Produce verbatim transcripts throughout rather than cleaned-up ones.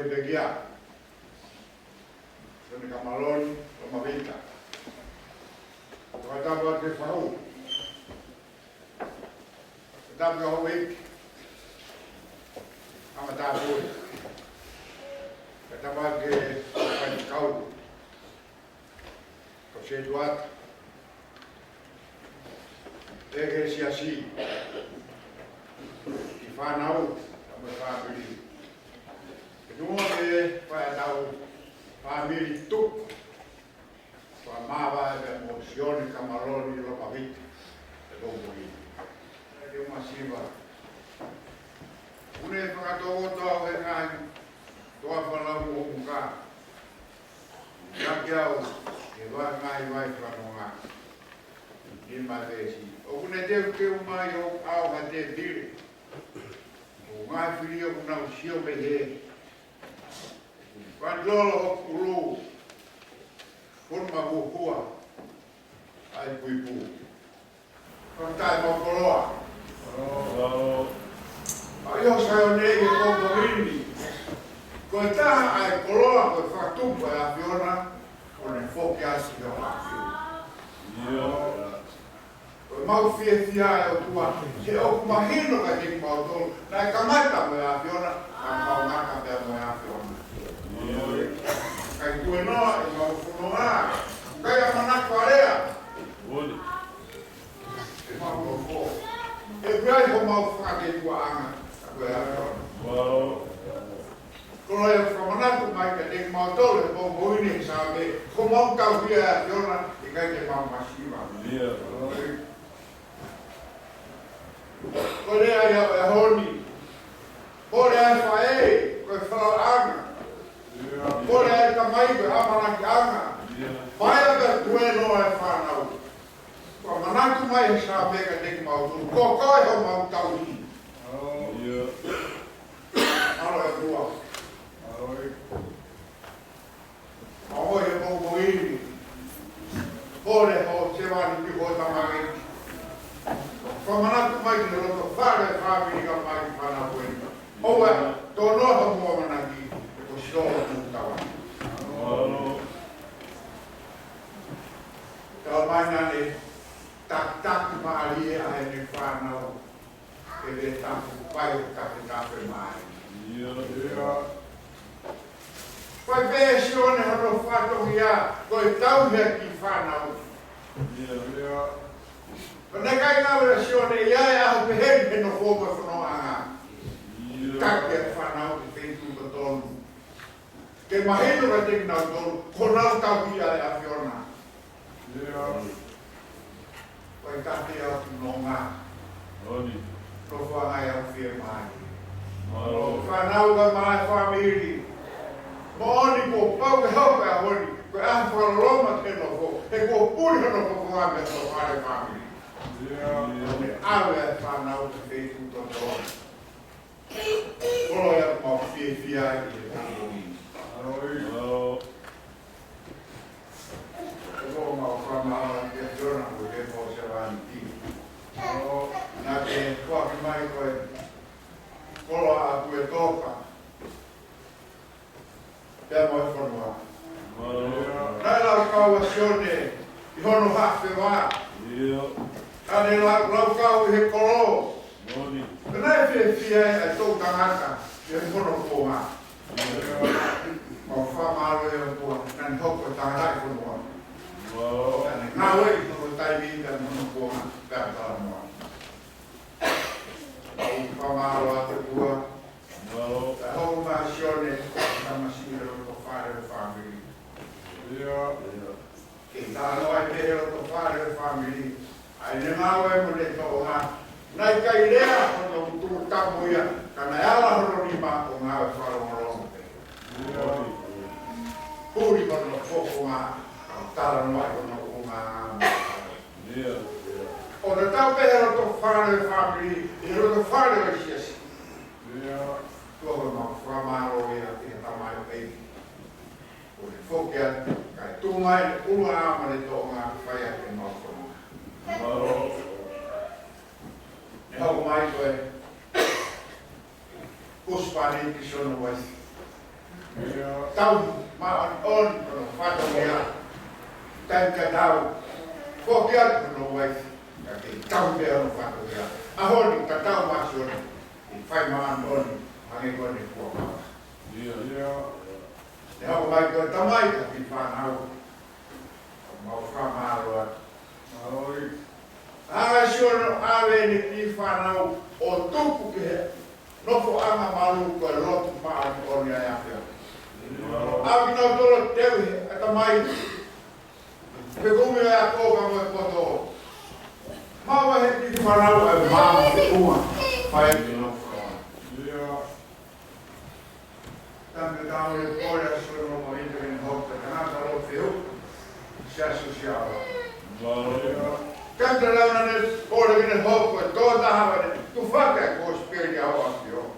Pekia, Sione Kamaloni Lomavita. Fakatapu atu ki he fahu. Fakatapu ki he houʻeiki, ʻa e matāpule. Fakatapu atu ki he faifekau, ko Setuata, ʻEkesiasi, ki he fānau, mo e fāmili. Ke tuʻunga pē ʻetau fāmili tupu, fakamāvae pea mo Sione Kamaloni Lomavita he pongipongi ni. Ke u masiva. ʻOku ne fakatokoto au he ngaahi toafa lau ʻo muka. Ka ke au, ke vakai vai fanonga. Ni mai veesi. ʻOku ne teuteu mai ʻo au ha tēpile. Ko e ngaahi fili ʻoku nau sio mei he fānau ʻo kulu. Ko e makuhua ʻa e puipu. Fakatapu mo e koloa. ʻA ia ʻoku sai ʻo ne ke koko hini. Ko e taha ʻa e koloa, ko e fakatupu ʻa e ʻAfiona, ʻo ne foki atu ki he ʻAfiona. Ko e mau fiefia ʻe ʻOtua, he ʻoku mahino kiate kimautolu, naʻe kamata mo e ʻAfiona, ka mau ngata pea mo e ʻAfiona. Kai tuenoa ʻemau fononga, kai ʻamanaki alea. ʻE mau nofo. ʻE ʻi ai homau fakatetuaʻanga, ko e ʻAfiona. Koloa ia ʻoku fakamanatu mai kiate kimautolu he pongipongi ni he Saame, ko homau tauhi ʻa e ʻAfiona, ʻikai te mau masiva. Ko e lea ia ʻo e ʻaho ni. Pole ʻa e faʻē, ko e fakaʻaonga. Pole ʻa e tamai, ko e ʻamanakiʻanga. Pea ʻe tuenoa ʻa e fānau. Fakamanatu mai he Saame kiate kimautolu, ko koe homau tauhi. ʻAlo ʻOtua. ʻAlo ʻOtua. ʻOku ʻi he pongipongi ni. Pole ho sevāniti, ho tamaiki. Fakamanatu mai ki he loto fale fāmili kae ʻumaʻā e fānau ko eni. ʻOua, tonoa homau ʻamanaki, he ko siʻo homau tauhi. Tau mai naʻa ne takitaki mālie ʻa ʻene fānau. Ke le tapu pai ʻo tafetafe mai. Fai pē ʻe Sione hono fatongia, ko e tauhi ʻa e kiʻi fānau. Ko e ʻikai ngāue ʻa Sione ia ʻi he ʻaho pehē ni he nofo mo e fonongaʻanga. Taki ʻa e fānau ki he feituʻu totonu. Ke mahino kiate kinautolu, ko honau tauhi ʻa e ʻAfiona. Fai tafe au ki nonga. Nofo ange au fiemālie. Fānau kae ʻumaʻā e fāmili. Moʻoni kuo pau ke hoko e ʻaho ni ko e ʻaho fakaloloma ki he nofo. He kuo puli hono fofonga mei he loto fale fāmili. ʻAve ʻa e fānau ki he feituʻu totonu. Koloa ia ʻoku mau fiefia ai ʻi he pongipongi ni. Ko e mau fakamālō ki he ʻAfiona mo e pō sevāniti. Naʻa ke foaki mai ko e koloa ʻa Puetoka. Pea mo e fonua. Naʻe laukau ʻa Sione ʻi hono hafeva. Ka ne lau, laukau ʻi he kolo. Pea naʻe fiefia ai ʻa e toʻu tangata ʻi hono kuonga. Mau fakamālō ʻOtua, naʻa ne hoko ko e tangata ʻi fonua. Naʻa ne ngāue ʻi hono taimi pea mo hono kuonga pea talamoa. Mau fakamālō atu ʻOtua. Ka hoko mai ʻa Sione, tamasiʻi he loto fale ʻo e fāmili. Ke talanoa ai pē he loto fale ʻo e fāmili. ʻA ʻene ngāue mo ʻene toʻonga. Naʻe ʻikai lea hono tuʻutāmaki ia, ka naʻe ala hono nima ʻo ngāue fakalongolongo pē. Puli hono fofonga, ʻo talanoa ai hono ʻulungaanga mo e fale. ʻO tatau pē he loto fale ʻo e fāmili, he loto fale ʻo e siasi. Tuʻa ko e mau fakamālō ia ki he tamaioʻeiki. Ko e foki atu, kae tuʻu mai ʻene ʻulungaanga mo ʻene toʻonga fai ʻaki ʻemau fononga. Ne hoko mai ko e husband ki siʻono uaifi. Tauhi māʻoniʻoni hono fatongia. Taimi tatau, foki atu hono uaifi, ka ke tauhi pē hono fatongia. ʻAho ni tatau mo Sione, ʻi he fai māʻoniʻoni, hangē ko ʻene fuakava. ʻIo, ʻio. ʻE hoko mai ko e tamai ki he fānau. Mau fakamālō atu. Mālō ʻEiki. ʻA Sione ʻave ʻene kiʻi fānau ʻo tuku ki he nofoʻanga malū ko e lotu māʻoniʻoni ʻa e ʻAfiona. ʻAve kinautolu ʻo teu ʻe he ʻatamai. Pe ko e ʻuhinga ia ko ka mo e poto. Maʻu ʻe he kiʻi fānau ʻa e maama feʻunga. Fai ʻaki e nofoʻanga. ʻIo. Taimi tatau ʻe kole ʻa Sione ʻo maʻu ʻi he hoko ko e tangata lōfeu. Siasi siaola. Taimi tatau naʻe kole ke ne hoko ko e tokotaha ʻo ne tufaki ʻa e kosipeli ʻa e ʻAfiona.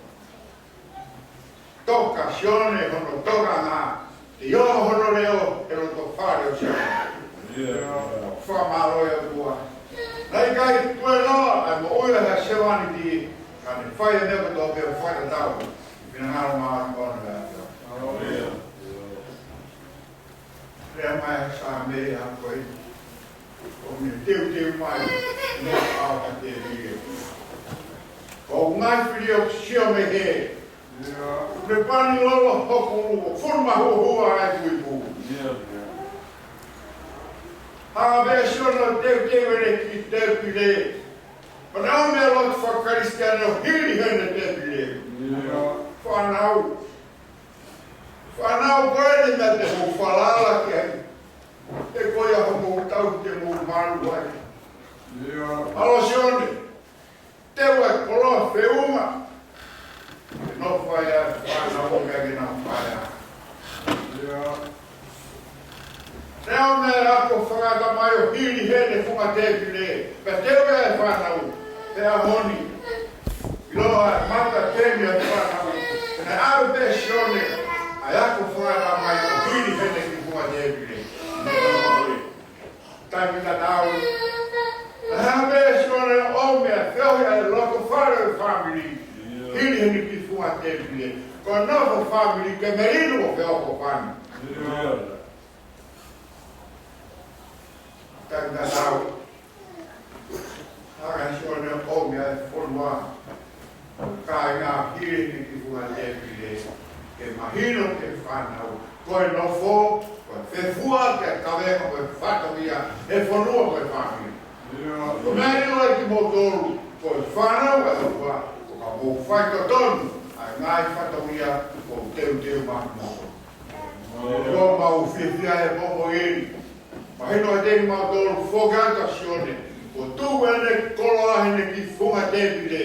Toka Sione hono tokanga, ʻio hono leʻo he loto fale ʻo Sione. Fakamālō ʻOtua. Naʻe ʻikai tuēnoa ʻa e moʻui ʻa e sevāniti, ka ne fai e meʻa kotoa pē ʻo fakatatau ki he finangalo māʻoniʻoni ʻa e ʻAfiona. Lea mai ʻa e Saame ʻa ko ē, ʻoku ne teuteu mai, ne au ka te vile. ʻOku ngali fili ʻo sio mei hē. Ne pani lolo hoku ʻulu, ʻo fonu mahuohua ʻa e kuipu. Hanga pē ʻe Sione ʻo teuteu ʻene kiʻi tēpile. Pea naʻe ʻomi ʻa e lotu fakakalisitiane ʻo hili heʻene tēpile. Fānau. Fānau, ko eni meʻa te mou falala ki ai. He ko ia homou tauhi te mou malu ai. ʻAlo Sione, teu ʻa e koloa feʻunga. Ke nofo ai ʻa e fānau ʻoku ʻikai ke nau fai ʻa. Naʻe ʻomi ʻa e ako fakaʻatamai ʻo hili heʻene funga tēpile, pea teu ʻe he fānau, pea ʻaho ni. ʻIloa ʻa e mata temi ʻa e fānau, naʻe ʻave pē ʻe Sione ʻa e ako fakaʻatamai ʻo hili heʻene kiʻi funga tēpile. Taimi tatau. Naʻe ʻave pē ʻe Sione ʻo ʻomai ʻa e feohi ʻa e loto fale ʻo e fāmili. Hili heʻene kiʻi funga tēpile. Ko e nofo fāmili ke melino ʻo feohi ko fāmili. Taimi tatau. Hanga ʻe Sione ʻo ʻomai ʻa e fonua. Kāinga, hili heʻene kiʻi funga tēpile. Ke mahino ki he fānau. Ko e nofo, ko e fefua, ke kaveinga ko e fatongia, he fonua ko e fāmili. Ko e meʻa ʻoku ʻiloa ʻe kimoutolu, ko e fānau ʻa e ʻOtua, ko ka mou faitotonu, ʻa e ngaahi fatongia, ʻoku teuteu maʻa kimoutolu. Kuo mau fiefia he pongipongi ni. Mahino ʻa e temi mautolu foki atu ʻa Sione. Kuo tuku ʻene koloa heʻene kiʻi funga tēpile.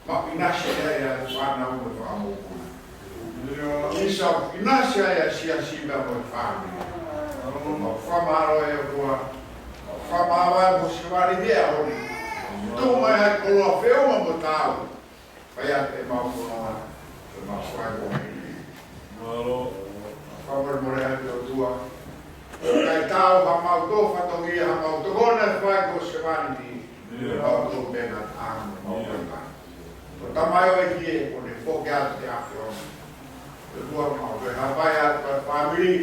Mau ʻinasi ai ʻa e fānau mo e fanga mokopuna. Isa ʻinasi ai ʻa e siasi pea mo e fāmili. Mau fakamālō ʻOtua. Mau fakamālō ʻa e mo sivali vea honi. Tuku mai ʻa e koloa feʻunga mo taau. Fai atu ʻemau fononga, ʻemau fai ko eni. Mālō. Fakamolemole atu ʻOtua. Kae tau ha mau tō fatongia, ha mau tokoni ʻa e fai ko sevāniti. Mau tō pena ʻa mau pena. Ko e Tamai ʻo e ʻEiki ē, kuo ne foki atu ki he ʻAfiona. ʻOtua mau ke hapai atu ʻa e fāmili.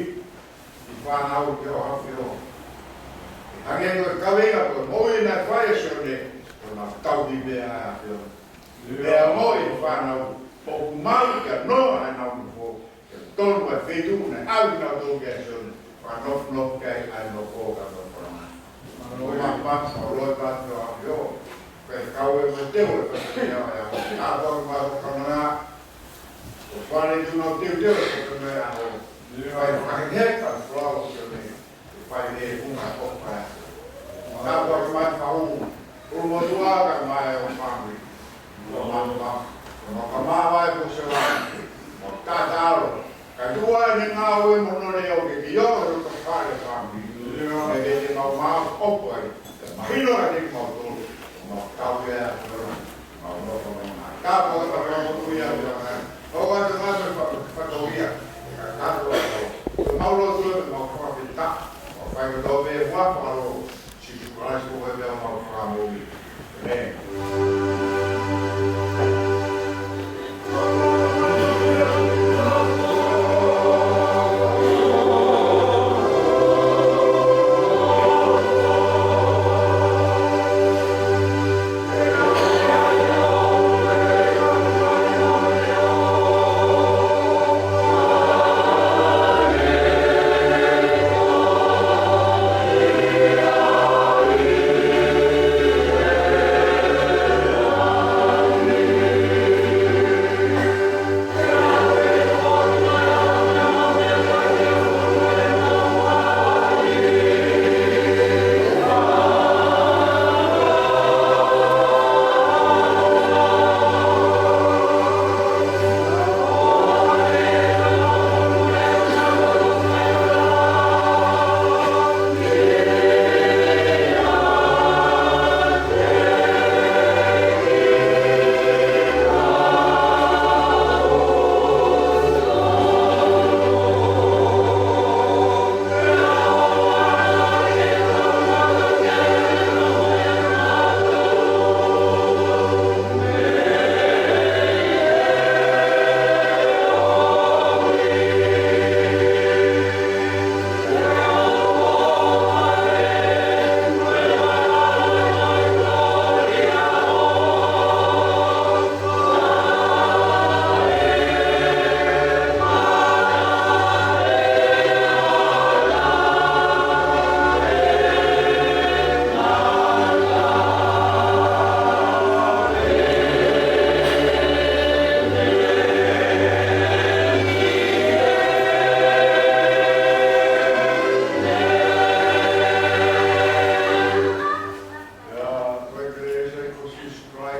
Ki he fānau ki he ʻAfiona. Hangē ko e kaveinga ko e moʻui naʻe fai ʻe Sione, ko ʻenau tauhi pē ʻa e ʻAfiona. Pea mo e fānau, ʻoku mau ke noa ʻenau nofo, ke tonu ʻa e feituʻu naʻe ʻave kinautolu kia Sione, fakanofonofo ki ai ʻa e nofo ka nofo na. Ko e mama, ko e loi patu ʻa ʻAfio, ko e kau e mo teu e fai kia ʻa ʻAfio, ʻa ʻAfio ma ko kanoa, ko fale tu nau teuteu e ko kanoa ʻa ʻAfio. Fai fakaheka, flau Sione. Fai he funga ko fai. Ka ko mai fau. Ko mo tua ka mai o fami. Ko ma ma. Ko ma ka ma vai ko se vai. Mo tatalo. Ka tua ne ngāue mo none o ke ki o ko fai fami. Me ke te mau mau o fai. Mahino ka te mau tolu. Mo tau ia. Mau loto mai. Ka ko ka ko ia. Ko ka te mau fa fa ko ia. Ka ko. Mau loto mai mau fa Sīsū Kalaisi ko e meʻa mau fakamoʻui. ʻĒmeni.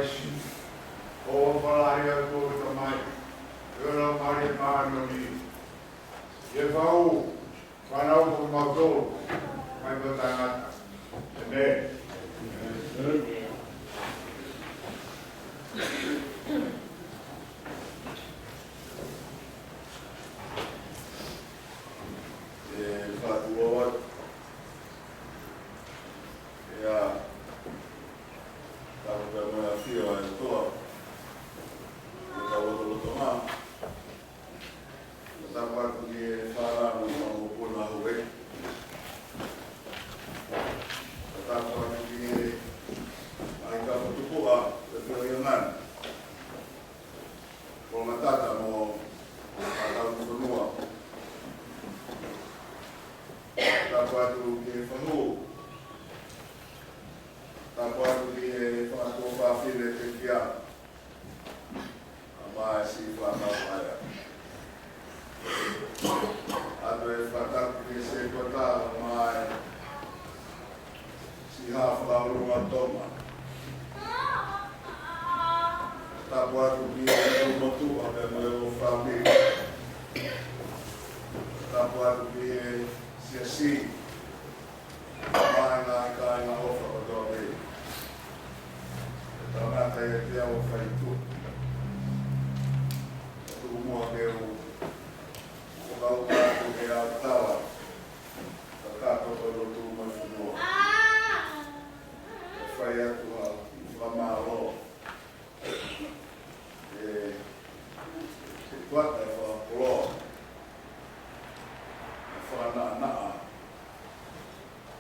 ʻOfa lahi atu ʻa e Tamai, ʻa e Laumālie Māʻoniʻoni, ʻi he fānau, fānau ko mautolu, mai pea taʻengata. ʻĒmeni. ʻE fatu ʻofa, ʻe ʻa, tapu pea mo e ʻafio ʻa e ʻOtua ʻi hotau lotolotonga. Tapu atu ki he fānau mo e fanga mokopuna Houʻeiki. Tapu atu ki he ngaahi kau tupuʻa ʻo e feohi ʻa e ngāue. Ko Matata mo ʻa e kau fonua. Tapu atu ki he fahu. Tapu atu ki he fanga tuofāfine pekia. Kae ʻumaʻā e siʻi fānau ʻa ia. ʻOatu e fakatapu ki he setuata, kae ʻumaʻā e siʻi haʻa fakaʻulungaanga ʻo Tonga. Tapu atu ki he motuʻa pea mo e fāmili. Tapu atu ki he siasi. Kae ʻumaʻā e ngaahi kāinga ʻofa kotoa pē. ʻE tangata ʻiate au ʻa e fai tuʻa. Tuku muʻa ke u fakakaukau atu ki he ʻaho tala. Kakato ko e lotu mo e fonua. ʻE fai atu ha fakamālō. ʻE, ʻe tuata e fakakoloa, ʻe fakanaʻanaʻa,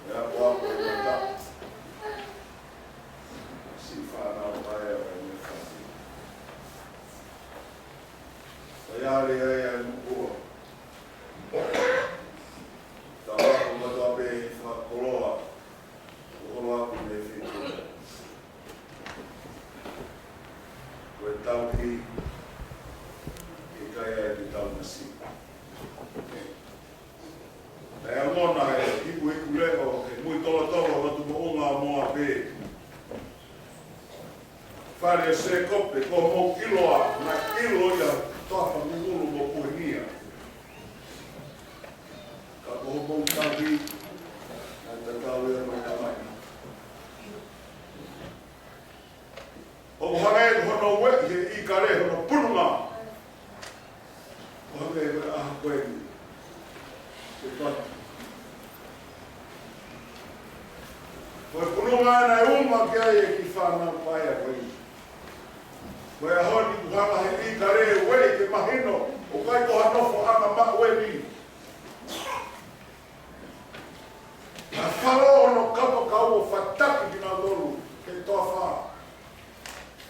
ʻe akoako e mata, siʻi fānau ʻa ia ʻo e meʻa fasi. Fai ale ai ʻa e mukua. Tau ako kotoa pē he fakakoloa, ʻo holo aku mei he feituʻu. Ko e tauhi, ʻikai ai ke tau masiʻi. Naʻe ʻaonga he hikuhiku leʻo, he muitolotolo lotu moʻunga ʻo Moape. Fale ʻo Sēkope, ko hoʻomou ʻiloa, naʻe ʻilo ia, toafa, mangulu mo puenia. Ka ko hoʻomou tauhi, naʻe tatau ia mo e tamai. ʻO hangē ko hono ueʻi he ʻīkale hono pununga. ʻO hangē ko e ʻaho ko eni. Ke patu. Ko e pununga naʻe uma ki ai e kiʻi fānau paea ko eni. Ko e ʻaho ni kuo hanga he ʻīkale ueʻi ke mahino, ʻoku ʻikai ko ha nofoʻanga maʻu eni. Naʻe falo hono kapakau ʻo fataki kinautolu ki he toafa,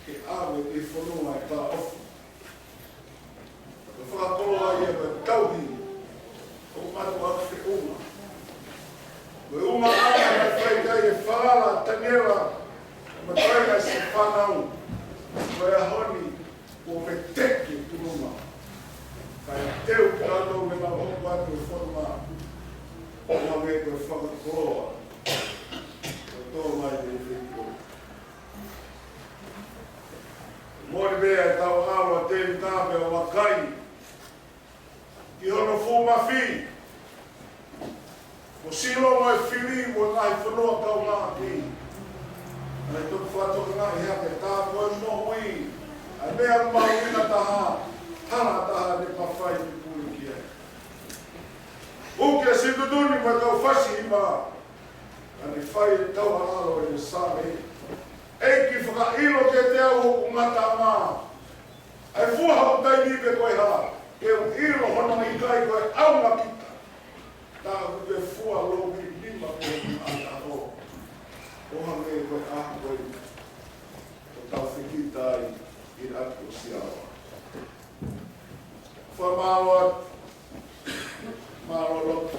ke ʻave ki he fonua ʻe talaʻofa. Ko e fakakoloa ia ko e tauhi, ʻoku mātuʻaki feʻunga. Ko e ʻumaʻā naʻe fai ki ai e falala ʻa Taniela, mo e toenga siʻi fānau, ko e ʻaho ni, kuo veteki e pununga. Kae teu kinautolu ke nau hoko atu e fonua. ʻO hangē ko e fakakoloa. Ko e tō mai e feituʻu. Mole pē ʻa e tau ʻalu ʻa Tēvita pea ʻo vakai ki hono fuʻu mafi. Ko Silo mo e Fili mo e ngaahi fonua kaungāʻapi. Naʻe toki fakatokangaʻi hake tā ko e moʻui, ʻa e meʻa mahuʻinga taha, hala taha ne mafai ke puli ki ai. ʻUki ʻa Situtuni mo e kau fasi hima, ka ne fai e tau ʻalu ʻa e Sāme. ʻEiki fakaʻilo kiate au hoku ngataʻanga. ʻA e fua hoku taimi pe ko e hā, ke u ʻilo hono ʻikai ko e ʻaonga kita. Tā ʻoku te fua lomi nima pe ko e ʻataʻatā. ʻO hangē ko e ʻaho ko eni. ʻO tau fekita ai ʻi he ʻapi ʻo Siaoa. Fakamālō atu. Mālō lotu.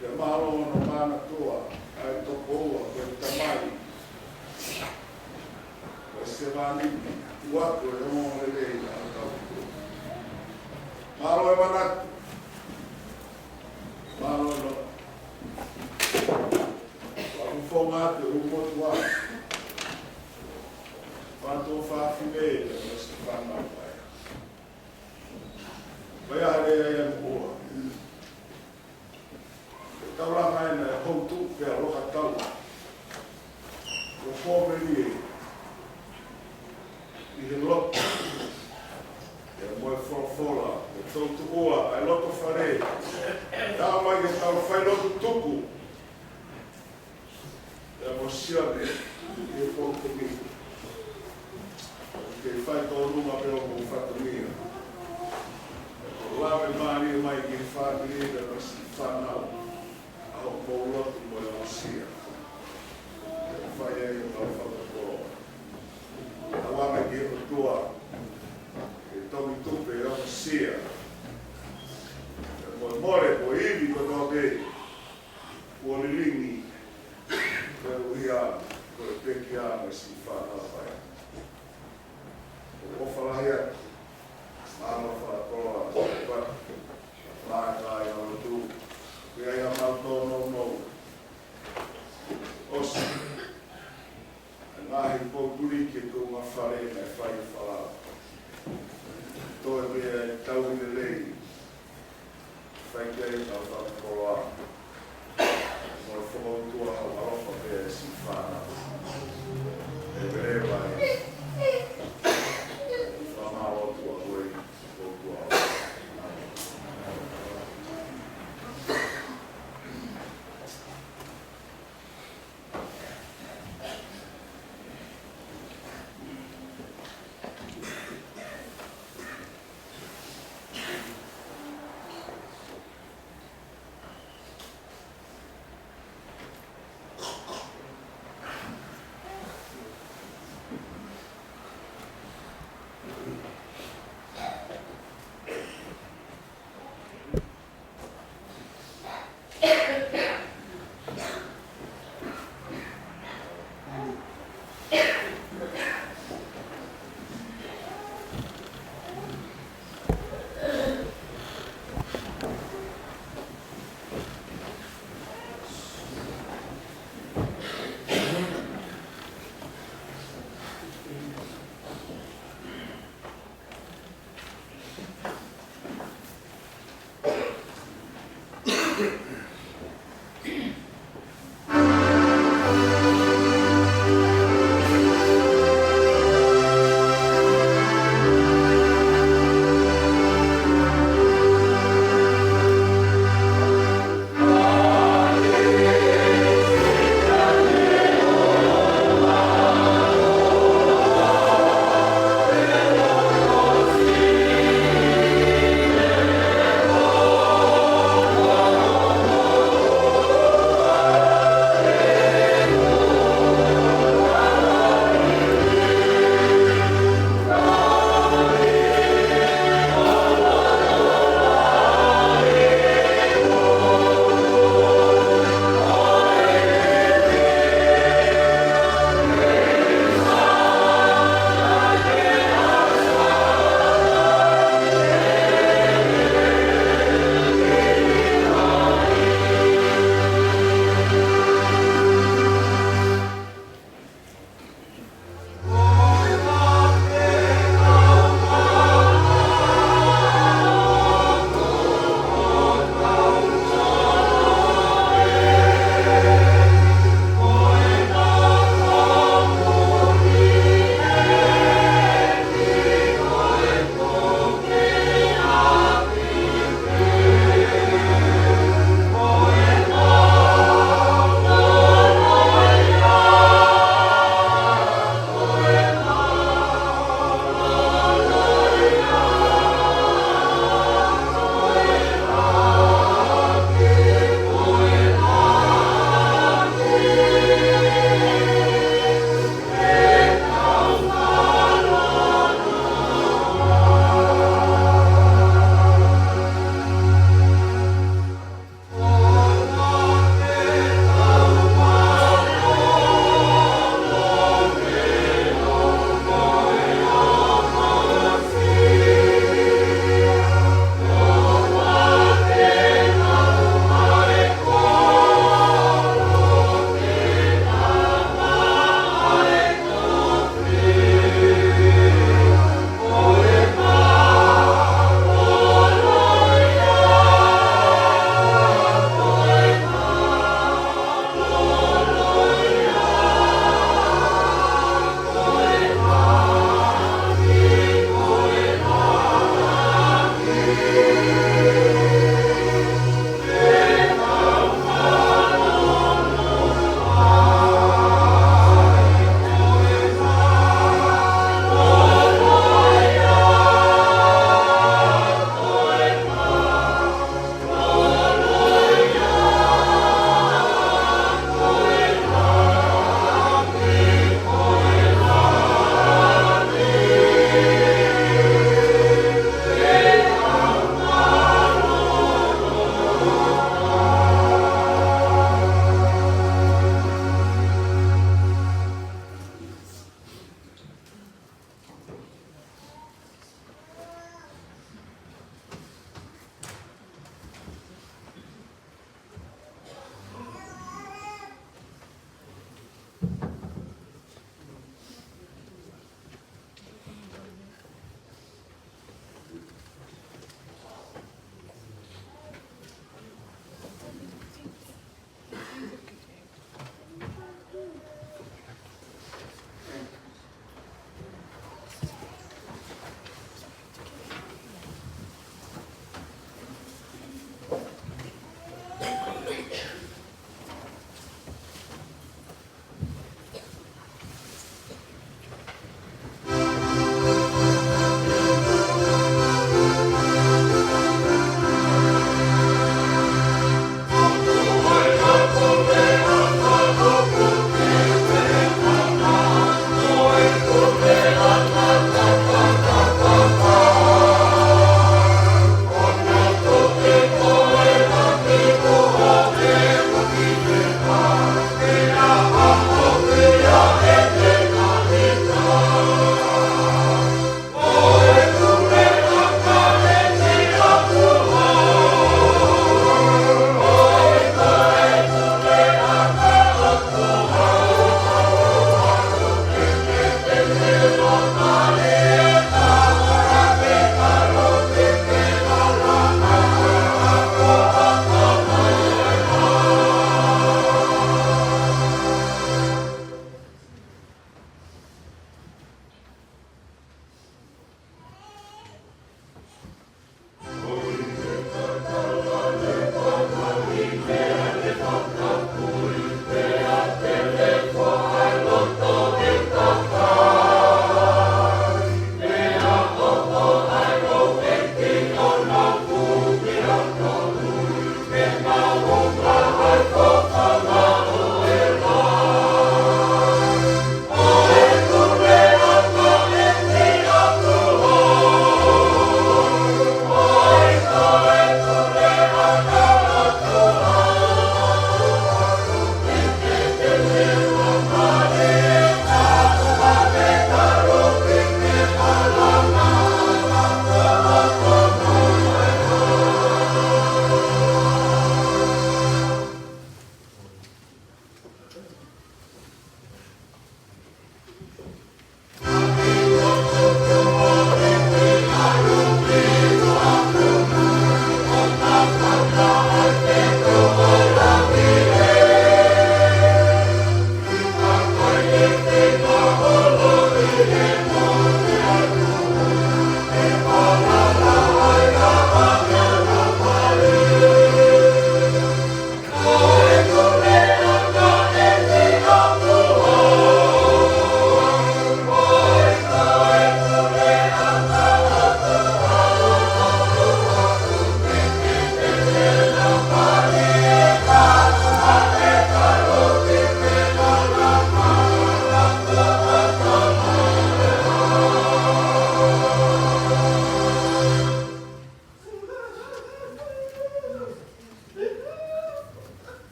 Pea mālō hono manatua, ʻa e tokoua, ko e tamai, ko e sevāniti, ʻoatu e ongoongolelei ʻa hotau. Mālō e manatu. Mālō e lotu. Fakafofonga atu e ʻū motuʻa. Tuofāfine pea mo siʻi fānau paea. Paea hale ai e moʻua. Ke tau langa ena e houtu pea loka tau. Ko fōmeli e ʻi he loto. Pea mo e folofola, ke tau tuʻua ʻa e loto fale. Tau mai ke tau fai lotu tuku. Pea mo Sione, ʻi he poupou ni. Ke fai tōnunga pē hoʻomou fatongia. Ko e lave mālie mai ki he fāmili pea mo siʻi fānau. ʻA hoʻomou lotu mo e aʻusia. Ke fai ai ʻo kau fakapō. Tau ame ki he ʻOtua. Ke tomi tupe ʻo aʻusia. Ke mo e mole, ko e ivi kotoa pē. Kuo lilingi, koeʻuhi ko e pekia mo siʻi fānau paea. ʻOku ou ʻofa lahi atu, mālō fakakoloa, ʻofa, mālō e kāinga lotu, pea ʻi ai haʻamau tōnounou. ʻOsi. ʻA e ngaahi poupuli ki he kuonga fale naʻe fai ʻe Falao. Toe pē ʻa e tauhi lelei. Fai ki ai ʻa e fakakoloa. Mo e fokoutua hau ʻalofa pē ʻa e siʻi fānau. ʻE vele vai. Fakamālō atu ʻa koe, fokoutua.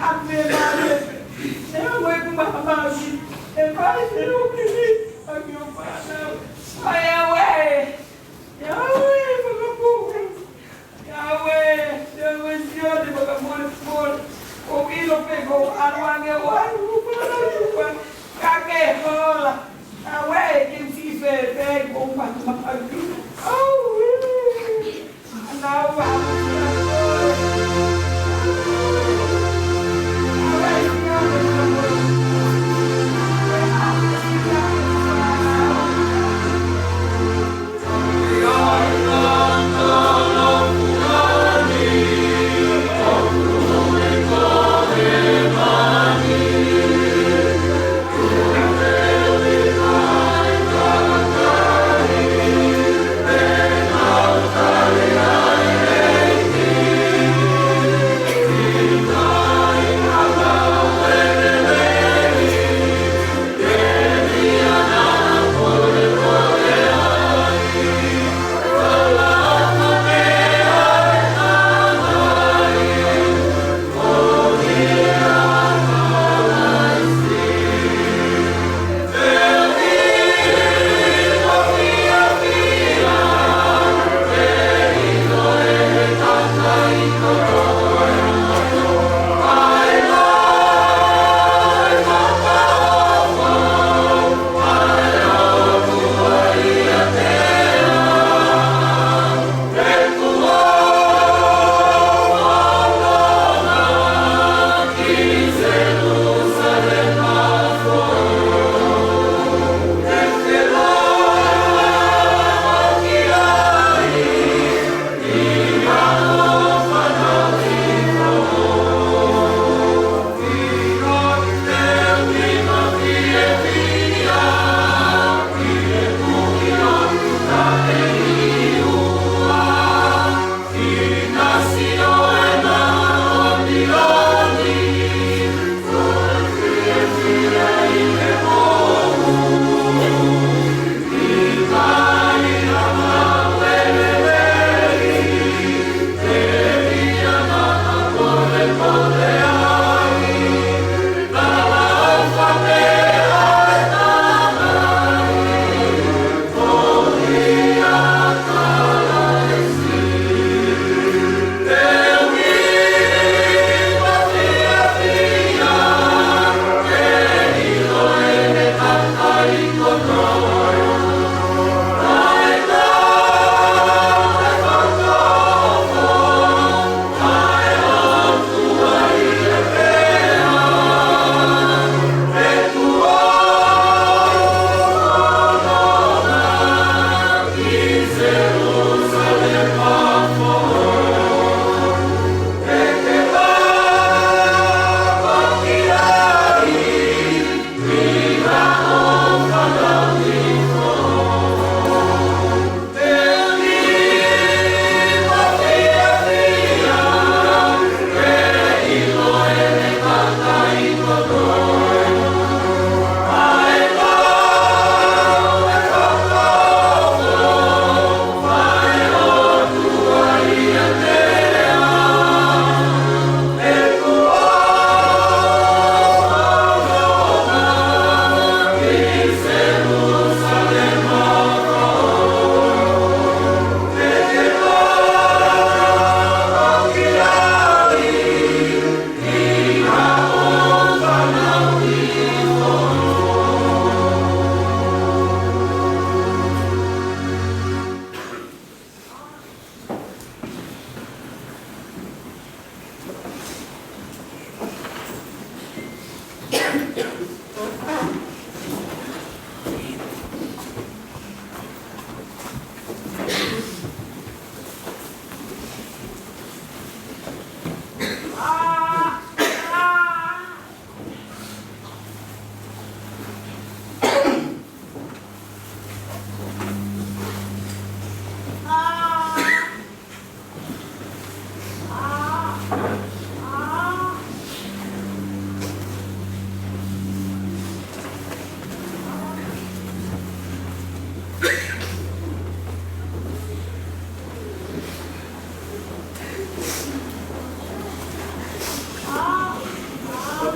Ape male. E au e kuma masi. E pai te o kili. Aki o pana. Ai au e. Ia au e fakapuke. Ia au e. Ia au e sio te fakapuke puke. Ko ilo pe ko aru ange o aru. Ko aru ange o aru. Ka ke hola. Ia au e ke si fe pe ko ma ma aki. Au e.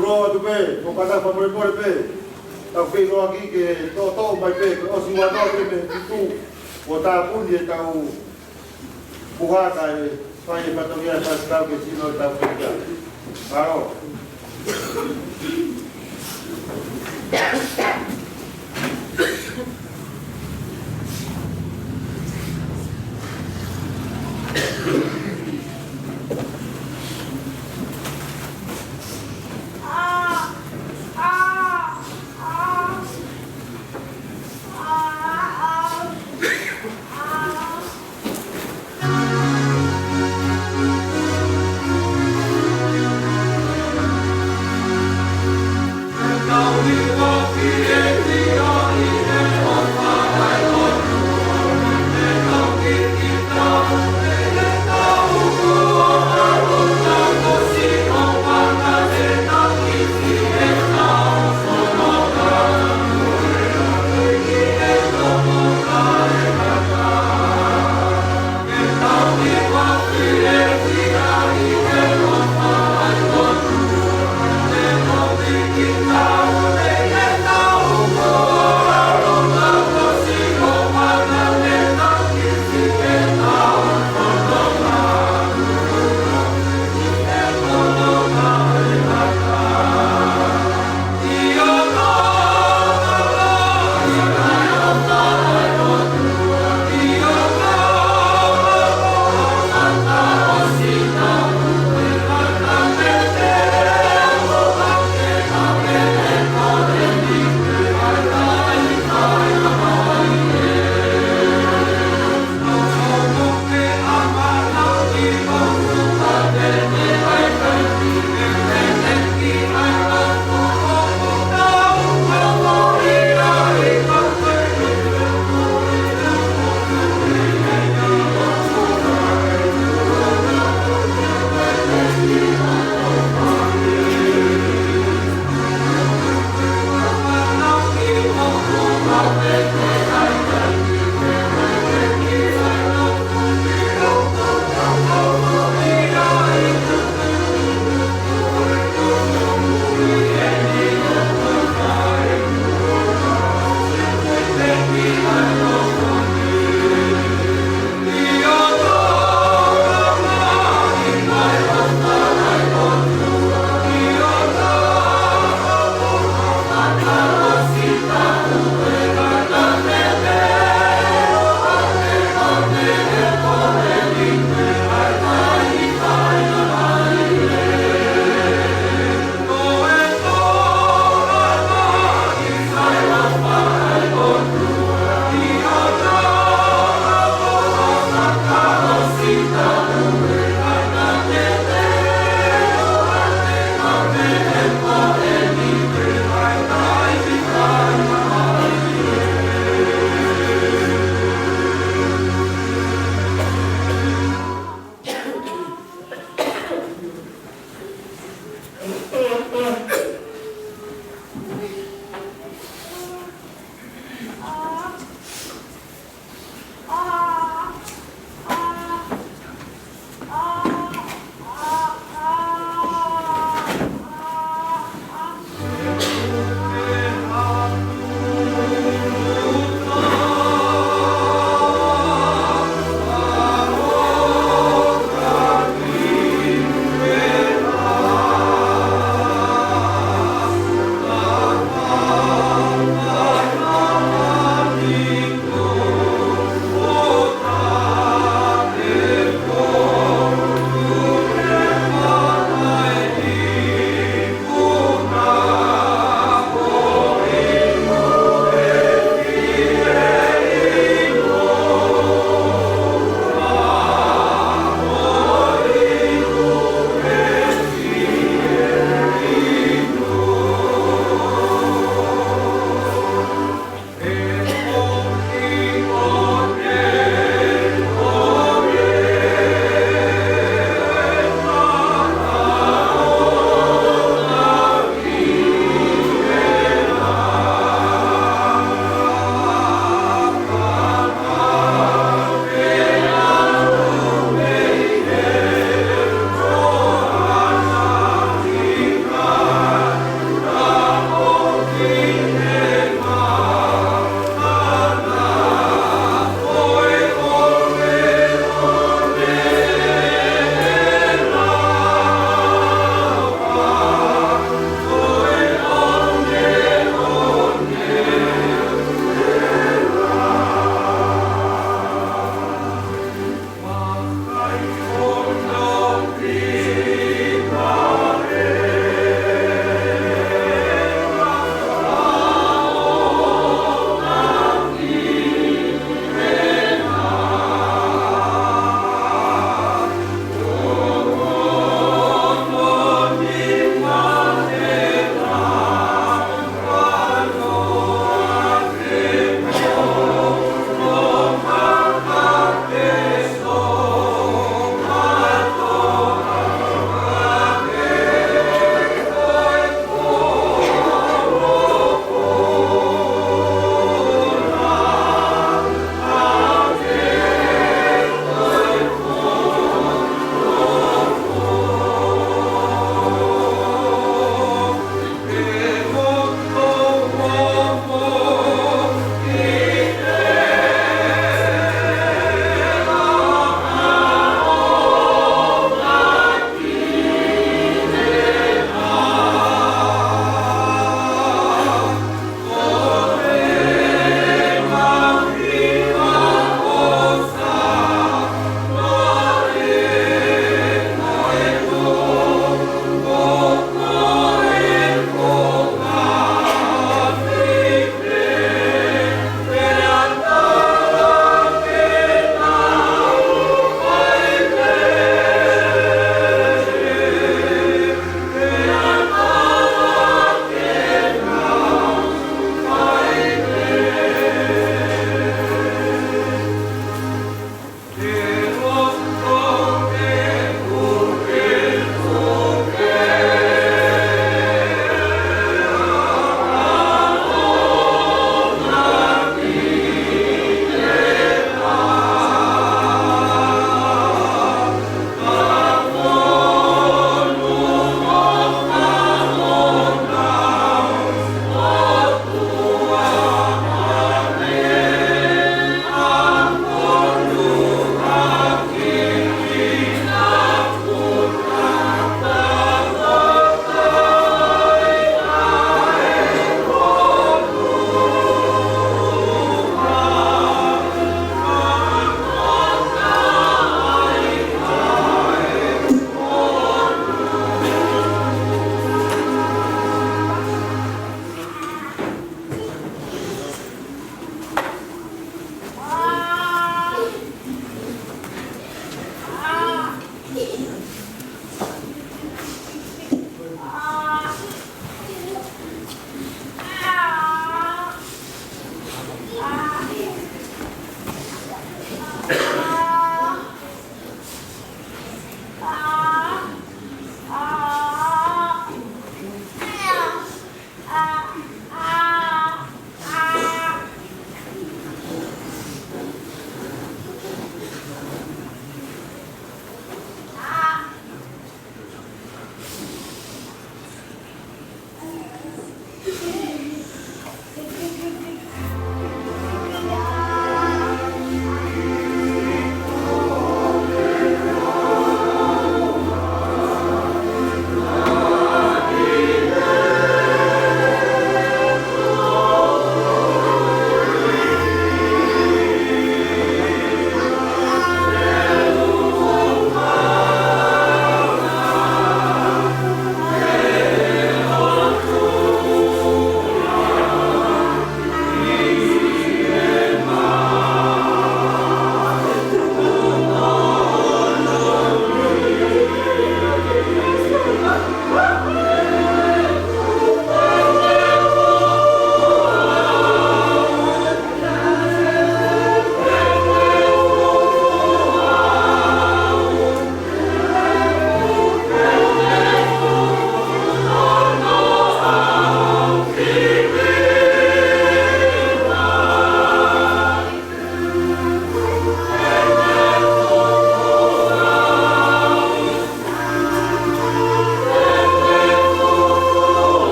Loa atu pē, mo kātaki fakamolemole pē. Tau feiloaki ke toʻotoʻo mai pē, ko e ʻosi ua noa pē mei he fitu, kuo tāpuni ʻetau puha kae fai e fatongia ʻa e faifekau ke sino ʻetau feinga. Mālō.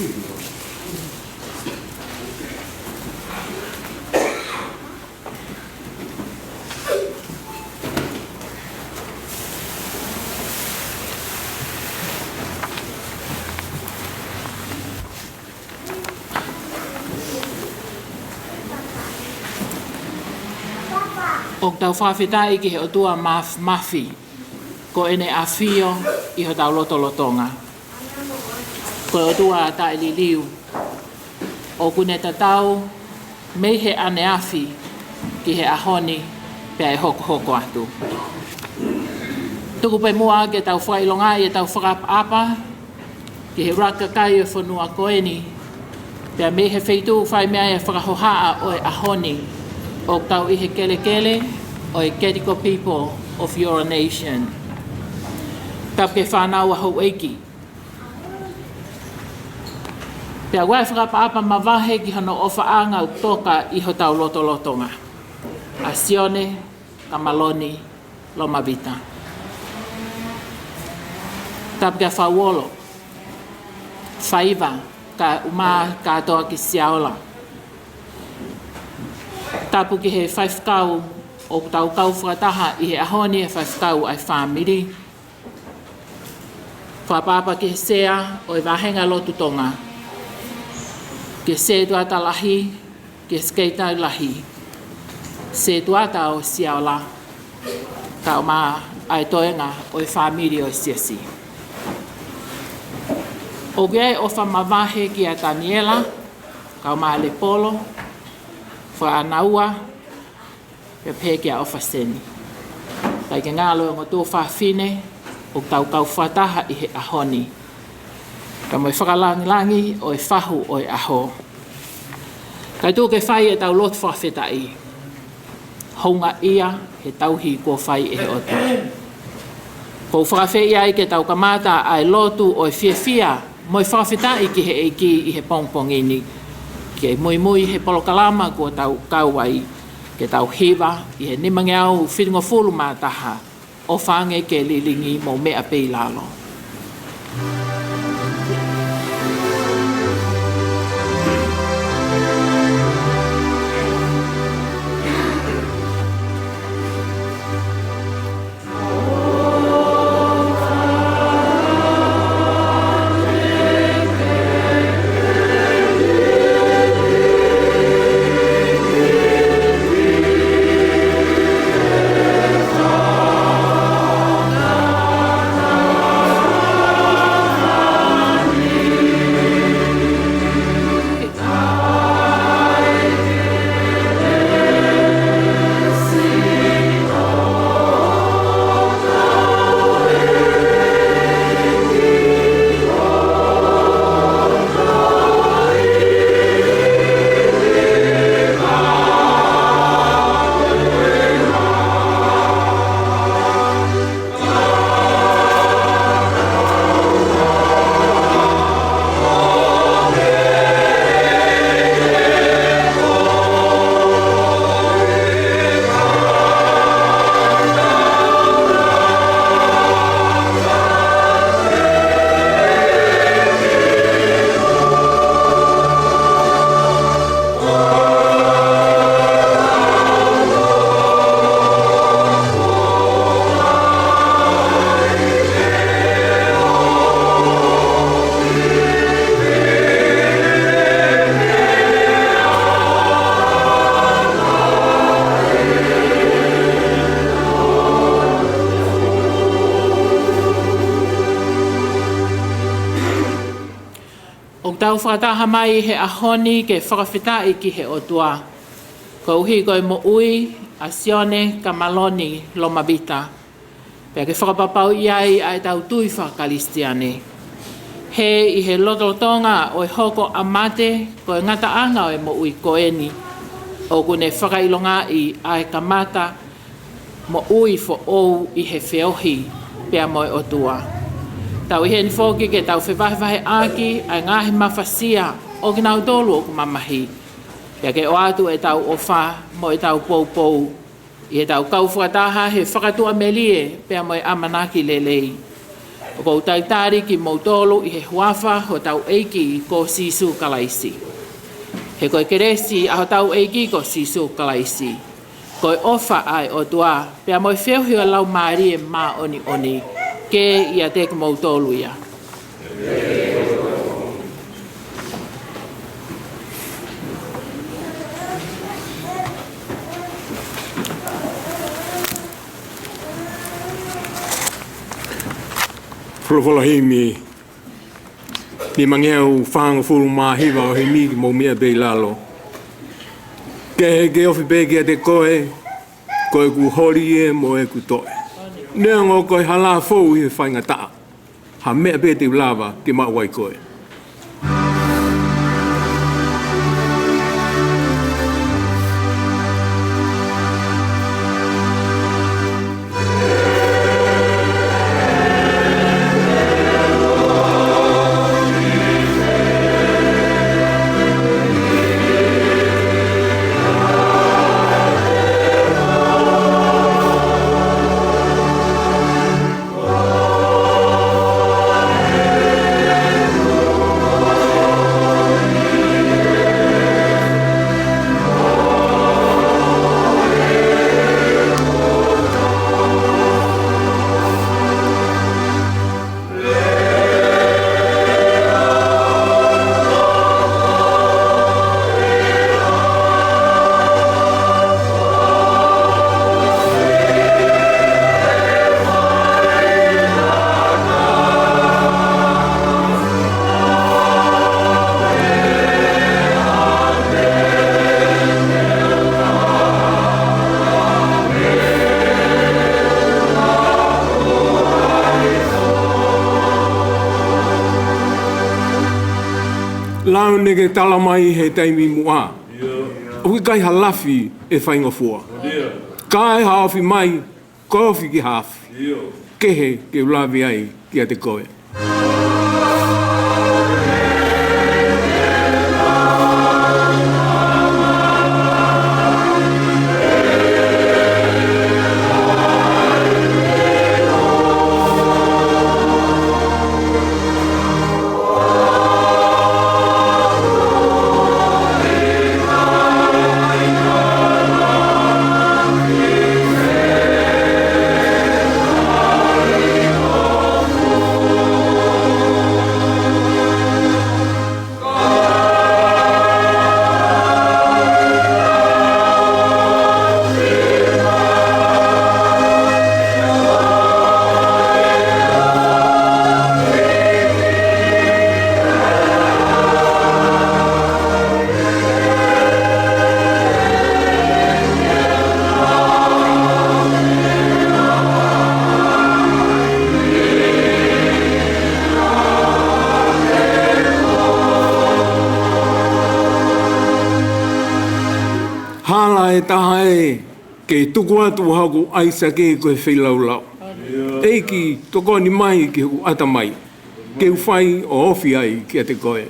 ʻOku tau fakafetaʻi ki he ʻOtua Māfimafi, ko ʻEne ʻAfio ʻi hotau lotolotonga. Ko e ʻOtua taʻeliliu, ʻoku ne tatau mei he ʻaneafi ki he ʻaho ni pea ʻe hokohoko atu. Tuku pē muʻa ke tau fakaʻilongaʻi ʻetau fakaʻapaʻapa ki he ʻuluaki kakai ʻo e fonua ko eni, pea mei he feituʻu fai mei ai e fakahohaʻa ʻo e ʻaho ni, ʻoku tau ʻi he kelekele ʻo e Gadigal people of Eora Nation. Tapu ki he fānau ʻa houʻeiki. Pea ʻoku ʻi ai e fakaʻapaʻapa mavahe ki hono ʻofaʻanga ʻoku toka ʻi hotau lotolotonga, ʻa Sione Kamaloni Lomavita. Tapu kia Fauolo, Faiva, kae ʻumaʻā kātoa ki Siaola. Tapu ki he faifekau ʻoku tau kau fakataha ʻi he ʻaho ni, e faifekau ʻa e fāmili. Fakaʻapaʻapa ki he sea ʻo e Vāhenga Lotu Tonga, ki he setuata lahi, ki he sekelitali lahi, setuata ʻo Siaola, kae ʻumaʻā e toenga ʻo e fāmili ʻo e siasi. ʻOku ʻi ai e ʻofa mavahe kia Taniela, kae ʻumaʻā Lepolo, Fanaua, pea pehē kia ʻOfaseni. Kae ke ngalo e ongo tuofāfine ʻoku tau kau fakataha ʻi he ʻaho ni, kae mo e fakalangilangi ʻo e fahu ʻo e ʻaho. Kae tuku ke fai ʻetau lotu fakafetaʻi, houngaʻia he tauhi kuo fai ʻe he ʻOtua. ʻOku ou fakaafeʻi ai ke tau kamata ʻa e lotu ʻo e fiefia mo e fakafetaʻi ki he ʻEiki ʻi he pongipongi ni, ke muimui he polokalama kuo tau kau ai, ke tau hiva ʻi he nimangeau fitungofulu mā taha, ʻOfa ange ke lilingi, mou meʻa pē ʻi lalo. ʻOku tau fakataha mai he ʻaho ni ke fakafetaʻi ki he ʻOtua, koeʻuhi ko e moʻui ʻa Sione Kamaloni Lomavita, pea ke fakapapauʻi ai ʻa ʻetau tui fakakalisitiane. He ʻi he lotolotonga ʻo e hoko ʻa mate, ko e ngataʻanga ʻo e moʻui ko eni, ʻoku ne fakaʻilongaʻi ʻa e kamata moʻui foʻou ʻi he feohi pea mo e ʻOtua. Tau ʻi heni foki ke tau fevahevaheʻaki ʻa e ngaahi mafasia ʻo kinautolu ʻoku mamahi, pea ke ʻoatu ʻetau ʻofa mo ʻetau poupou ʻi heʻetau kau fakataha he fakatuʻamelie pea mo e ʻamanaki lelei. ʻOku ou talitali kimoutolu ʻi he huafa hotau ʻEiki ko Sīsū Kalaisi. He ko e kelesi ʻa hotau ʻEiki ko Sīsū Kalaisi, ko e ʻofa ʻa e ʻOtua, pea mo e feohi ʻa e Laumālie Māʻoniʻoni, ke ʻiate kimoutolu ia. Folofola himi, nimangeau fāngofulu mā hiva ʻo e himi, Ke mou meʻa pē ʻi lalo. Kehe ke ofi pē kiate koe, ko ʻeku holi ē mo ʻeku toʻe. Neongo ko e hala fou ʻi he faingataʻa, ha meʻa pē te u lava ke maʻu ai koe. Lau ne ke tala mai he taimi muʻa, ʻoku ʻikai ha lafi ʻe faingofua. Ka ʻi ha ofi mai, ko e ofi ki ha afi. Kehe ke u lave ai kiate koe. Hala ʻe taha ē, ke tuku atu hoku ʻaisake ko e feilaulau. ʻEiki, tokoni mai ki hoku ʻatamai, ke u fai ʻo ofi ai kiate koe.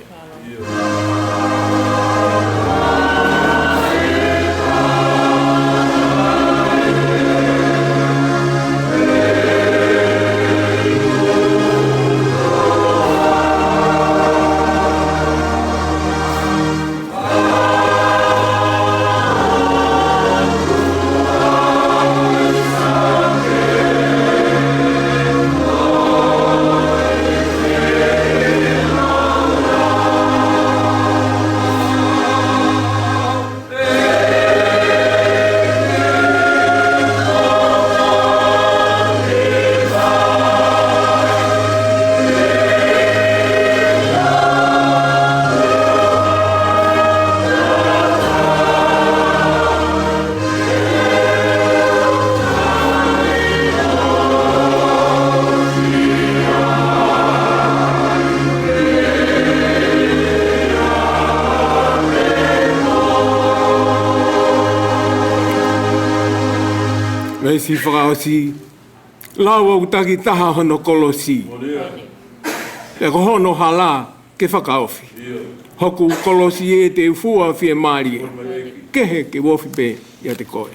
Veesi fakaʻosi, lau ʻoku takitaha hono kolosi. Pea ko hono hala ke fakaofi. Hoku kolosi ē te u fua fiemālie. Kehe ke u ofi pē ʻiate koe.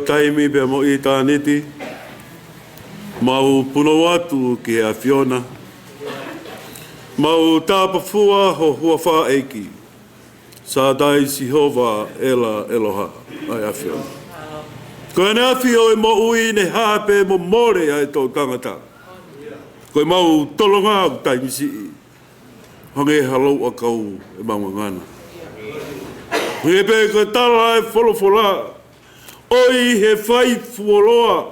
Taimi pea mo ʻitāniti, mau punou atu ki he ʻAfiona. Mau tāpafua ho huafa, ʻEiki. Sātai, Sihova, ʻEla, ʻEloha, ʻa e ʻAfiona. Ko ʻene ʻafio ʻa e moʻui, ne hā pē mo mole ʻa e toʻutangata. Ko ʻemau tolonga ʻoku taimi siʻi, hangē ha louʻakau ʻemau ngangana. Hangē pē ko e tala ʻa e folofola, ʻoi he fai fuoloa,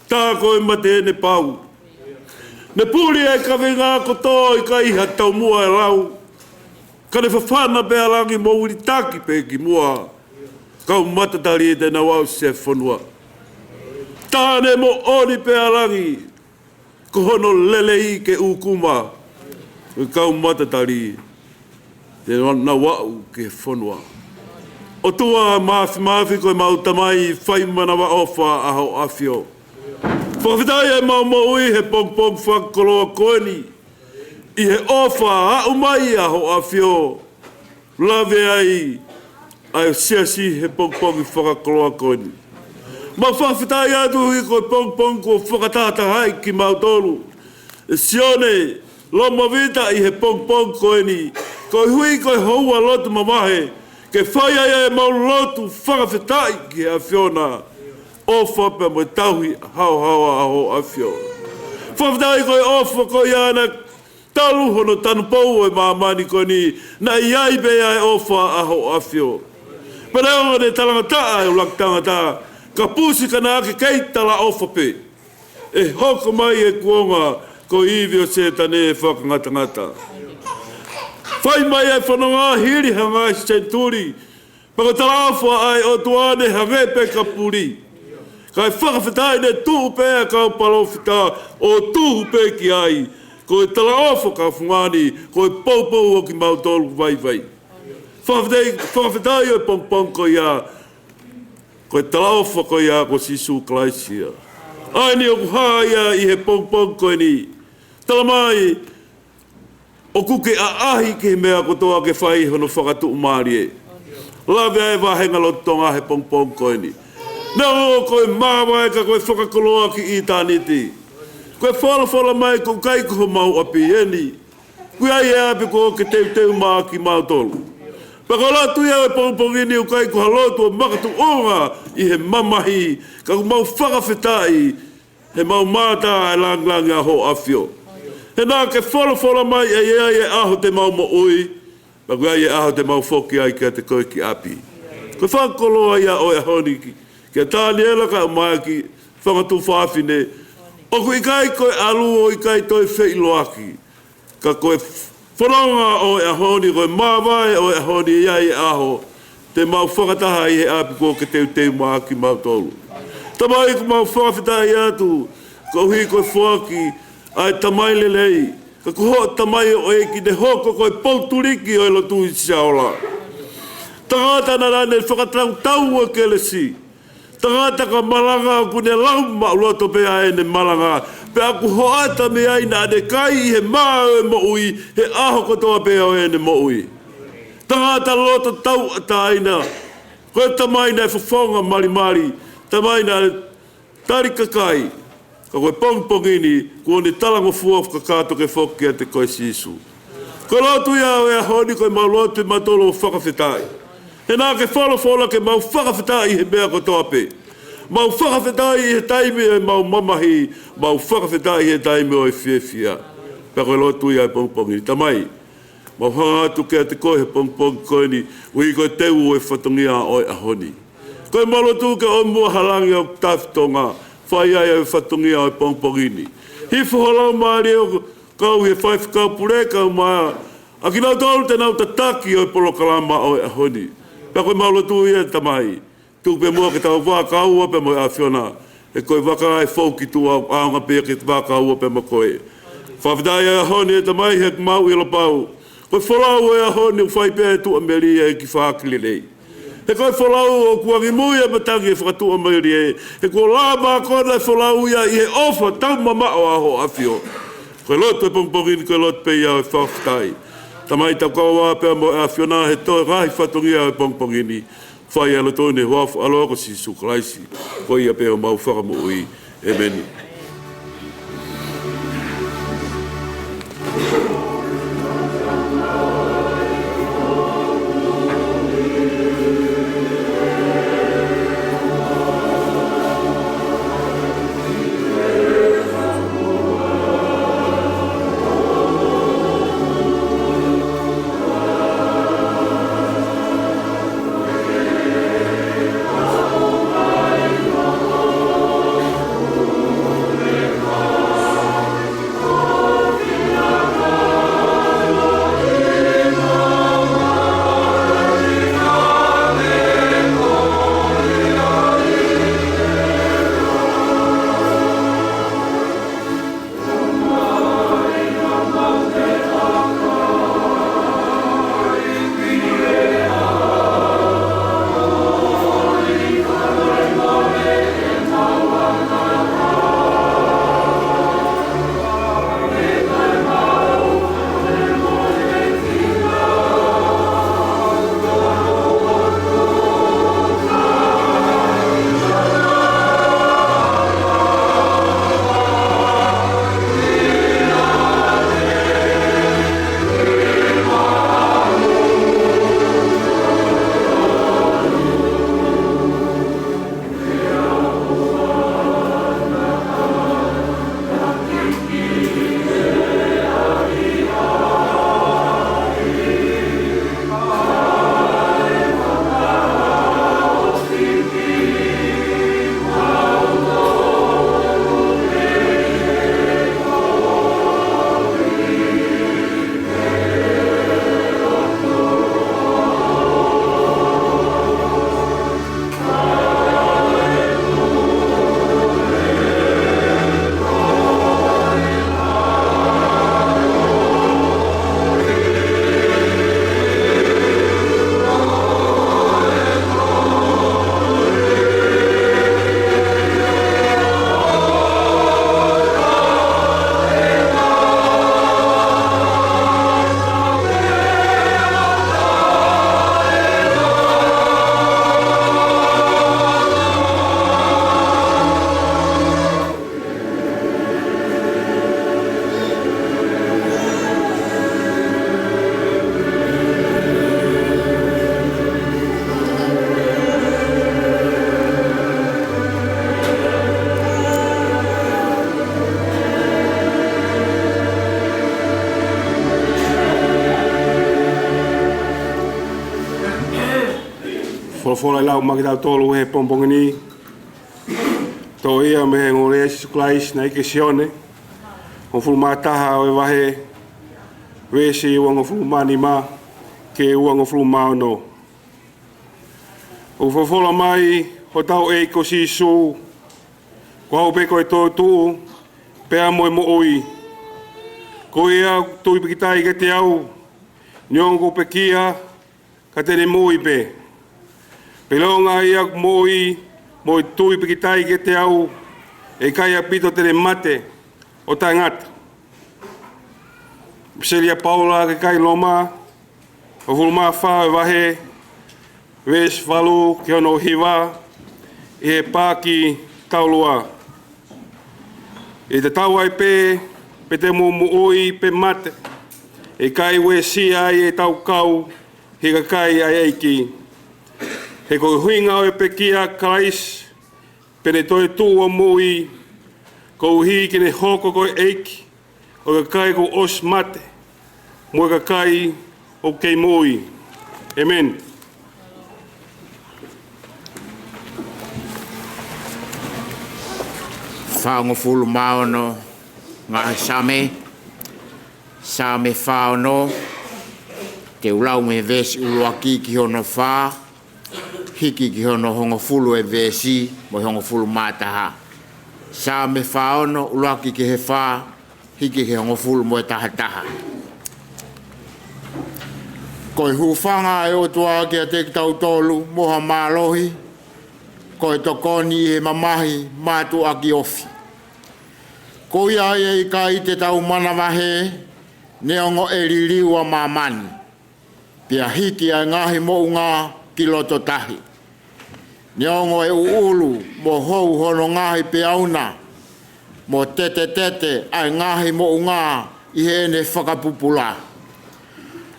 tā ko e mate ʻene pau. Ne puli ʻa e kavenga kotoa, ʻikai ha taumuʻa ʻe lau. Ka ne fafana pē ʻa langi mo vilitaki pē ki muʻa. Kau matatali te nau aʻusia e fonua. Tā ne moʻoni pē ʻa langi, ko hono lelei ke ʻūkuma. Kau matatali te nau aʻu ki he fonua. ʻOtua Māfimafi, ko ʻemau Tamai fai manavaʻofa, ʻa hoʻo ʻAfio. Fakafetaʻi ʻemau moʻui he pongipongi fakakoloa ko eni, ʻi he ʻofa aʻu mai ʻa hoʻo ʻAfio, lave ai ʻa e siasi he pongipongi fakakoloa ko eni. Mau fakafetaʻi atu ʻi he ko e pongipongi kuo fakatahatahaʻi kimautolu ʻe Sione Lomavita ʻi he pongipongi ko eni, koeʻuhi ko e houa lotu mavahe, ke fai ai ʻemau lotu fakafetaʻi ki he ʻAfiona, ʻofa pea mo e tauhi haohaoa ʻa hoʻo ʻAfio. Fakafetaʻi ko e ʻofa ko ia naʻe talu hono tanupou ʻo e māmani ko eni, naʻe ʻi ai pē ʻa e ʻofa ʻa hoʻo ʻAfio. Pea neongo ʻene talangataʻa e ʻuluaki tangata, ka pusi ka naʻa ke kei talaʻofa pē. ʻE hoko mai e kuonga ko e ivi ʻo Sētane ʻe fakangatangata. Fai mai e fononga hili ha ngaahi senituli, pea ko e talaʻofa ʻa e ʻOtua ne hangē pē ka puli. Kae fakafetaʻi ne tuʻu pē ʻa e kau palōfita ʻo tuhu pē ki ai. Ko e talaʻofa ka fungani, ko e poupou ʻo kimautolu vaivai. Fakafetaʻi, fakafetaʻi ʻo e pongipongi ko ia, ko e talaʻofa ko ia ko Sīsū Kalaisi ia. ʻA eni ʻoku hā ia ʻi he pongipongi ko eni. Tala mai, ʻoku ke ʻaʻahi ki he meʻa kotoa ke fai hono fakatuʻumālie. Lave ʻa e vāhenga lotu Tonga he pongipongi ko eni. Neongo ko e māvae ka ko e fakakoloa ki ʻitāniti. Ko e folofola mai ko e ʻikai ko homau ʻapi eni. Ko ia ʻa e ʻapi kuo ke teuteu maʻa kimautolu. Pea ko e lotu ia ʻo e pongipongi ni ʻoku ʻikai ko ha lotu ʻo makatuʻunga ʻi he mamahi, ka ʻoku mau fakafetaʻi he mau mātā ʻa e langilangi ʻa hoʻo ʻAfio. He naʻa ke folofola mai ʻe ʻi ai e ʻaho te mau moʻui, pea ʻoku ʻi ai e ʻaho te mau foki ai kiate koe ki ʻapi. Ko e fakakoloa ia ʻo e ʻaho ni ki, kia Taniela kae ʻumaʻā e kiʻi fanga tuofāfine, ʻoku ʻikai ko e ʻalu ʻo ʻikai toe feʻiloaki. Ka ko e fononga ʻo e ʻaho ni, ko e māvae ʻo e ʻaho ni, ʻi ai e ʻaho te mau fakataha ʻi he ʻapi kuo ke teuteu maʻa kimautolu. Tamai, ʻoku mau fakafetaʻi atu, koeʻuhi ko e foaki ʻa e tamai lelei, ka ko hoʻo tamaioʻeiki ne hoko ko e poutuliki ʻo e lotu ʻi Siaola. Tangata naʻa ne fakatautau ʻa e kelesi. Tangata ka malanga ʻoku ne lau maʻuloto pē ʻa ʻene malanga. Pea ʻoku hoʻata mei ai naʻa ne kai ʻi he mā ʻo e moʻui he ʻaho kotoa pē ʻo ʻene moʻui. Tangata loto tauʻatāina. Ko e tamai naʻe fofonga malimali. Tamai naʻe tali kakai. Ka ko e pongipongi ni, kuo ne talangofua kakato ke foki kiate koe Sīsū. Ko e lotu ia ʻo e ʻaho ni, ko ʻemau lotu ʻe mautolu ʻo fakafetaʻi. He naʻa ke folofola ke mau fakafetaʻi he meʻa kotoa pē. Mau fakafetaʻi he taimi ʻo ʻemau mamahi, mau fakafetaʻi he taimi ʻo e fiefia. Pea ko e lotu ia ʻo e pongipongi ni. Tamai, mau hanga atu kiate koe he pongipongi ko eni, ʻuhi ko e teu ʻo e fatongia ʻo e ʻaho ni. Ko ʻemau lotu ke ʻomi muʻa ha langi ʻoku tafi Tonga, fai ai ʻa e fatongia ʻo e pongipongi ni. Hifo ho Laumālie ʻo kau ʻi he faifekau pule kae ʻumaʻā ʻa kinautolu te nau tataki ʻa e polokalama ʻo e ʻaho ni. Pea ko ʻemau lotu ia Tamai, tuku pē muʻa ke tau vākaua pea mo e ʻAfiona, he ko e vaka ʻe fou ki tuʻa ʻoku ʻaonga pē ke vākaua pea mo koe. Fakafetaʻi ʻa e ʻaho ni ʻe Tamai he ʻoku mau ʻilo pau ko e folau ʻo e ʻaho ni ʻoku fai pē ʻe he tuʻamelie ʻa e kiʻi faʻaki lelei. He ko e folau ʻoku angimui ʻa e matangi ʻo e fakatuʻamelie, he kuo lava ko ē ʻa e folau ia ʻi he ʻofa taumamaʻo ʻa hoʻo ʻAfio. Ko e lotu ʻo e pongipongi ni, ko e lotu pē ia ʻo e fakafetaʻi. Tamai, tau kau ā pea mo e ʻAfiona he toe ngaahi fatongia ʻo e pongipongi ni. Fai ʻa e lotu ni ʻi he huafa ʻo ho ʻAlo ko Sīsū Kalaisi, ko ia pē homau Fakamoʻui. ʻĒmeni. Folofola ʻe lau maʻa kitautolu he pongipongi ni, toʻo ia mei he ongoongolelei ʻa Sīsū Kalaisi naʻe ʻeke ʻe Sione, hongofulu mā taha ʻo e vahe, veesi uangofulu mā nima ki he uangofulu mā ono. ʻOku folofola mai hotau ʻEiki ko Sīsū, ko au pē ko e toetuʻu, pea mo e moʻui. Ko ia ʻoku tui pikitai kiate au, neongo kuo pekia, ka te ne moʻui pē. Pea ʻilonga ʻa ia ʻoku moʻui mo e tui pikitai kiate au, ʻe ʻikai ʻaupito te ne mate ʻo taʻengata. ʻEpesitoli ʻa Paula ki he kakai Loma, hongofulu mā fā ʻo e vahe, veesi valu ki hono hiva, ʻi he paaki taulua. ʻE tatau ai pē pe te mou moʻui pe mate, ʻe ʻikai uesia ai ʻetau kau he kakai ʻa e ʻEiki. He ko e ʻuhinga ʻo e pekia ʻa Kalaisi, pea ne toetuʻu ʻo moʻui, koeʻuhi ke ne hoko ko e ʻEiki ʻo e kakai kuo ʻosi mate, mo e kakai ʻoku kei moʻui. ʻĒmeni. Fāngofulu mā ono ngaahi Saame. Saame fā ono, te u lau mei he veesi ʻuluaki ki hono fā, hiki ki hono hongofulu ʻo e veesi, mo e hongofulu mā taha. Saame fā ono, ʻuluaki ki he fā, hiki ki he hongofulu mo e taha taha. Ko e hūfanga ʻa e ʻOtua kiate kitautolu mo ha mālohi, ko e tokoni ʻi he mamahi mātuʻaki ofi. Ko ia ai ʻe ʻikai te tau manavahē, neongo ʻe liliu ʻa māmani, pea hiki ʻa e ngaahi moʻunga ki loto tahi. Neongo e ʻuʻulu mo hou hono ngaahi peau na, mo tetetete ʻa e ngaahi moʻunga ʻi heʻene fakapupula.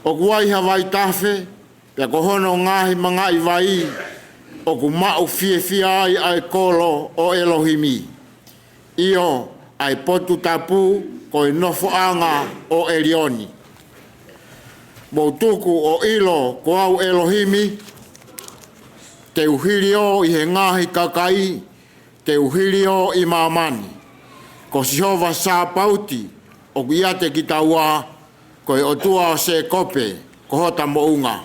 ʻOku ai ha vaitafe, pea ko hono ngaahi mangaʻi vai, ʻoku maʻu fiefia ai ʻa e kolo ʻo ʻElohimi. ʻIo, ʻa e potu tapu ko e nofoʻanga ʻo ʻElioni. Mou tuku ʻo ʻilo ko au ʻElohimi, te u hilio ʻi he ngaahi kakai, te u hilio ʻi māmani. Ko Sihova Sāpauti ʻoku ʻiate kitaua, ko e ʻOtua ʻo Sēkope ko hota moʻunga.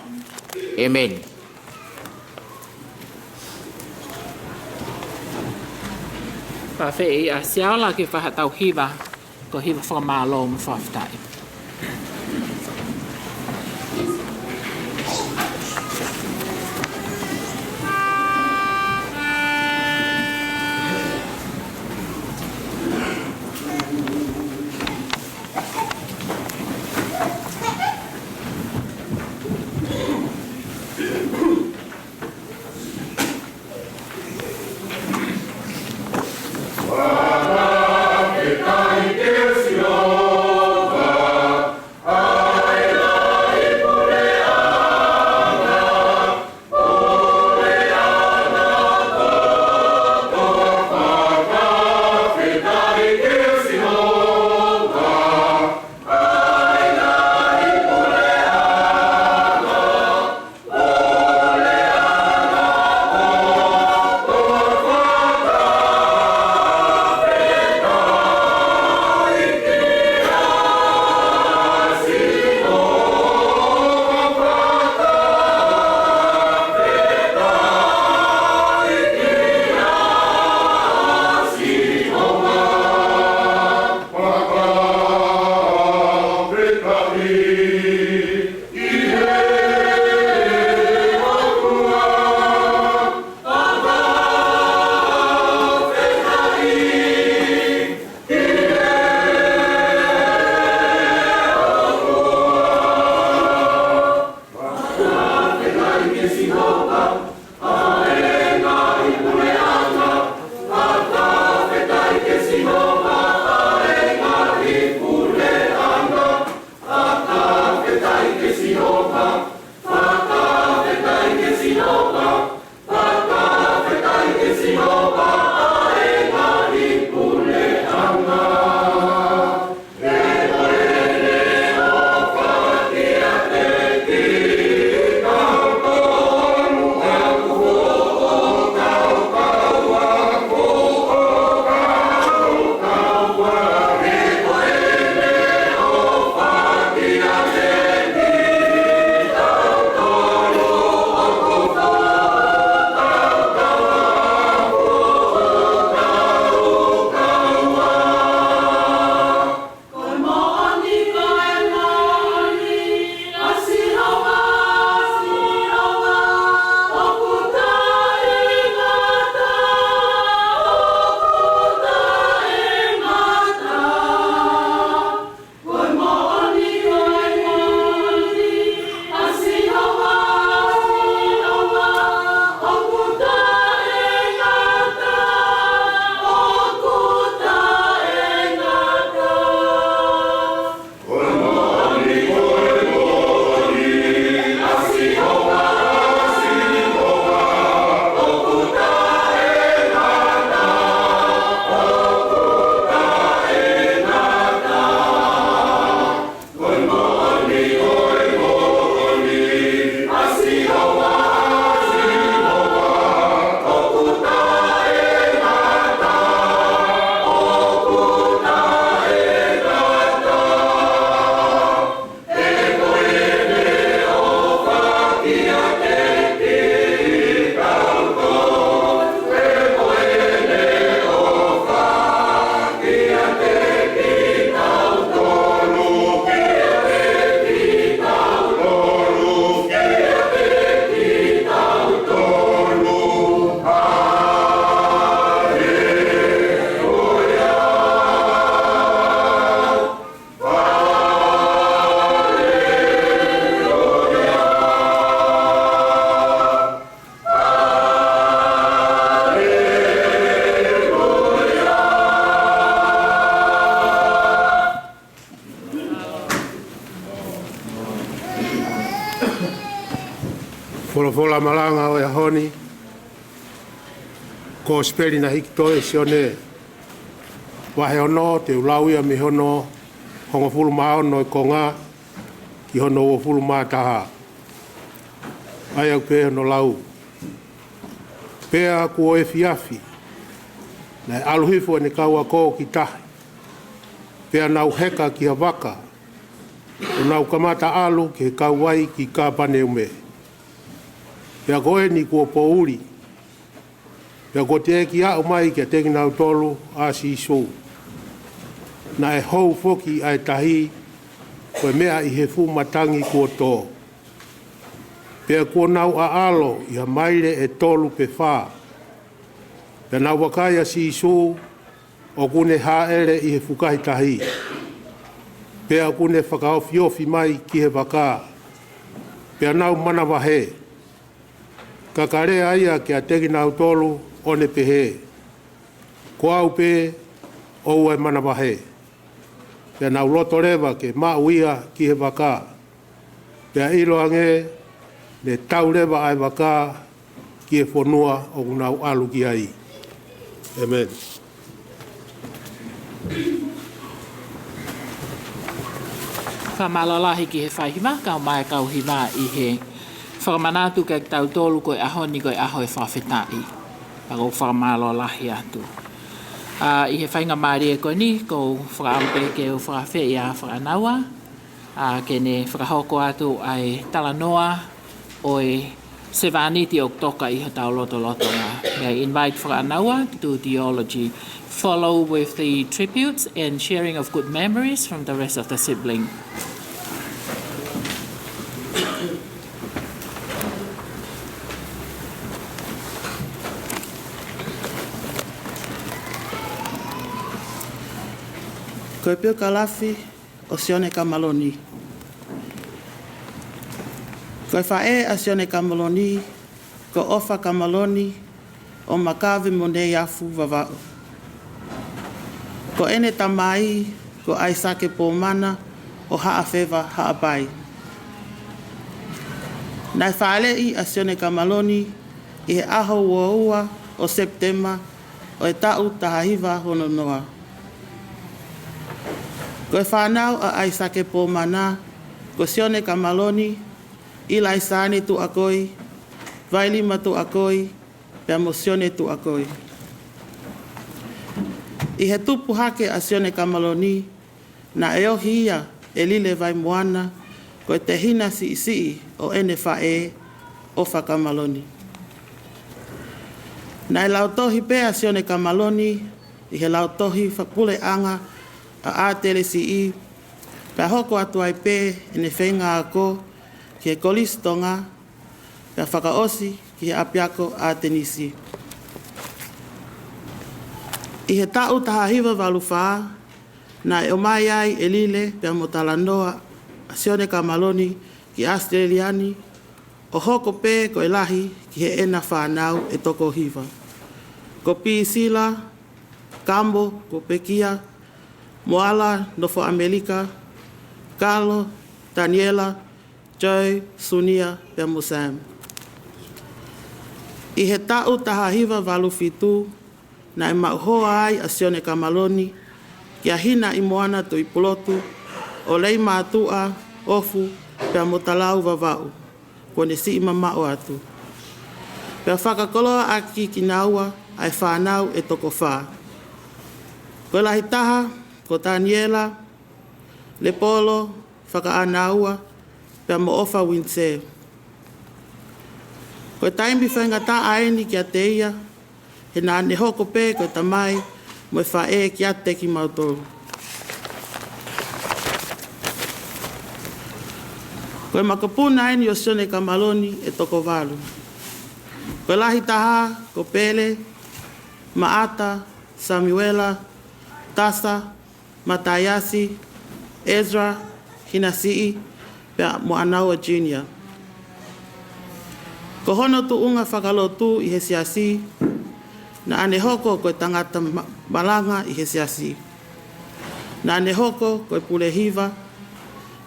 ʻĒmeni. Pea fēʻia Siaola ke fai haʻatau hiva, ko e hiva fakamālō mo e fakafetaʻi. Folofola malanga ʻo e ʻaho ni, Kosipeli naʻe hiki toe ʻe Sione, vahe ono, te u lau ia mei hono hongofulu mā ono ʻo e konga ki hono uofulu mā taha. ʻA ia ʻoku pehē hono lau: Pea kuo efiafi, naʻe ʻalu hifo ʻene kau ako ki tahi, pea nau heka ki ha vaka, ʻo nau kamata ʻalu ki he kauvai ki Kāpaneume. Pea ko eni kuo poʻuli, pea kuo teʻeki aʻu mai kiate kinautolu ʻa Sīsū. Naʻe hou foki ʻa e tahi, ko e meʻa ʻi he fuʻu matangi kuo tō. Pea kuo nau ʻaʻalo ʻi ha maile ʻe tolu pe fā. Pea nau vakai ʻa Sīsū ʻoku ne hāʻele ʻi he fukahi tahi, pea ʻoku ne fakaofiofi mai ki he vaka, pea nau manavahē. Ka ka lea ia kiate kinautolu ʻo ne pehē, Ko au pē, ʻoua ʻe manavahē. Pea nau loto leva ke maʻu ia ki he vaka. Pea ʻiloange, ne tau leva ʻa e vaka ki he fonua ʻoku nau ʻalu ki ai. ʻĒmeni. Fakamālō lahi ki he faihiva, kae ʻumaʻā e kau hiva ʻi he fakamanatu kiate kitautolu ko e ʻaho ni ko e ʻaho ʻo e fakafetaʻi. Pea ʻoku ou fakamālō lahi atu. ʻA, ʻi he faingamālie ko eni, ʻoku ou fakaʻamu pē ke u fakaafeʻi ʻa Fakaʻanaua, ʻa, ke ne fakahoko atu ʻa e talanoa ʻo e sevāniti ʻoku toka ʻi hotau lotolotonga. May I invite Fakaʻanaua to do the eulogy, follow with the tributes and sharing of good memories from the rest of the sibling. Ko e piokalafi ʻo Sione Kamaloni. Ko e faʻē ʻa Sione Kamaloni, ko ʻOfa Kamaloni ʻo Makave mo Neiafu Vavaʻu. Ko ʻene tamai, ko ʻAisake Pōmana ʻo Haʻafeva Haʻapai. Naʻe fāʻeleʻi ʻa Sione Kamaloni ʻi he ʻaho ua ua ʻo Sepitema ʻo e taʻu taha hiva ono noa. Ko e fānau ʻa ʻAisake Pōmana, ko Sione Kamaloni, ʻIlaisane Tuʻakoi, Vailima Tuʻakoi, pea mo Sione Tuʻakoi. ʻI he tupu hake ʻa Sione Kamaloni, naʻe ohi ia ʻe Lile Vaimoana, ko e tehina siʻisiʻi ʻo ʻene faʻē, ʻOfa Kamaloni. Naʻe lautohi pē ʻa Sione Kamaloni ʻi he lautohi fakapuleʻanga ʻa ʻAtelesiʻi, pea hoko atu ai pē ʻene feinga ako ki he Kolisi Tonga, pea fakaʻosi ki he ʻApiako ʻAtenisi. ʻI he taʻu taha hiva valu fā, naʻe ʻomai ai ʻe Lile pea mo Talanoa ʻa Sione Kamaloni ki ʻAositelēlia ni, ʻo hoko pē ko e lahi ki heʻena fānau ʻe toko hiva. Ko Pisila, Kamo, ko Pekia, Moala, nofo ʻAmelika, Kalo, Taniela, Joe, Sunia, pea mo Sam. ʻI he taʻu taha hiva valu fitu, naʻe maʻu hoa ai ʻa Sione Kamaloni kia Hinaʻimoana Tuʻipulotu ʻo Leimātuʻa, ʻOfu, pea mo Talau Vavaʻu, kuo ne siʻi mamaʻo atu. Pea fakakoloaʻaki kinaua ʻa e fānau ʻe toko fā. Ko e lahi taha, ko Taniela, Lepolo, Fakaʻanaua, pea mo ʻOfa Uinisē. Ko e taimi faingataʻa eni kiate ia, he naʻa ne hoko pē ko e tamai mo e faʻē kiate kimautolu. Ko e makapuna eni ʻo Sione Kamaloni ʻe toko valu. Ko e lahi taha, ko Pele, Maʻata, Samiuela, Tasa, Mataiasi, Ezra, Hinasiʻi, pea mo ʻAnaua Junior. Ko hono tuʻunga fakalotu ʻi he siasi, naʻa ne hoko ko e tangata ma-, malanga ʻi he siasi. Naʻa ne hoko ko e pule hiva,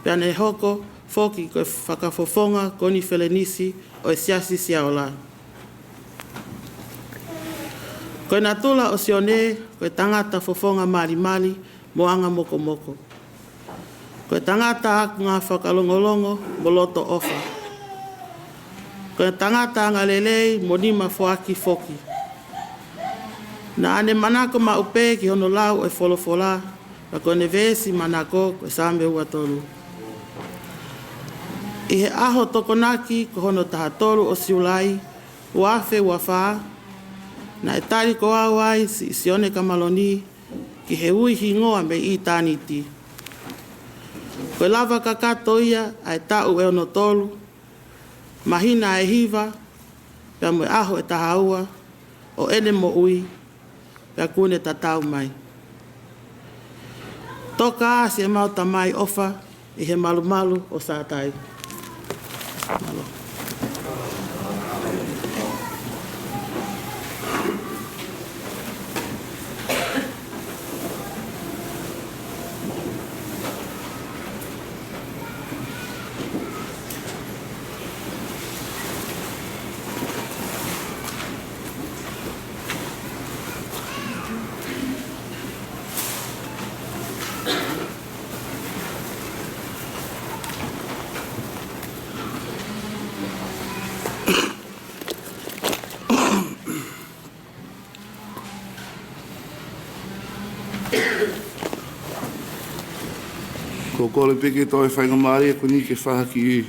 pea ne hoko foki ko e fakafofonga konifelenisi ʻo e Siasi Siaola. Ko e natula ʻo Sione, ko e tangata fofonga malimali mo anga mokomoko. Ko e tangata akunga fakalongolongo mo loto ʻofa. Ko e tangata anga lelei mo nima foaki foki. Naʻa ne manako maʻu pē ki hono lau ʻo e folofola, pea ko ʻene veesi manako ko e Saame ua tolu. ʻI he ʻaho Tokonaki ko hono taha tolu ʻo Siulai, ua afe ua fā, naʻe tali ko au ai siʻi Sione Kamaloni ki he ui hingoa mei ʻitāniti. Ko e lava kakato ia ʻa e taʻu ʻe ono tolu, māhina ʻe hiva, pea mo e ʻaho ʻe taha ua ʻo ʻene moʻui, pea kuo ne tatau mai. Toka ā siʻemau tamai ʻofa ʻi he malumalu ʻo Sātai. Mālō. Ko e kole pē ke toe faingamālie ko eni ke fai ha kiʻi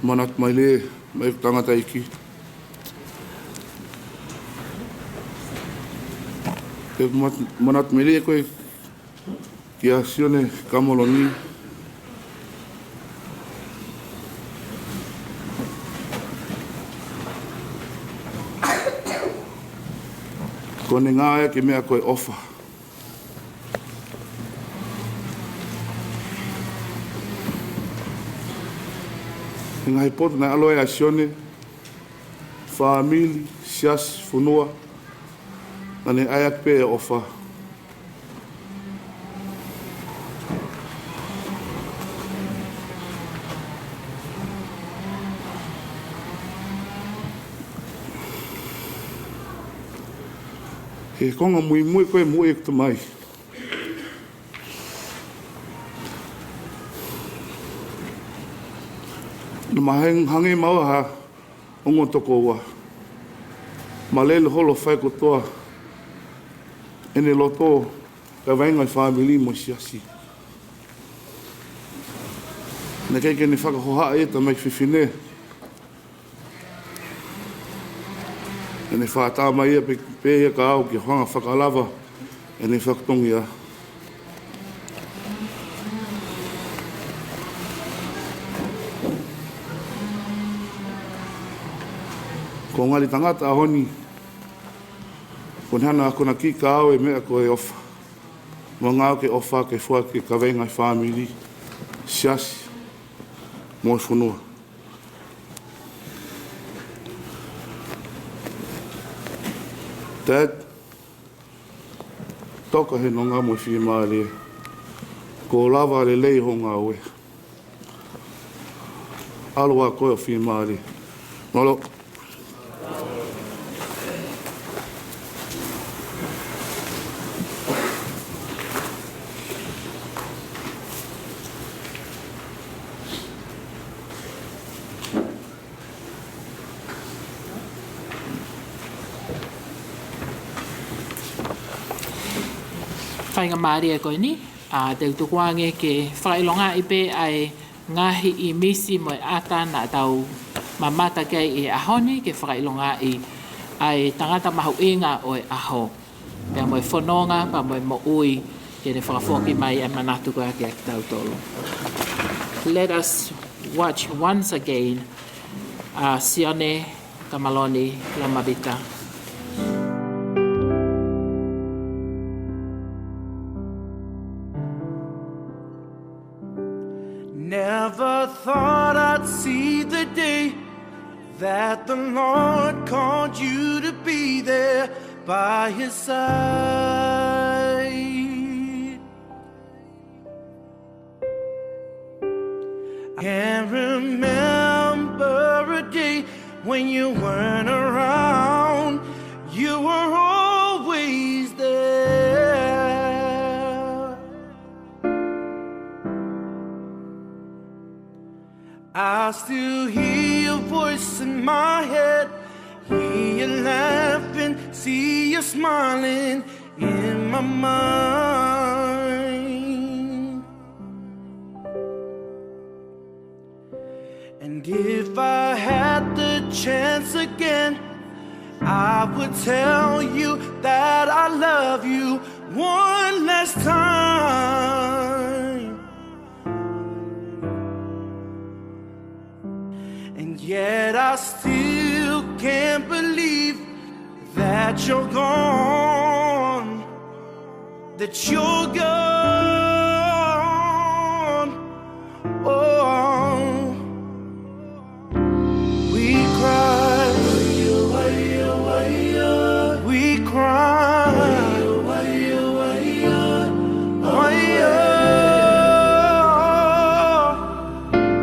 manatu maile, mai ʻeku tangataʻeiki. Ke mat-, manatu maile ko ē kia Sione Kamaloni. Ko ʻene ngāue ki he meʻa ko e ʻofa. He ngaahi potu naʻe ʻalu ai ʻa Sione, fāmili, siasi, fonua, naʻa ne ʻai atu pē ʻofa. He konga muimui ko ē moʻui ʻeku tamai. Naʻá ma hang-, hangē maua ha ongo tokoua. Ma lele holo fai kotoa ʻene loto, kaveinga e fāmili mo e siasi. Naʻe ʻikai ke ne fakahohaʻa e tamaiki fefine. Naʻá ne fakaʻatā mai ia pē, pē ia kia au ke u hanga ʻo fakalava ʻene fatongia. Ko e ngali tangata ʻaho ni, ko ʻene hanga ʻo akonaki kia au e meʻa ko e ʻofa. Mo e ngāue ke ʻofa ke foaki ki he kaveinga e fāmili, siasi, mo e fonua. Dad, toka he nonga mo e fiemālie. Kuo lava lelei hoʻo ngāue. ʻAlu ā koe ʻo fiemālie. Mālō. Faingamālie ko eni, ʻa, te u tukuange ke fakaʻilongaʻi pē ʻa e ngaahi ʻīmisi mo e ʻata naʻa tau mamata ki ai he ʻaho ni, ke fakaʻilongaʻi ʻa e tangata mahuʻinga ʻo e ʻaho. Pea mo e fononga, pea mo e moʻui, ke ne fakafoki mai ʻa e manatu ko ia kiate kitautolu. Let us watch once again, ʻa, Sione Kamaloni Lomavita. Never thought I'd see the day that the Lord called you to be there by his side. Can't remember a When you weren't around, you were always there. I still hear your voice in my head, hear you laughing, see you smiling in my mind. And if I had the chance again, I would tell you that I love you one last time. And yet I still can't believe that you're gone, that you're gone. Oh, we cry, we cry,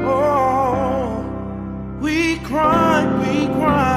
oh, we cry, we cry.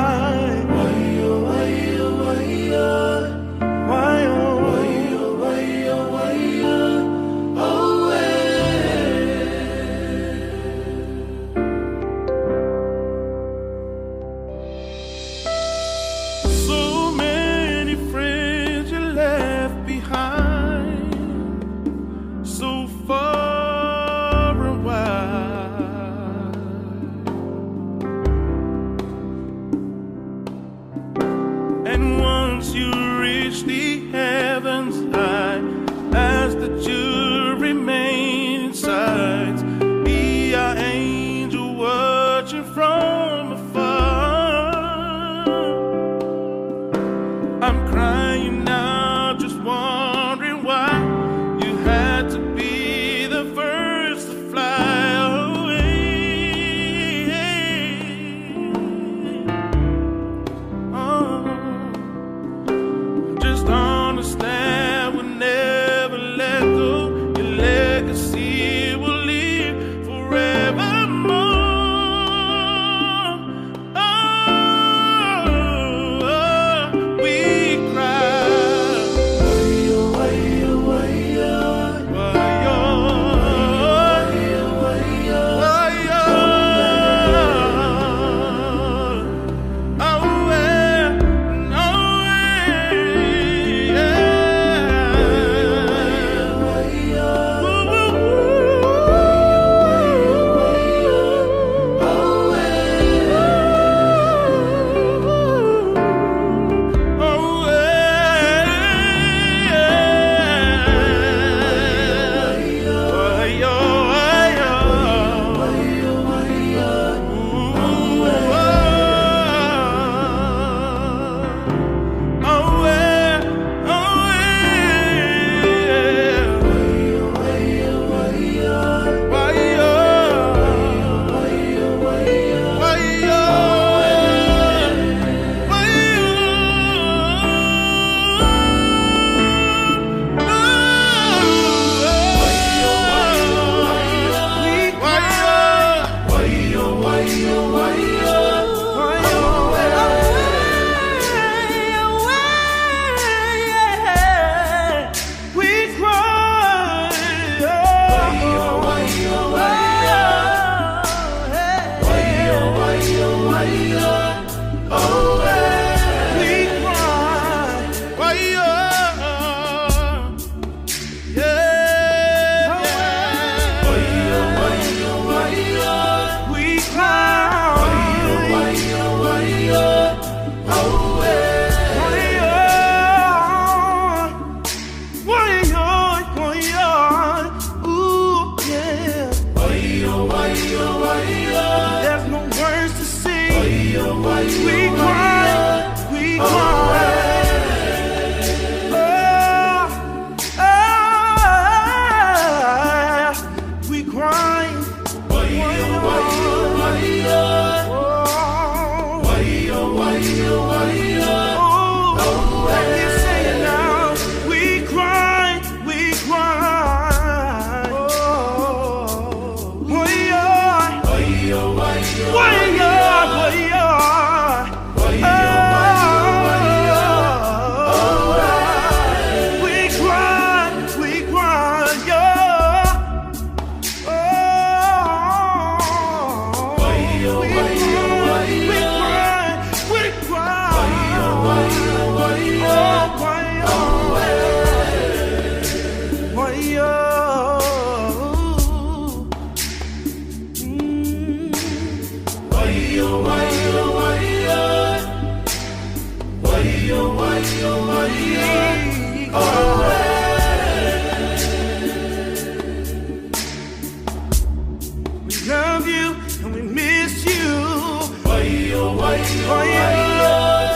Why you,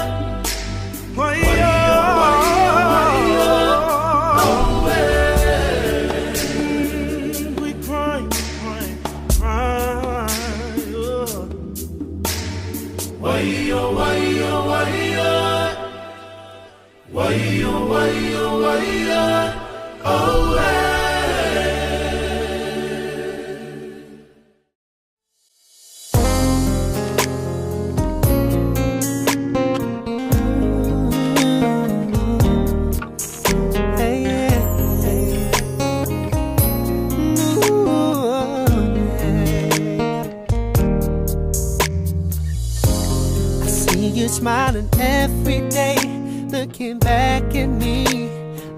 why you, why you, why you, why you, oh, eh. We cry, cry, cry, oh. Why you, why you, why you, why you, why you, why you, oh, eh. I see you smiling every day, looking back at me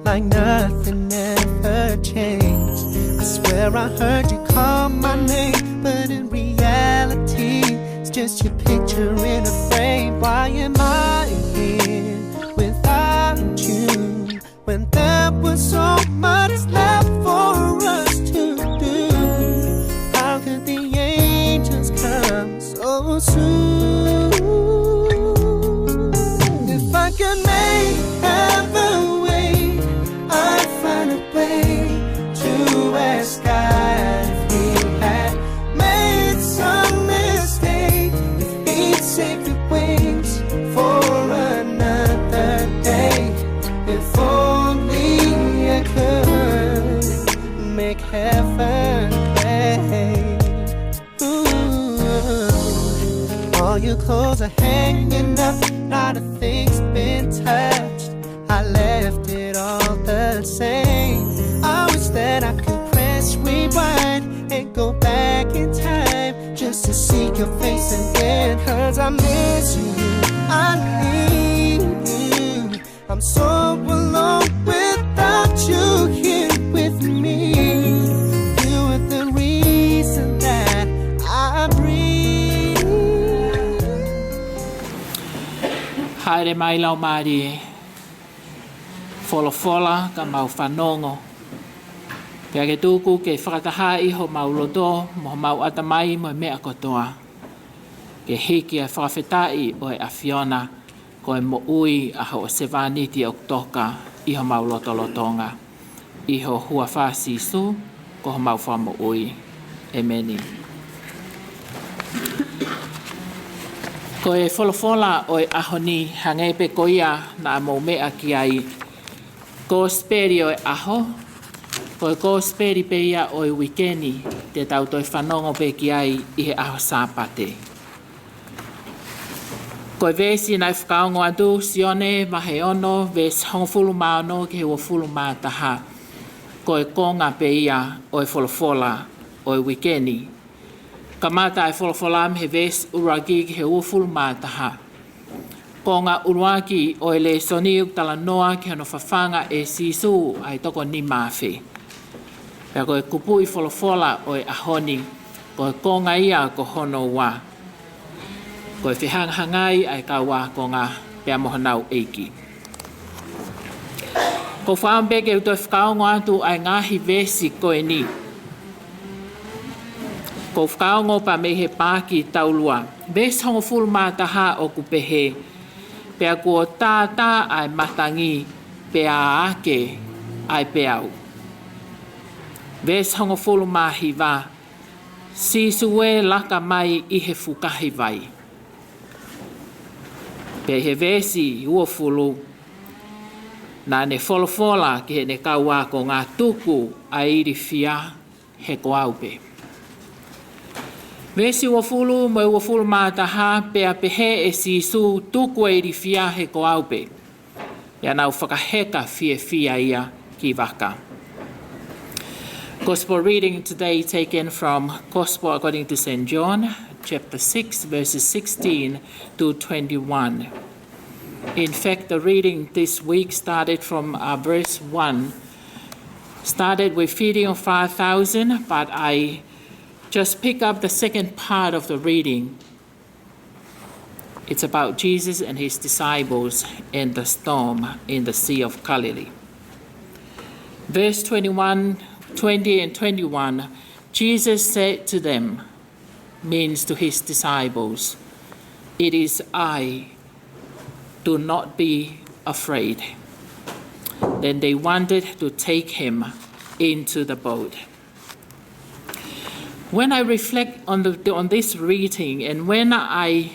like nothing ever changed. I swear I heard you call my name, but in reality, it's just your picture in a frame. Why am I here without you when there was so much left for us to do? How could the angels come so soon? If I could make heaven wait, I'd find a way to ask God if he had made some mistake, if he'd save your wings for another day. If only I could make heaven wait. Ooh, all your clothes are hanging up, not a thing's been touched. I left it all the same. I wish that I could press rewind and go back in time just to see your face again. 'Cause I miss you, I need you. I'm so alone without you here with me. You are the reason that I breathe. Haere mai Laumālie, folofola ka mau fanongo. Pea ke tuku ke fakatahaʻi homau loto mo homau ʻatamai mo e meʻa kotoa, ke hiki ʻa e fakafetaʻi ʻo e ʻAfiona, ko e moʻui ʻa hoʻo sevāniti ʻoku toka ʻi homau lotolotonga. ʻI ho huafa Sīsū, ko homau Fakamoʻui. ʻEmeni. Ko e folofola ʻo e ʻaho ni, hangē pē ko ia naʻa mou meʻa ki ai, Kosipeli ʻo e ʻaho, ko e kosipeli pē ia ʻo e uike ni, te tau toe fanongo pē ki ai ʻi he ʻaho Sāpate. Ko e veesi naʻe fakaongo atu, Sione vahe ono, veesi hongofulu mā ono ki he uofulu mā taha. Ko e konga pē ia ʻo e folofola ʻo e uike ni. Kamata e folofola mei he veesi ʻuluaki ki he uofulu mā taha. Konga ʻuluaki ʻo e lēsoni ʻoku talanoa ki hono fafanga ʻe Sīsū ʻa e toko nima afe. Pea ko e kupuʻi folofola ʻo e ʻaho ni, ko e konga ia ko hono ua. Ko e fehangahangai ʻa e kau ākonga pea mo honau ʻEiki. ʻOku ou fakaʻamu pē ke u toe fakaongo atu ʻa e ngaahi veesi ko eni. ʻOku ou fakaongo pē mei he paaki taulua. Veesi hongofulu mā taha ʻoku pehē, pea kuo tātā ʻa e matangi, pea ake ʻa e peau. Veesi hongofulu mā hiva, Sīsū ē, laka mai ʻi he fukahi vai. Pea ʻi he veesi uofulu, naʻa ne folofola ki heʻene kau ākonga, tuku ʻa e ilifia he ko au pē. Veesi uofulu mo e uofulu mā taha, pea pehē ʻe Sīsū, tuku e ilifia he ko au pē. Pea nau fakaheka fiefia ia ki vaka. Gospel reading today taken from Gospel according to Saint John, chapter six, verses sixteen to twenty-one. In fact, the reading this week started from, uh, verse one. Started with feeding of five thousand, but I just pick up the second part of the reading. It's about Jesus and his disciples and the storm in the Sea of Galilee. Verse twenty-one, twenty and twenty-one, Jesus said to them, means to his disciples, "It is I. Do not be afraid." Then they wanted to take him into the boat. When I reflect on the, on this reading, and when I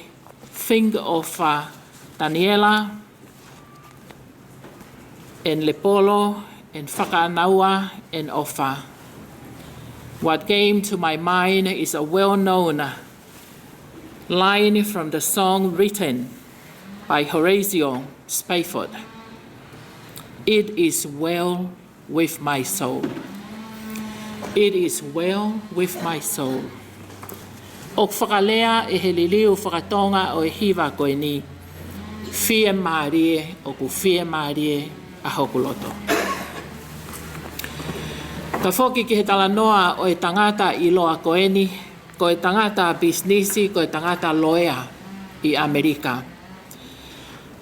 think of, uh, Taniela and Lepolo and Fakaʻānaua and ʻOfa, what came to my mind is a well-known line from the song written by Horatio Spafford. "It is well with my soul." It is well with my soul. ʻOku fakalea ʻe he liliu fakatonga ʻo e hiva ko eni, "Fiemālie, ʻoku fiemālie ʻa hoku loto." Ka foki ki he talanoa ʻo e tangata ʻiloa ko eni, ko e tangata pisinisi, ko e tangata loea ʻi ʻAmelika.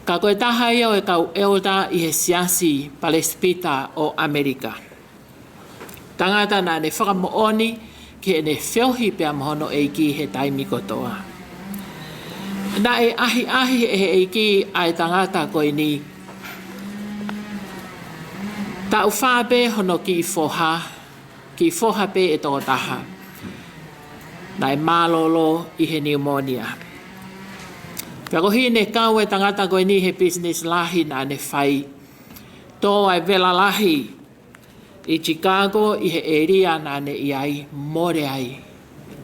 Ka ko e taha ia ʻo e kau ʻeleta ʻi he Siasi Palesipita ʻo ʻAmelika. Tangata naʻa ne fakamoʻoni ki heʻene feohi pea mo hono ʻEiki he taimi kotoa. Naʻe ʻahiʻahi ʻe he ʻEiki ʻa e tangata ko eni. Taʻu fā pē hono kiʻi foha, kiʻi foha pē ʻe toko taha, naʻe mālōlō ʻi he niumonia. Pea ko e hine kau e tangata ko eni he pisinisi lahi naʻa ne fai, tō ʻa e vela lahi ʻi Chicago, ʻi he ʻēlia naʻa ne ʻi ai, mole ai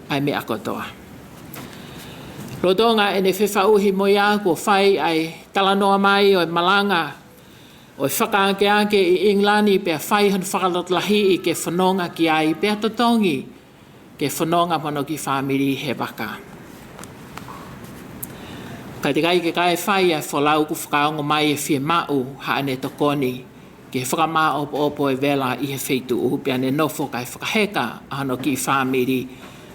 ʻa e meʻa kotoa. Lolotonga ʻene fefaʻuhi mo ia, kuo fai ʻa e talanoa mai ʻo e malanga ʻo e fakaakeake ʻi ʻIngilani, pea fai hono fakalotolahiʻi ke fononga ki ai, pea totongi ke fononga mo hono kiʻi fāmili he vaka. Ka teʻeki ai ke kae fai ʻa e folau, kuo fakaongo mai ʻe fiemaʻu haʻane tokoni ke fakamāʻopoʻopo e vela ʻi he feituʻu, pea ne nofo kae fakaheka ʻa hono kiʻi fāmili,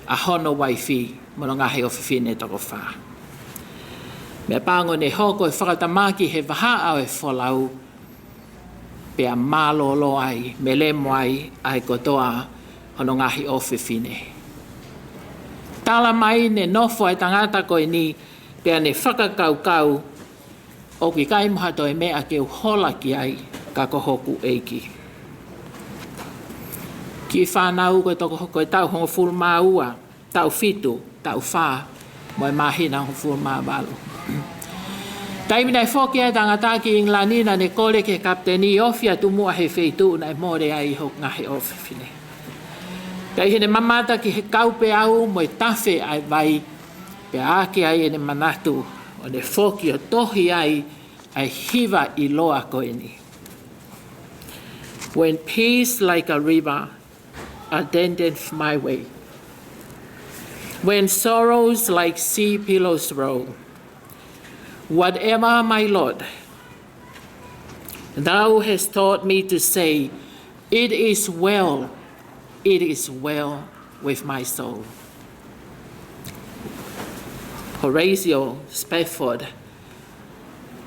ʻa hono uaifi mo hono ngaahi ʻofefine toko fā. Meʻapango ne hoko e fakatamaki he vahaʻa ʻo e folau, pea mālōlō ai, melemo ai ʻa e kotoa hono ngaahi ʻofefine. Tala mai ne nofo ʻa e tangata ko eni, pea ne fakakaukau, ʻoku ʻikai mo ha toe meʻa ke u hola ki ai ka ko hoku ʻEiki. Kiʻi fānau ko e toko, ko e taʻu hongofulu mā ua, taʻu fitu, taʻu fā, mo e māhina hongofulu mā valu. Taimi naʻe foki ai e tangata ki ʻIngilani, naʻa ne kole ki he kapiteni, ofi atu muʻa he feituʻu naʻe mole ai hoku ngaahi ʻofefine. Pea ʻi heʻene mamata ki he kaupeau mo e tafe ʻa e vai, pea ake ai ʻene manatu, ʻo ne foki ʻo tohi ai ʻa e hiva ʻiloa ko eni. When peace like a river attendeth my way, when sorrows like sea pillows roll, whatever my lot, thou hast taught me to say, "It is well, it is well with my soul." Horatio Spafford,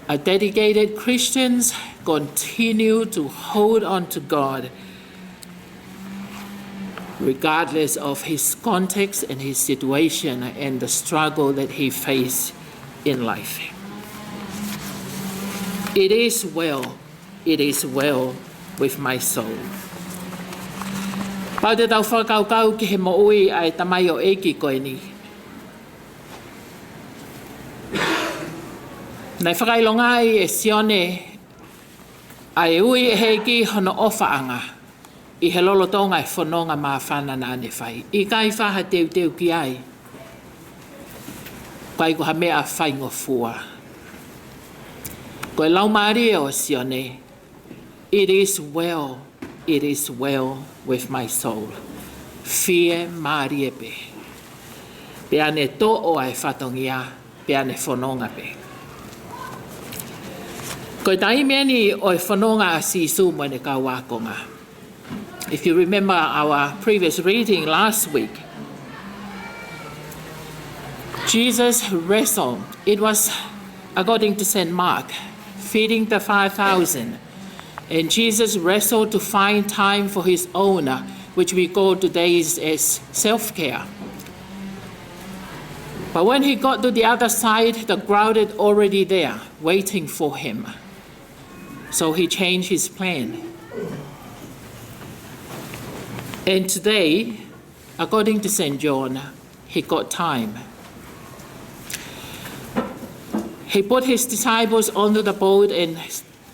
a dedicated Christian, continue to hold on to God regardless of his context and his situation and the struggle that he faced in life. It is well, it is well with my soul. Pau te tau fakakaukau ki he moʻui ʻa e tamaioʻeiki ko eni. Naʻe fakaʻilongaʻi ʻe Sione ʻa e ui ʻe he ʻEiki hono ʻofaʻanga ʻi he lolotonga e fononga māfana naʻa ne fai. ʻIkai faʻa teuteu ki ai. ʻIkai ko ha meʻa faingofua. Ko e laumālie ʻo Sione, "It is well, it is well with my soul." Fiemālie pē. Pea ne toʻo ʻa e fatongia, pea ne fononga pē. Ko e taimi eni ʻo e fononga ʻa Sīsū mo ʻene kau ākonga. If you remember our previous reading last week, Jesus wrestled. It was, according to Saint Mark, feeding the five thousand. And Jesus wrestled to find time for his own, uh, which we call today is, as self-care. But when he got to the other side, the crowd is already there, waiting for him. So he changed his plan. And today, according to Saint John, he got time. He put his disciples onto the boat and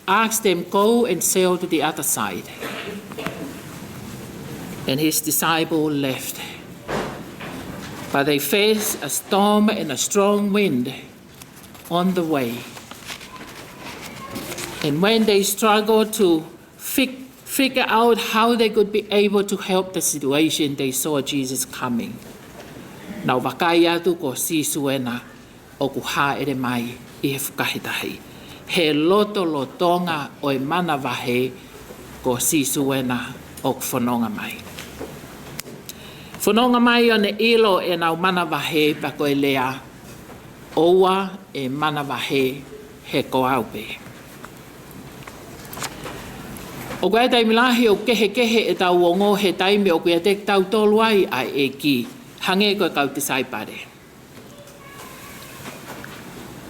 asked them, "Go and sail to the other side." And his disciple left. But they faced a storm and a strong wind on the way. And when they struggled to fig-, figure out how they could be able to help the situation, they saw Jesus coming. Nau vakai atu ko Sīsū ena ʻoku hāʻele mai ʻi he fukahi tahi. He lotolotonga ʻo e manavahē, ko Sīsū ena ʻoku fononga mai. Fononga mai ʻo ne ʻilo ʻenau manavahē pea ko e lea, "ʻOua ʻe manavahē, he ko au pē." ʻOku ʻi ai e taimi lahi ʻoku kehekehe ʻetau ongo he taimi ʻoku ʻiate kitautolu ai ʻa e ʻEiki, hangē ko e kau tisaipale.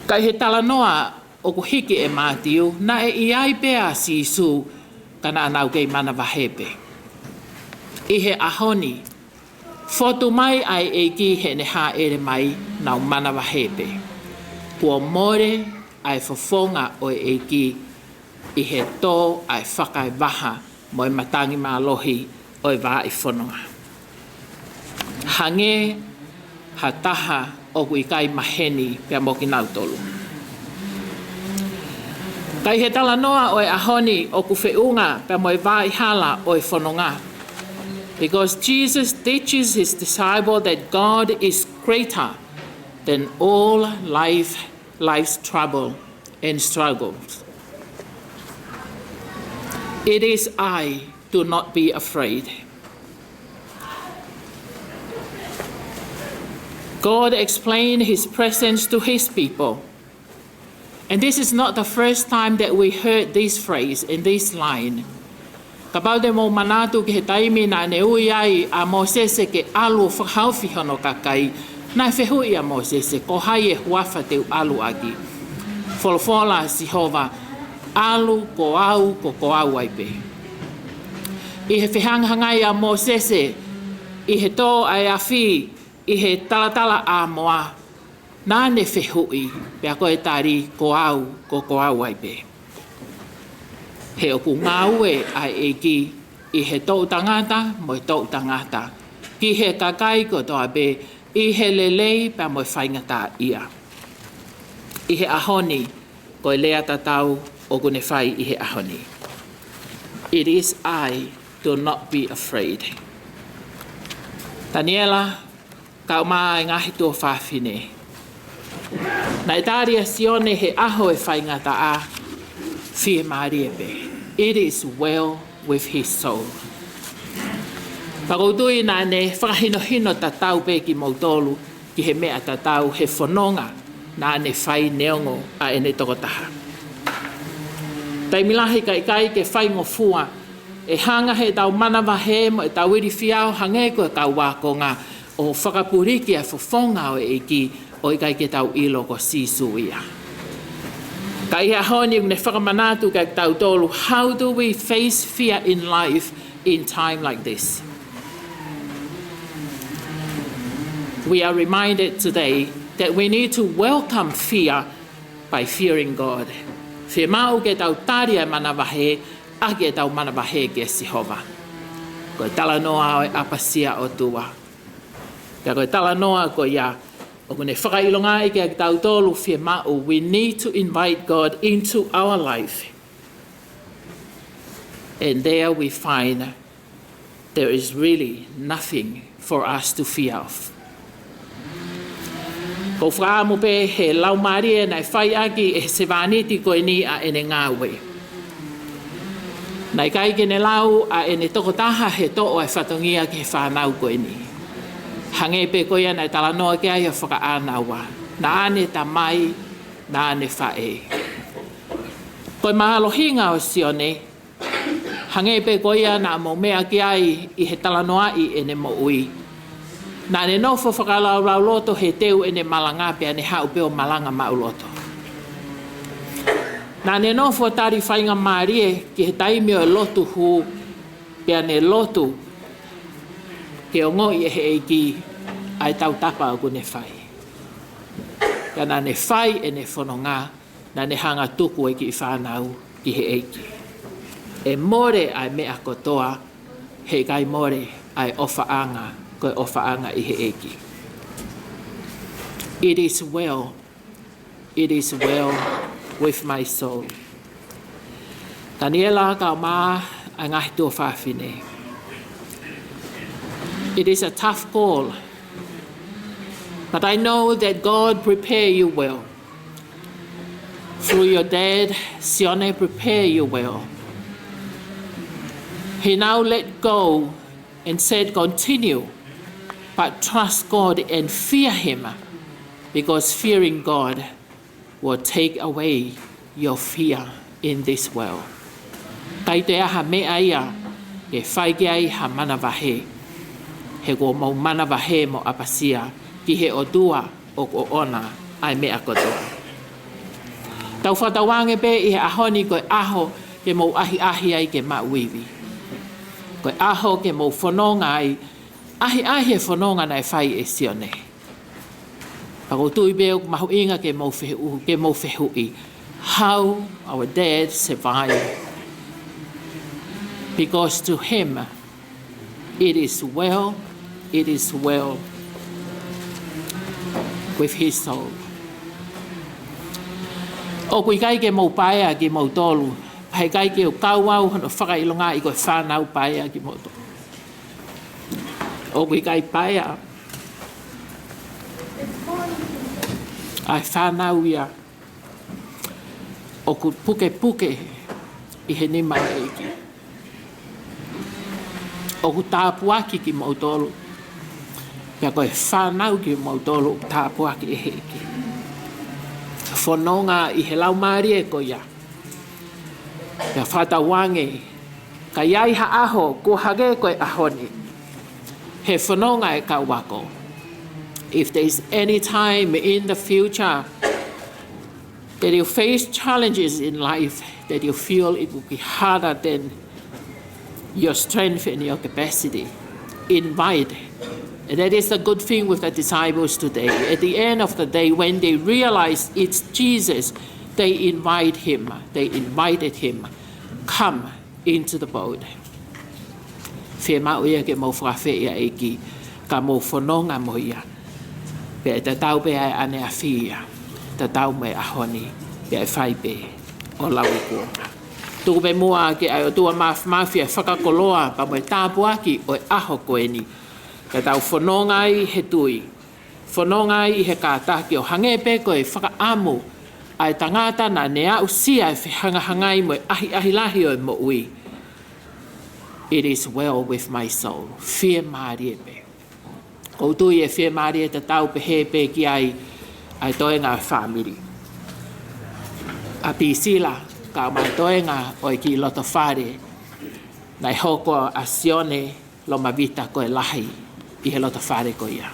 Ka ʻi he talanoa ʻoku hiki ʻe Mātiu, naʻe ʻi ai pē ʻa Sīsū, ka naʻa nau kei manavahē pē. ʻI he ʻaho ni, fotu mai ʻa e ʻEiki heʻene hāʻele mai, nau manavahē pē. Kuo mole ʻa e fofonga ʻo e ʻEiki ʻi he tō ʻa e fakaevaha mo e matangi mālohi ʻo e vāʻi fononga. Hangē ha taha ʻoku ʻikai maheni pea mo kinautolu. Ka ʻi he talanoa ʻo e ʻaho ni ʻoku feʻunga pea mo e vāʻi hala ʻo e fononga. Because Jesus teaches his disciple that God is greater than all life, life's trouble and struggles. It is I, do not be afraid. God explained his presence to his people. And this is not the first time that we heard this phrase in this line. Kapau te mou manatu ki he taimi naʻa ne ui ai ʻa Mōsese ke ʻalu ʻo fakahaofi hono kakai, naʻe fehuʻi ʻa Mōsese, "Ko hai e huafa te u ʻalu ʻaki?" Folofola ʻa Sihova, "ʻAlu ko au, ko, ko au ai pē." ʻI he fehangahangai ʻa Mōsese ʻi he tō ʻa e afi ʻi he talatalaʻāmoa, naʻa ne fehuʻi, pea ko e tali, "Ko au, ko, ko au ai pē." He ʻoku ngāue ʻa e ʻEiki ʻi he toʻutangata mo e toʻutangata, ki he kakai kotoa pē, ʻi he lelei pea mo e faingataʻaʻia. ʻI he ʻaho ni, ko e lea tatau ʻoku ne fai ʻi he ʻaho ni. It is I, do not be afraid. Taniela, kau mai e ngaahi tuofāfine. Naʻe tali ʻa Sione he ʻaho e faingataʻa, "Fiemālie pē." It is well with his soul. Pea ʻoku ou tui naʻa ne fakahinohino tatau pē kimoutolu ki he meʻa tatau he fononga naʻa ne fai neongo ʻa ʻene tokotaha. Taimi lahi ka ʻikai ke faingofua, ʻe hanga heʻetau manavahē mo ʻetau ilifia ʻo hangē ko e kau ākonga ʻo fakapuliki ʻa e fofonga ʻo e ʻEiki ʻo ʻikai ke tau ʻilo ko Sīsū ia. Ka ʻi he ʻaho ni ʻoku ne fakamanatu kiate kitautolu, how do we face fear in life in time like this? We are reminded today that we need to welcome fear by fearing God. Fiemaʻu ke tau tali ʻa e manavahē, ʻaki ʻetau manavahē kia Sihova. Ko e talanoa ʻo e ʻapasia ʻOtua. Pea ko e talanoa ko ia, ʻoku ne fakaʻilongaʻi kiate kitautolu fiemaʻu, we need to invite God into our life. And there we find there is really nothing for us to fear of. ʻOku ou fakaʻamu pē he laumālie naʻe fai ʻaki ʻe he sevāniti ko eni ʻa ʻene ngāue. Naʻe ʻikai ke ne lau ʻa ʻene tokotaha he toʻo ʻa e fatongia ki he fānau ko eni. Hangē pē ko ia naʻe talanoa ki ai ʻa Fakaʻānaua. Naʻa ne tamai, naʻa ne faʻē. Ko e mālohinga ʻo Sione, hangē pē ko ia naʻa mou meʻa ki ai ʻi he talanoaʻi ʻene moʻui. Naʻa ne nofo fakalaulauloto he teu ʻene malanga pea ne haʻu pē ʻo malanga maʻuloto. Naʻa ne nofo tali faingamālie ki he taimi ʻo e lotu hū, pea ne lotu ke ongoʻi ʻe he ʻEiki ʻa e tautapa ʻoku ne fai. Pea naʻa ne fai ʻene fononga, naʻa ne hanga tuku e kiʻi fānau ki he ʻEiki. ʻE mole ʻa e meʻa kotoa, heʻikai mole ʻa e ʻofaʻanga, ko e ʻofaʻanga ʻi he ʻEiki. It is well. It is well with my soul. Taniela, kau mā, ʻa e ngaahi tuofāfine. It is a tough call. But I know that God prepare you well. Through your dad, Sione prepare you well. He now let go and said, "Continue, but trust God and fear him, because fearing God will take away your fear in this world." ʻIkai toe ʻi ai ha meʻa ia ke fai ki ai ha manavahē, he kuo mau manavahē mo ʻapasia ki he ʻOtua ʻoku ʻoʻona ʻa e meʻa kotoa. Tau fakatauange pē ʻi he ʻaho ni ko e ʻaho ke mou ʻahiʻahi ai ke maʻu ivi. Ko e ʻaho ke mou fononga ai, ʻahiʻahi e fononga naʻe fai ʻe Sione. Pea ʻoku ou tui pē ʻoku mahuʻinga ke mou fehuʻi, ke mou fehuʻi, how our dad survived. Because to him, it is well, it is well with his soul. ʻOku ʻikai ke mou paea kimoutolu, pea heʻikai ke u kau au hono fakaʻilongaʻi ko e fānau paea kimoutolu. ʻOku ʻikai paea ʻa e fānau ia ʻoku pukepuke ʻi he nima ʻo e ʻEiki. ʻOku tāpuaki kimoutolu. Pea ko e fānau kimoutolu ʻoku tāpuaki ʻe he ʻEiki. Fononga ʻi he laumālie ko ia. Pea fakatauange, ka ʻi ai ha ʻaho, kuo hangē ko e ʻaho ni, he fononga e kau ako. If there is any time in the future that you face challenges in life that you feel it will be harder than your strength and your capacity, invite. And that is the good thing with the disciples today. At the end of the day, when they realize it's Jesus, they invite him. They invited him. Come into the boat. Fiemaʻu ia ke mou fakafeʻiloaki, ka mou fononga mo ia. Pea ʻe tatau pē ʻa e ʻaneafi ia, tatau mo e ʻaho ni, pea ʻe fai pē ʻo lauikuonga. Tuku pē muʻa ke ʻa e ʻOtua Māfimafi ʻa e fakakoloa pea mo e tāpuaki ʻo e ʻaho ko eni. Ka tau fononga ai he tui, fononga ai ʻi he kātaki ʻo hangē pē ko e fakaʻamu ʻa e tangata naʻa ne aʻusia e fehangahangai mo e ʻahiʻahi lahi ʻo e moʻui. It is well with my soul. Fiemālie pē. ʻOku ou tui ʻe fiemālie tatau pehē pē ki ai ʻa e toenga ʻo e fāmili. ʻA Pisila, kau mā, toenga ʻo e kiʻi loto fale naʻe hoko ʻa Sione Lomavita ko e lahi ʻi he loto fale ko ia.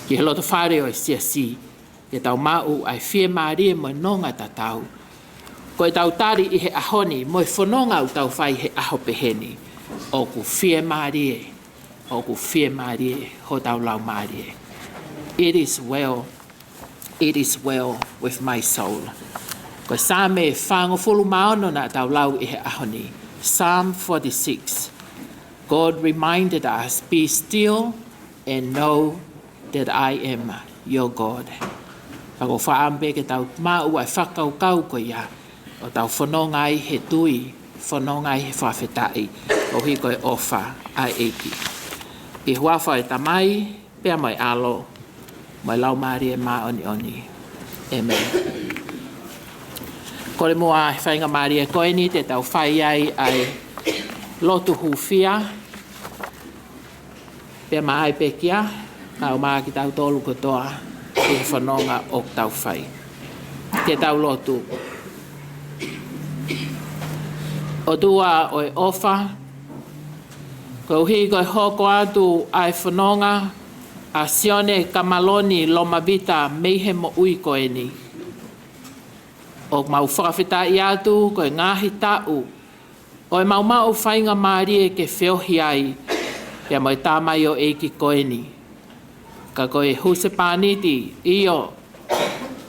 Ki he loto fale ʻo e siasi, ke tau maʻu ʻa e fiemālie mo e nonga tatau. Ko e tau tali ʻi he ʻaho ni, mo e fononga ʻoku tau fai he ʻaho pehē ni, ʻoku fiemālie, ʻoku fiemālie hotau laumālie. It is well, it is well with my soul. Ko e Saame fāngofulu mā ono naʻa tau lau ʻi he ʻaho ni. Psalm forty-six. God reminded us, "Be still and know that I am your God." Ka ko e fakaʻamu pē ke tau maʻu ʻa e fakakaukau ko ia, ʻo tau fononga ai he tui, fononga ai he fakafetaʻi, ʻo hiko e ʻofa ʻa e ʻEiki. ʻI he huafa ʻo e Tamai, pea mo e ʻAlo, mo e Laumālie Māʻoniʻoni. ʻĒmeni. Kole muʻa he faingamālie ko eni te tau fai ai ʻa e lotu hūfia, pea mo e pekia, kau mā kitautolu kotoa ʻi he fononga ʻoku tau fai. Ke tau lotu. ʻOtua ʻo e ʻofa, koeʻuhi ko e hoko atu ʻa e fononga, ʻa Sione Kamaloni Lomavita mei he moʻui ko eni. ʻOku mau fakafetaʻi atu ko e ngaahi taʻu ʻo e maumau faingamālie ke feohi ai pea mo e tamaioʻeiki ko eni. Ka ko e husepāniti, ʻio,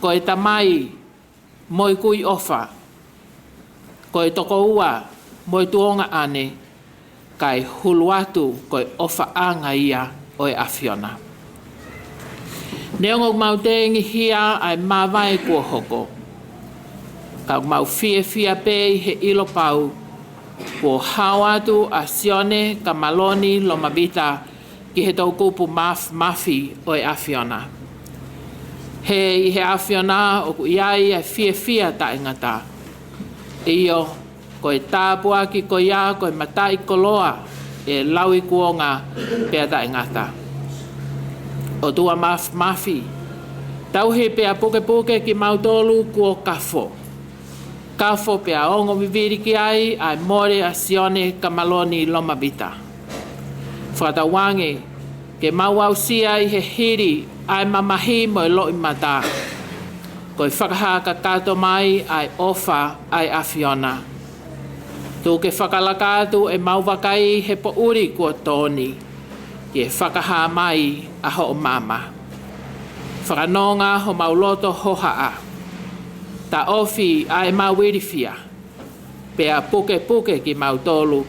ko e tamai mo e kui ʻofa, ko e tokoua mo e tuongaʻane, kae hulu atu ko e ʻofaʻanga ia ʻo e ʻAfiona. Neongo ʻoku mau tengihia ʻa e māvae kuo hoko, ka ʻoku mau fiefia pē ʻi he ʻilo pau kuo hao atu ʻa Sione Kamaloni Lomavita ki he toʻukupu māfimafi ʻo e ʻAfiona. He ʻi he ʻAfiona ʻoku ʻi ai ʻa e fiefia taʻengata. ʻIo, ko e tāpuaki ko ia ko e mataʻikoloa ʻe lauikuonga pea taʻengata. ʻOtua māfimafi, tauhi pea pukepuke kimautolu kuo kafo. Kafo pea ongo vivili ki ai ʻa e mole ʻa Sione Kamaloni Lomavita. Fakatauange ke mau aʻusia ʻi he hili ʻa e mamahi mo e loʻimata, ko e fakahā kakato mai ʻa e ʻofa ʻa e ʻAfiona. Tuku ke fakalaka atu ʻemau vakai he poʻuli kuo tō ni, ke fakahā mai ʻa hoʻo maama. Fakanonga homau loto hohaʻa. Taʻofi ʻa ʻemau ilifia, pea pukepuke kimautolu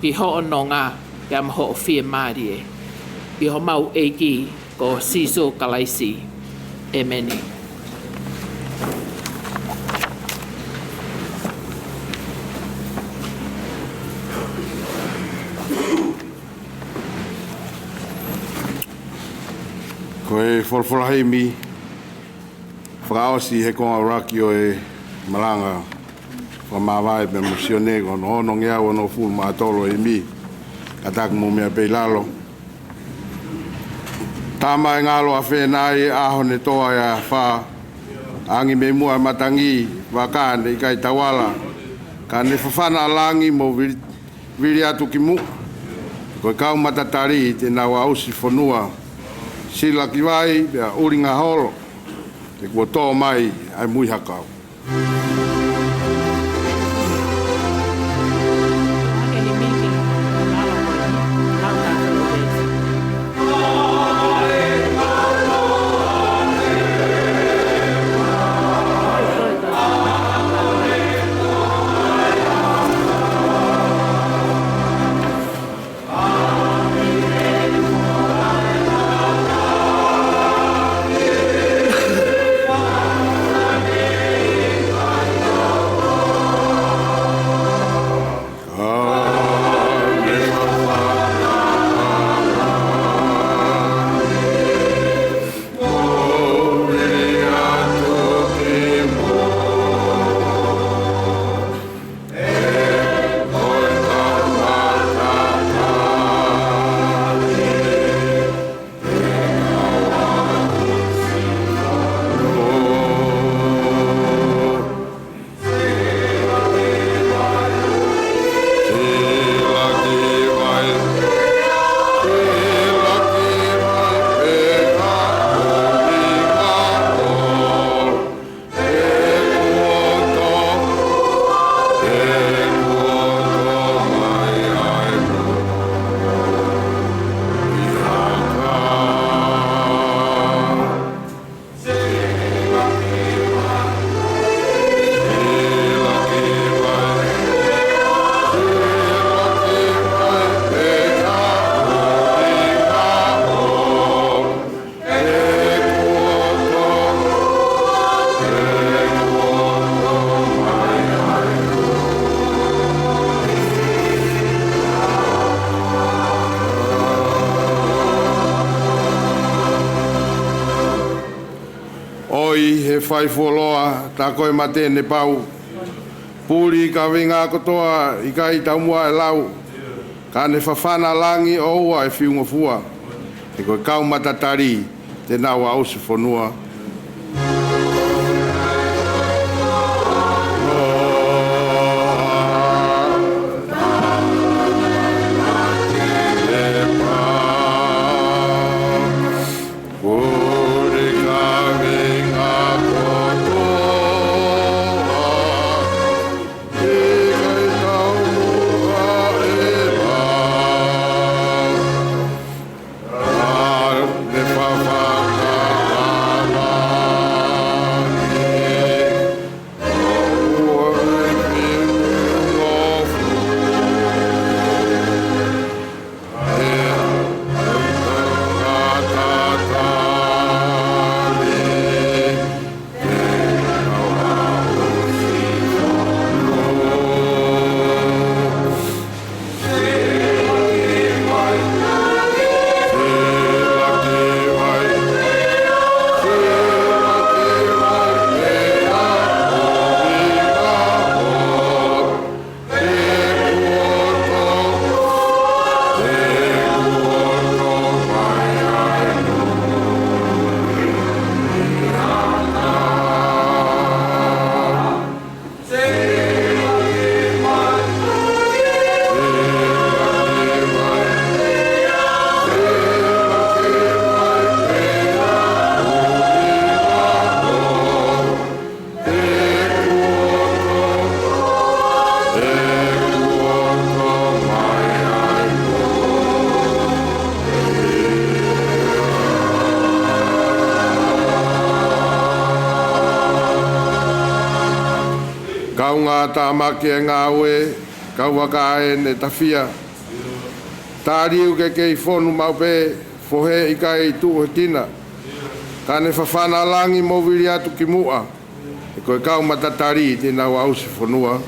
ki hoʻo nonga pea mo hoʻo fiemālie. ʻI homau ʻEiki ko Sīsū Kalaisi. ʻEmeni. Ko e folofola himi fakaʻosi he konga ʻuluaki ʻo e malanga fakamāvae pea mo Sione, ko hono onongeau onongofulu mā tolu ʻo e himi. Kātaki mou meʻa pē ʻi lalo. Tama e ngalo ʻa fēnai, ʻaho ne toa e afā, angi mei muʻa e matangi, vaka ne ʻikai tauala, ka ne fafana ʻa langi mo vili, vili atu ki muʻa. Ko e kau matatali te nau aʻusi fonua, sila ki vai pea ʻulinga holo, he kuo tō mai ʻa e muihakau. ʻOi, he fai fuoloa, tā ko e mate ne pau. Puli kaveinga kotoa, ʻikai taumuʻa e lau. Ka ne fafana langi ʻoua ʻe fiungofua. He ko e kau matatali te nau aʻusi fonua. Kaungā tāmaki e ngāue, kau vaka ʻene tafia. Taliu ke kei fonu maʻu pē, fohe ʻikai tuʻu he kina. Ka ne fafana langi mo vili atu ki muʻa. He ko e kau matatali te nau aʻusi fonua.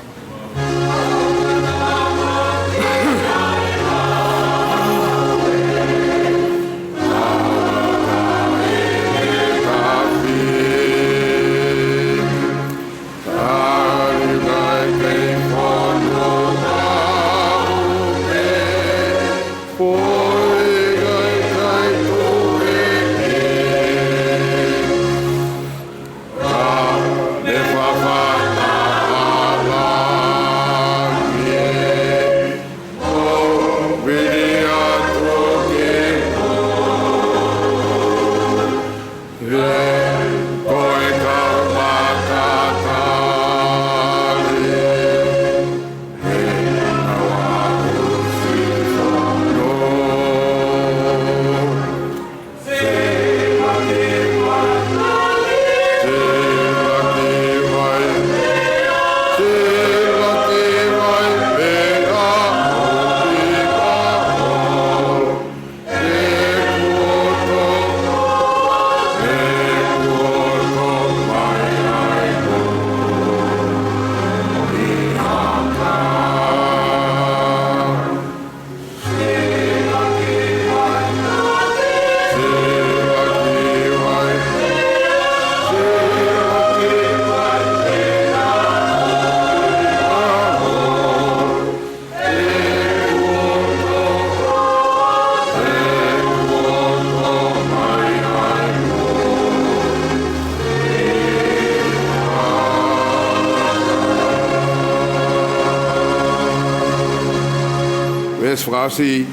Veesi fakaʻosi.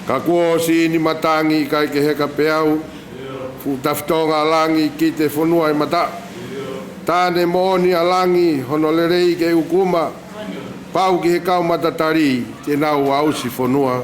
Ka kuo ʻosi ʻi ni matangi ʻikai ke heka pē au, fuʻu tafitonga ʻa langi ki te fonua ʻi mata. Tā ne moʻoni ʻa langi hono lelei ke ʻukuma, pau ki he kau matatali te nau aʻusi fonua.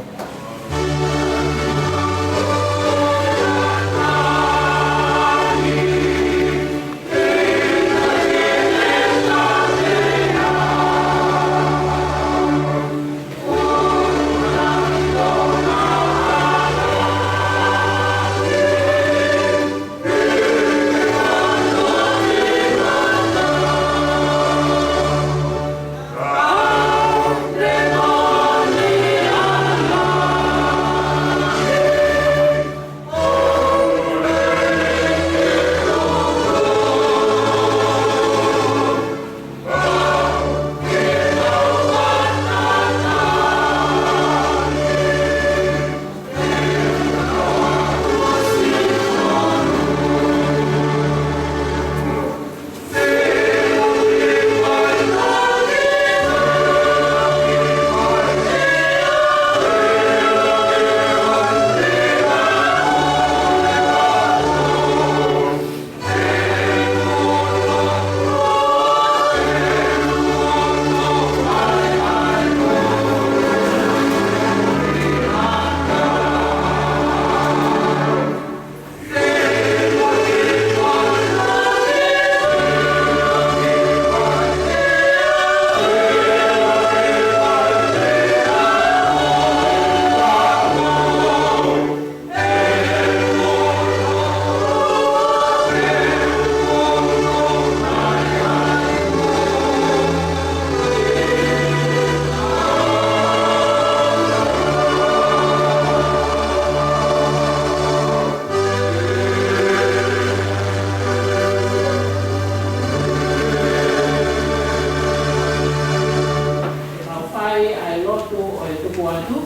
Mau fai ʻa e lotu ʻo e tuku atu,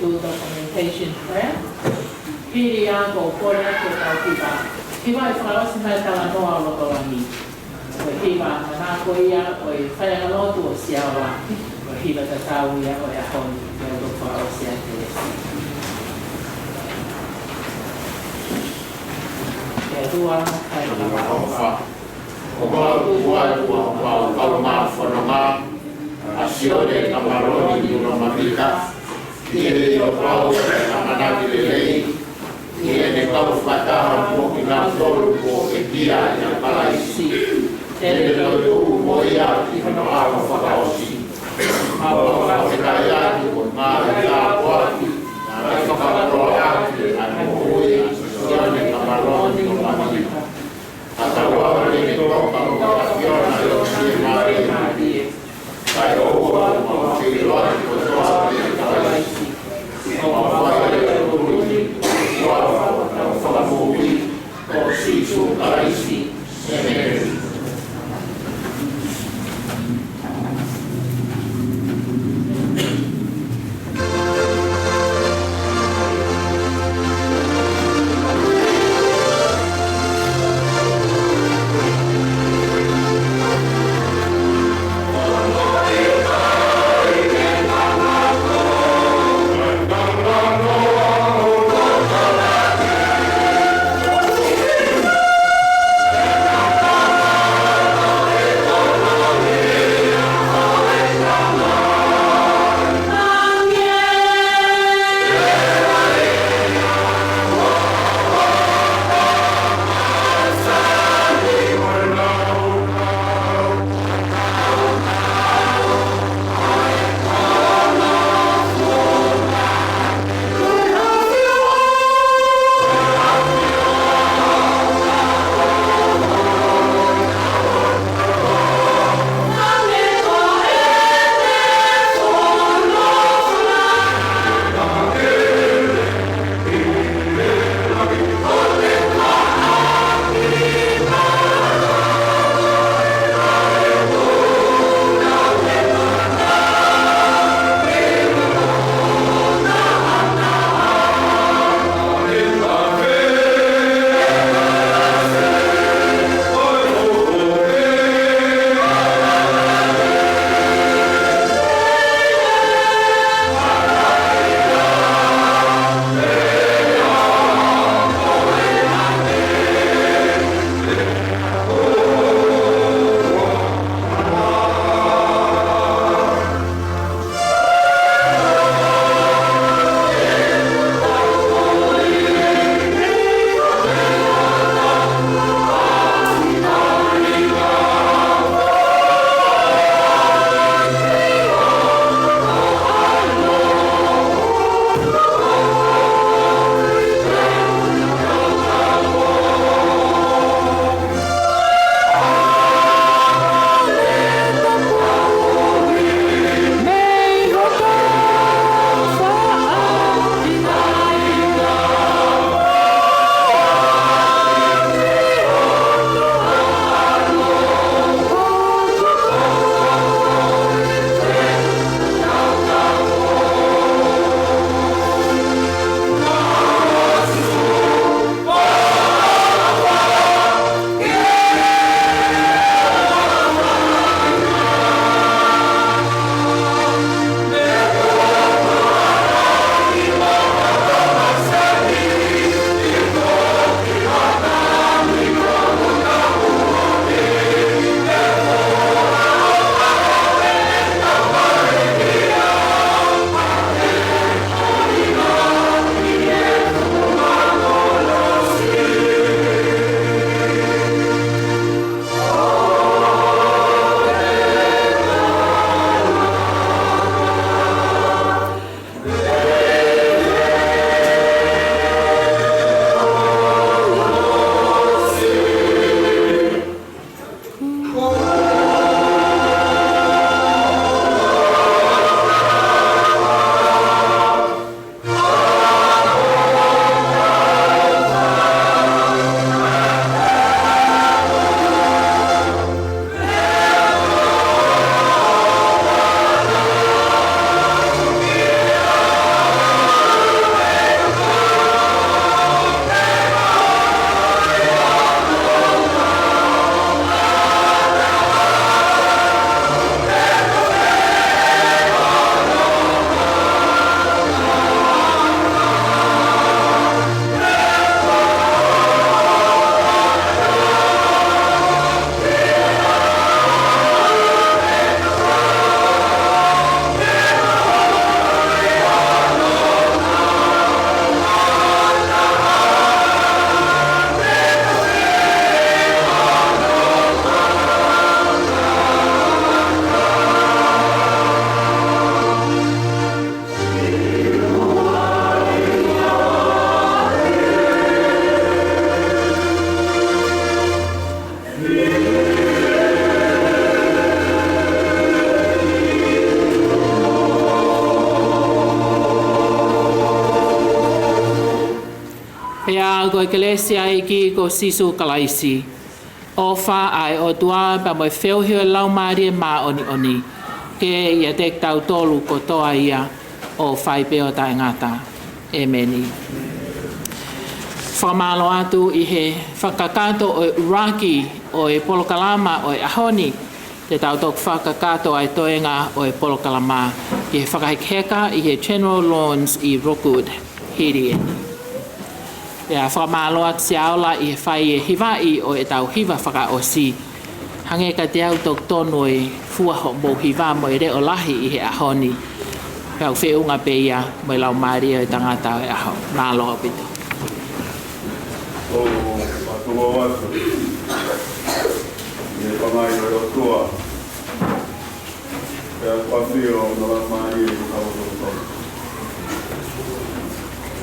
ʻo e Communication Prayer. Hili ia ʻoku ou kole atu ke tau hiva. Hiva ʻe fakaʻosi mai e talanoa ʻo loto langi. Ko e hiva manako ia ʻo e faiako lotu ʻo Siaoa. Ko e hiva tatau ia ʻo e ʻaho ni, ʻoku ou fakaʻosi atu. Ke ʻOtua, fai ʻa e ʻofa. ʻOku mau tuku atu ʻa homau kau fononga, ʻa Sione Kamaloni Nukamavika, ki he ʻilo pau ʻo e ʻamanaki lelei, ki heʻene kau fakataha mo kinautolu kuo pekia ʻia Kalaisi, ki heʻene toetuʻu mo ʻi hono ʻaho fakaʻosi. ʻOku mau fakafetaʻi atu, ʻoku mau tāpuaki, ʻa e fakakoloa ʻa e moʻui ʻa Sione Kamaloni ʻo Manila. Ka tau ʻave ʻene toka mo e ʻAfiona ʻi he fiemālie. Kae ʻoua ʻoku mau feʻiloaki kotoa pē Kalaisi. ʻOku mau fai ʻa e tui, ʻi he huafa ʻo hotau Fakamoʻui ko Sīsū Kalaisi. ʻĒmeni. Ko e kelesi ʻa e ʻEiki ko Sīsū Kalaisi, ʻofa ʻa e ʻOtua pea mo e feohi ʻo e Laumālie Māʻoniʻoni, ke ʻiate kitautolu kotoa ia ʻo fai pē ʻo taʻengata. ʻEmeni. Fakamālō atu ʻi he fakakakato ʻo e ʻuluaki ʻo e polokalama ʻo e ʻaho ni, te tau toki fakakakato ʻa e toenga ʻo e polokalama ki he fakahekeheka ʻi he General Lawns ʻi Rookwood, Hili eni. Pea fakamālō atu Siaola ʻi he fai e hivaʻi ʻo ʻetau hiva fakaʻosi. Hangē kiate au toki tonu e fua hoʻomou hiva mo e leʻo lahi ʻi he ʻaho ni. Pea ʻoku feʻunga pē ia mo e laumālie ʻo e tangata ʻo e ʻaho. Mālō ʻaupito. ʻOku ou fakatulou atu ʻi he Tamai ʻo e ʻOtua, pea ko e ʻafio ʻa e Laumālie ʻi hotau loto.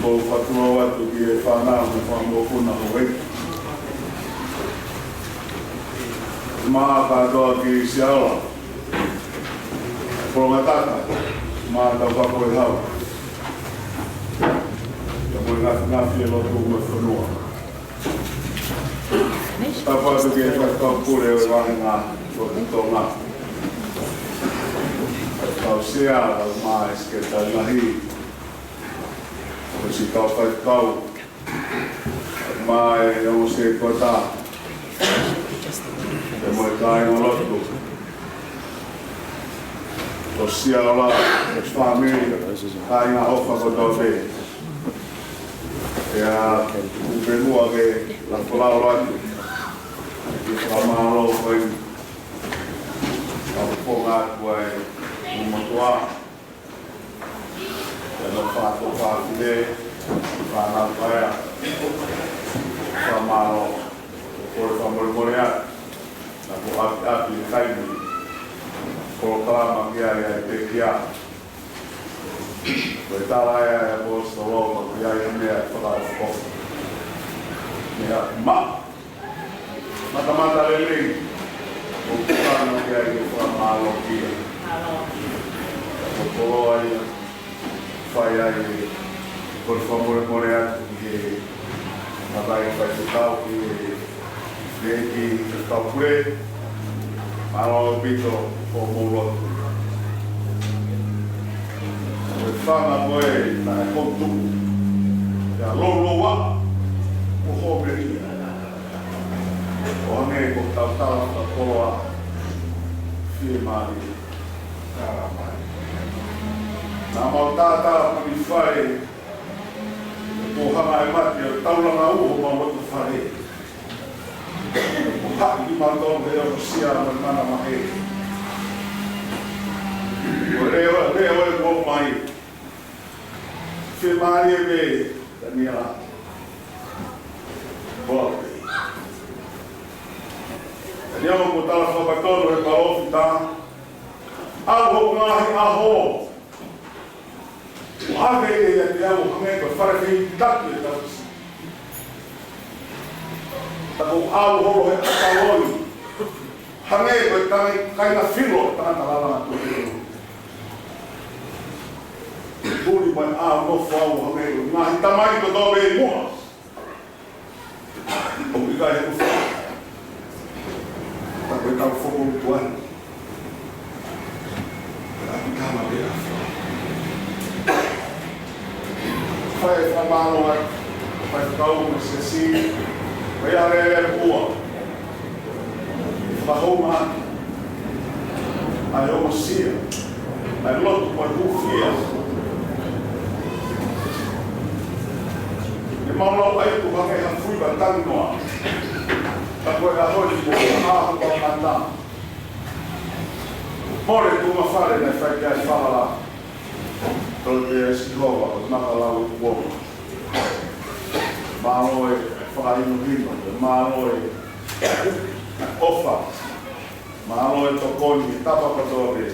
ʻOku ou fakatulou atu ki he fānau mo e fanga mokopuna ʻoku ʻi heni. Mā kātoa ki Siaola, Polongataka, mā tau fako e hau. Pea mo e ngafingafi e lotu mo e fonua. Tapu atu ki he faifekau pule ʻo e vāhenga lotu Tonga. Faifekau Sea, lau mā e sekelitali lahi. Ko e siʻi kau faifekau, lau mā e ongo setuata, pea mo e kāinga lotu. Ko Siaola, ko e fāmili, kāinga ʻofa kotoa pē. Pea ʻoku ou pehē muʻa ke lafo lalo atu ʻa e fakamālō ko eni. Ka ponga atu ai mo motuʻa, pea mo e fānau fafine, fānau paea. Fakamālō, ʻoku ou fakamolemole atu naʻa ku ʻapiʻapi he taimi polokalama ki ai ʻa e pekia. Ko e tala ia ʻa e ʻaposetolo, ko ia ia meʻa fakaʻofoʻofa. Meʻa maʻa, matamata lelei, ʻoku totonu ke ʻai ke fakamālō ki ai. Ko e koloa ia, fai ai, ʻoku ou fakamolemole atu ki he tamaiki faifekau, ki he ʻEiki faifekau pule, mālō ʻaupito hoʻomou lotu. Ko e fanga ko ē naʻe hoko, pea lōloa, ʻo hōmeli. ʻO hangē ko e tautala fakakoloa, fiemālie. Naʻa mau tātāpuni fale, ʻo hanga ʻe he mate ʻo taulanga uho homau loto fale. ʻO haʻi kimautolu he ʻohosia mo e mana mahe. Ko e leʻo, leʻo ē kuo ʻomai. Fiemālie pē, Taniela. Hoa pē. Taniela, ko e tala fakatonu ʻe he palōfita. ʻAlu hoku ngaahi ʻaho. ʻO ʻave ia ʻiate au ʻo hangē ko e fale fehikitaki ʻo e tauhisi. Ka kuo u ʻalu holo he ʻataloi, hangē ko e tangi kāinga filo ʻo e tangata lālanga tuʻu. Tuli mai ʻo nofo au ʻo hangē ko e ngaahi tamai kotoa pē muʻa. ʻOku ʻikai ha ʻufa. Ka ko e tau fokotuʻu ai. Ka ʻoku tama pē ʻa e ʻufa. Fai e fakamālō ai, faifekau mo e siasi, mo e alēlea ua. Fakahounga atu ʻa e ongosia, ʻa e lotu mo e hūfia. ʻE mau lau ai ʻoku hangē ha fuiva tangi noa. Ka ko e ʻaho ni kuo ʻā hoku mata. Mole tuʻunga fale naʻe fai ki ai e falala. Tolu te ʻa Sihova, ʻo maka lau e kuonga. Mālō e fakahinohino, mālō e ʻofa, mālō e tokoni, he tapa kotoa pē.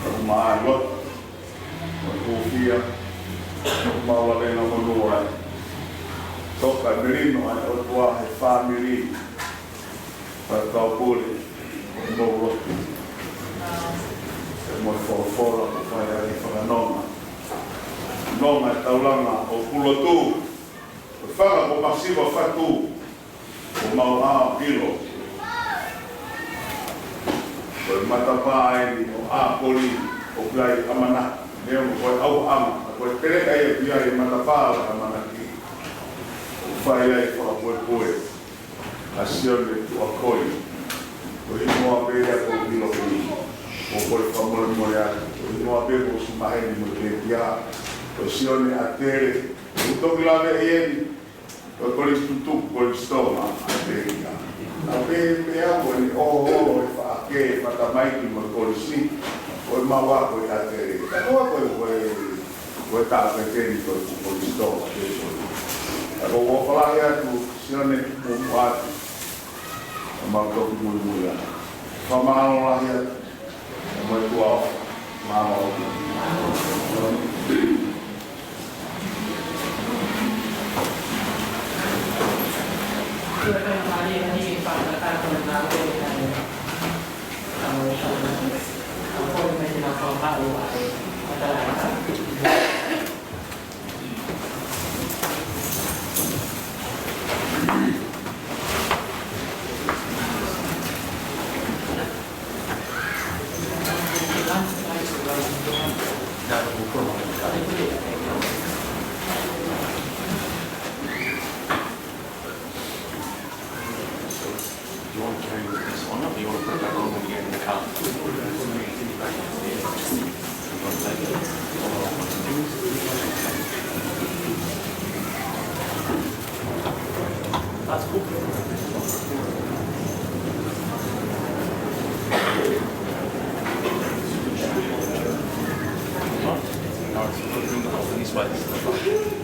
Ka ʻoku mau lotu, mo e hūfia, ʻoku mau lavenga monū ai. Toka e melino ʻa e ʻOtua he fāmili. Pea kau pule, mo lotu. Mo e folofola, mo fai ai e fakanonga. Nonga e taulanga ʻoku lotu. Ko e fanga ko Masiva Fatu, ko mau ʻilo. Ko e matapā eni ʻo ʻApoli, ʻoku ʻi ai ʻamanaki, neongo ko e ʻauʻanga, ko e pele ai ʻoku ʻi ai e matapā ʻo e ʻamanaki. ʻOku fai ai e fakapuepue ʻa Sione Tuʻakoi. Ko e hingoa pē ia ʻoku ou ʻilo ki ai. ʻOku ou fakamolemole atu. Ko e hingoa pē ʻoku ou ʻosi maheni mo e pekia. Ko Sione ʻAtele. ʻOku toki lave ʻi heni. Ko e kolisi tutuku, Kolisi Tonga, ʻAtele ia. Naʻa pē, pē au ko eni ʻo, ʻo, ʻo e faʻake, fakatamaiki mo e kolisi. Ko e mau ako ʻi ʻAtele. Ka ko e, ko e, ko e, ko e tāpekeni ko e Kolisi Tonga, pē ko e. Ka ʻoku ou ʻofa lahi atu, Sione, muimui atu. ʻO mau toki muimui atu. Fakamālō lahi atu. Mo e ʻOtua ʻofa. Mālō. You want to carry this one up? You want to put that one again in the car? That's cool. Now it's bring the whole thing this way.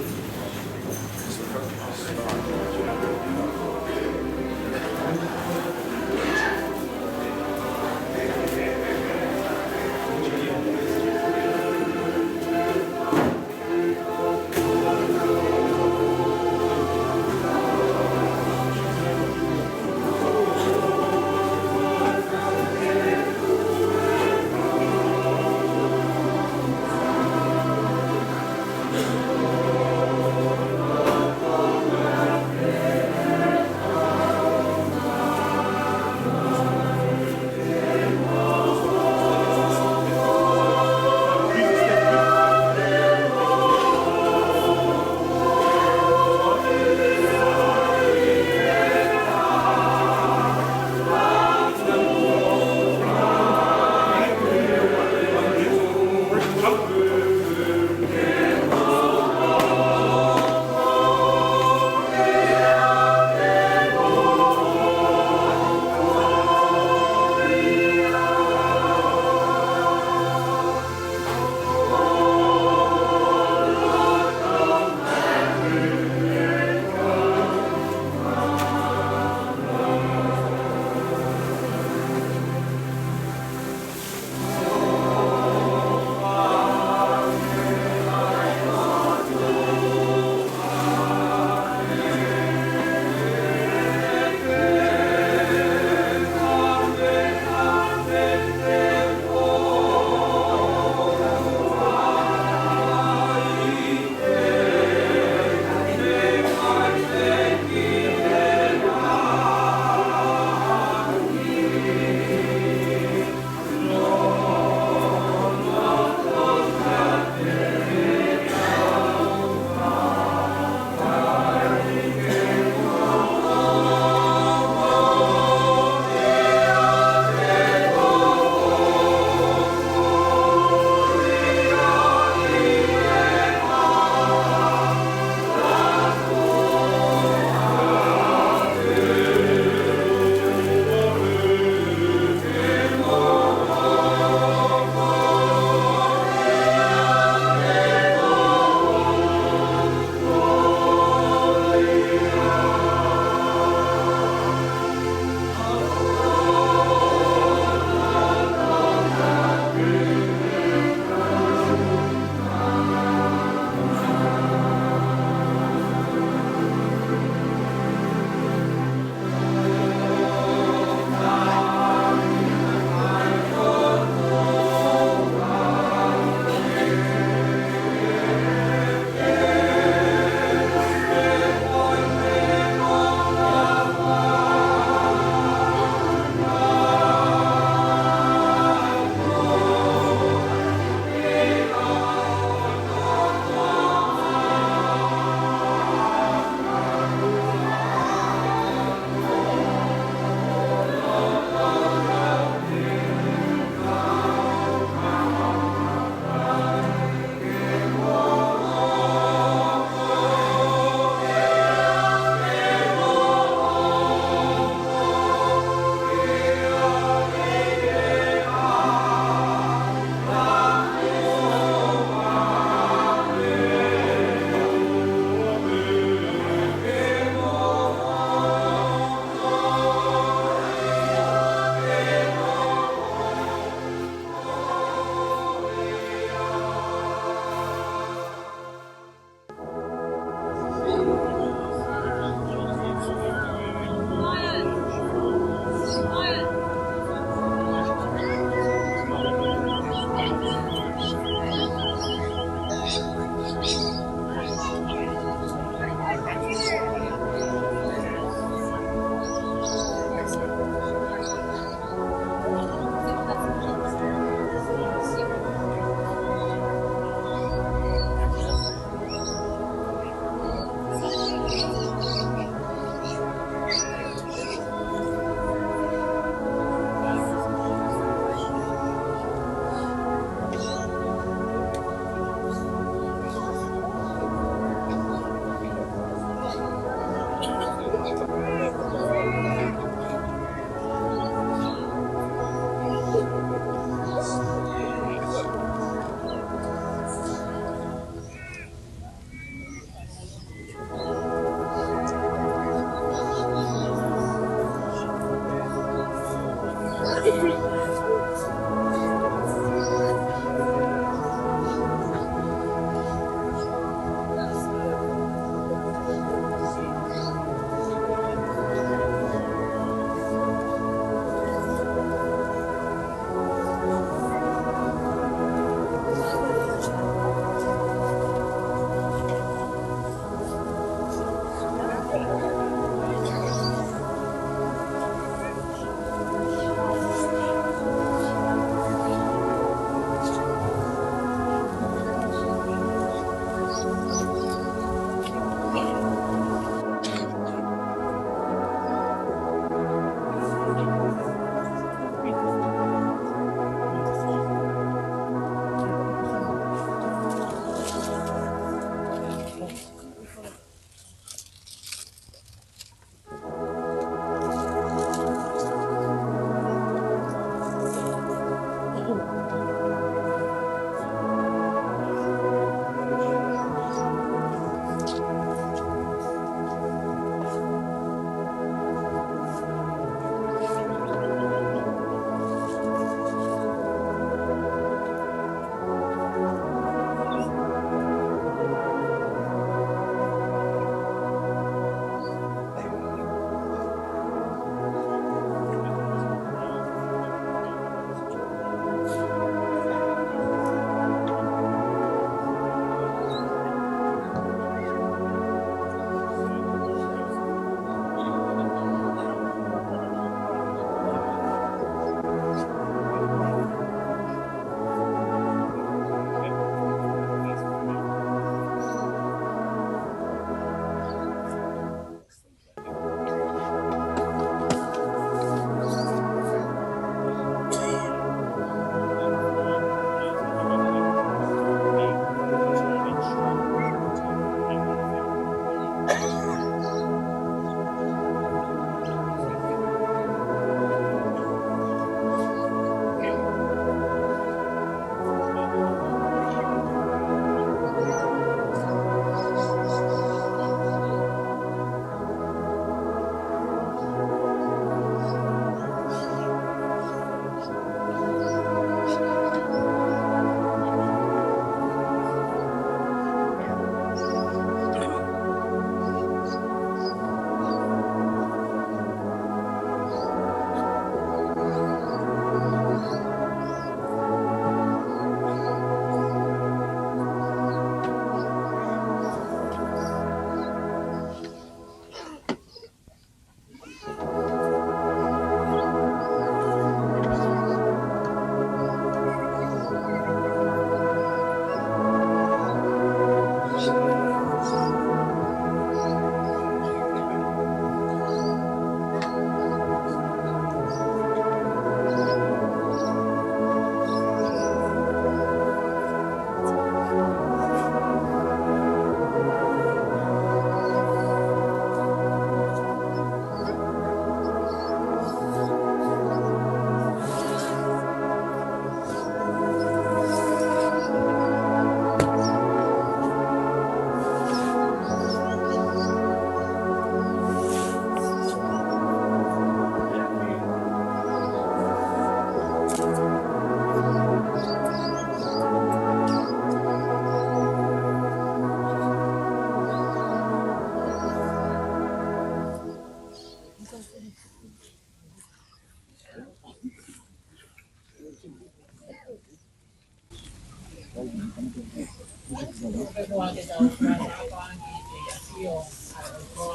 Ko e ke tau fakaʻapaʻapa ki he ʻafio ʻa e ʻOtua. Ko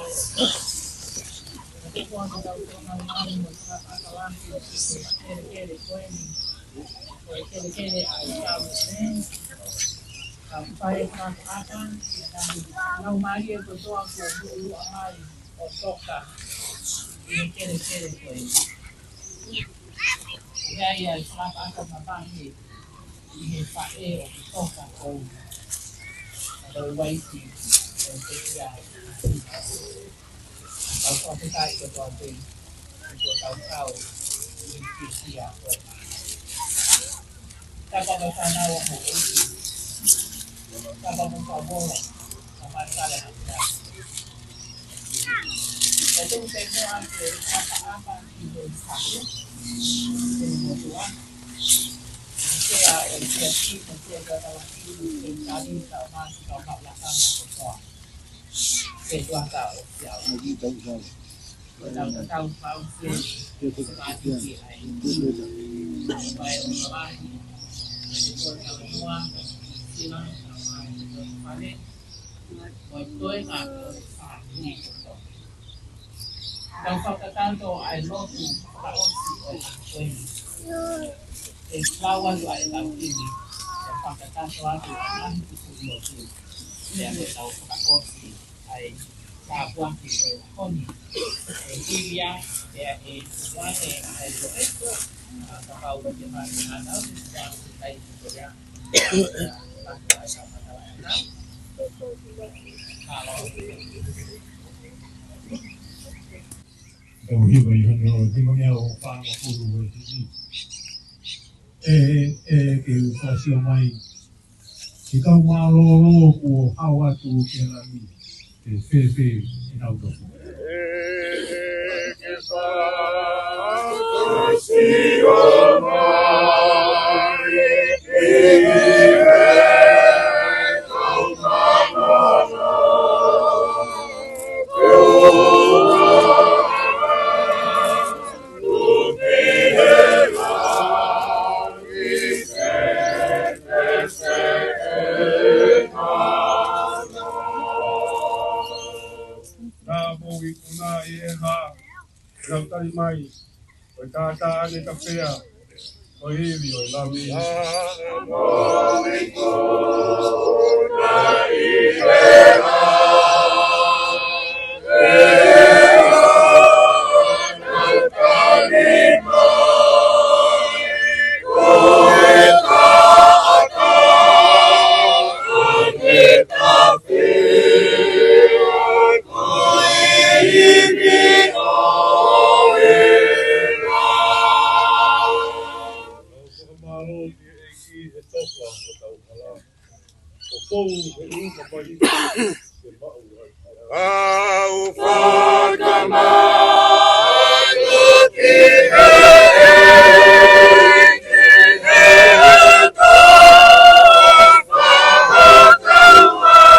e ke tau fakaʻapaʻapa ki he kelekele ko eni. Ko e kelekele ʻa e tau eni. Ka fai fakaʻapaʻapa ki he ngaahi laumālie kotoa kuo hū mai ʻo toka ʻi he kelekele ko eni. ʻI ai ʻa e fakaʻapaʻapa mavahe ʻi he faʻē ʻoku toka ko eni. ʻA e uaifi ʻo e pekia. Tau fakafetaʻi kotoa pē, ʻi he tau kau ʻi he pekia ko eni. Tapa mo fānau mo ʻeiki. Tapa mo fānau, ka mai kale hapea. Ka tau pē mo ake, ʻapaʻapa ki he Saame, ki he motuʻa. Sea ʻo e Siasi, ko Sea Katalaki, ko e tali ka masi ka maʻulakana kotoa. Ke tuaka ʻo Sea. Ko e tau tatau pau ke, ke se kātiki ai. Ko e ʻofa lahi, ko e tau mua, ko e sila, ko e fale. Ko e toe ka ko e fāmili kotoa. Tau fakatato ʻa e lotu fakaʻosi ʻo e ʻaho ko eni. ʻE lau atu ʻa e tau kini, tau fakatato atu ʻa e ngaahi tuku lotu. Pea ko e tau fakaʻosi ʻa e tāpuaki ko e ʻaho ni. ʻE hili ia, pea ʻe tuku ange ʻa e lotu. ʻA e kapau ko e fāmili ʻanau, pea ko e kai ko ia. Tau hiva ʻi hono hivangeau fāngofulu ʻo e himi. ʻE, ʻe, ke u fāsio mai. Ke tau mālōlō kuo hao atu ke lami. Ke fēfē ʻenau tofu. ʻE, ke fāsio mai. Naʻa mou ikuna ʻi he hā, nau tali mai, ko e tātāʻane tafea, ko e ivi ʻo e Lami. Tau fakamālō ki he ʻEiki he toka ʻo hotau hala. ʻO pou he ʻū kapai ke maʻu ai. Tau fakamālō ki he ʻEiki he toka ʻo hotau hala.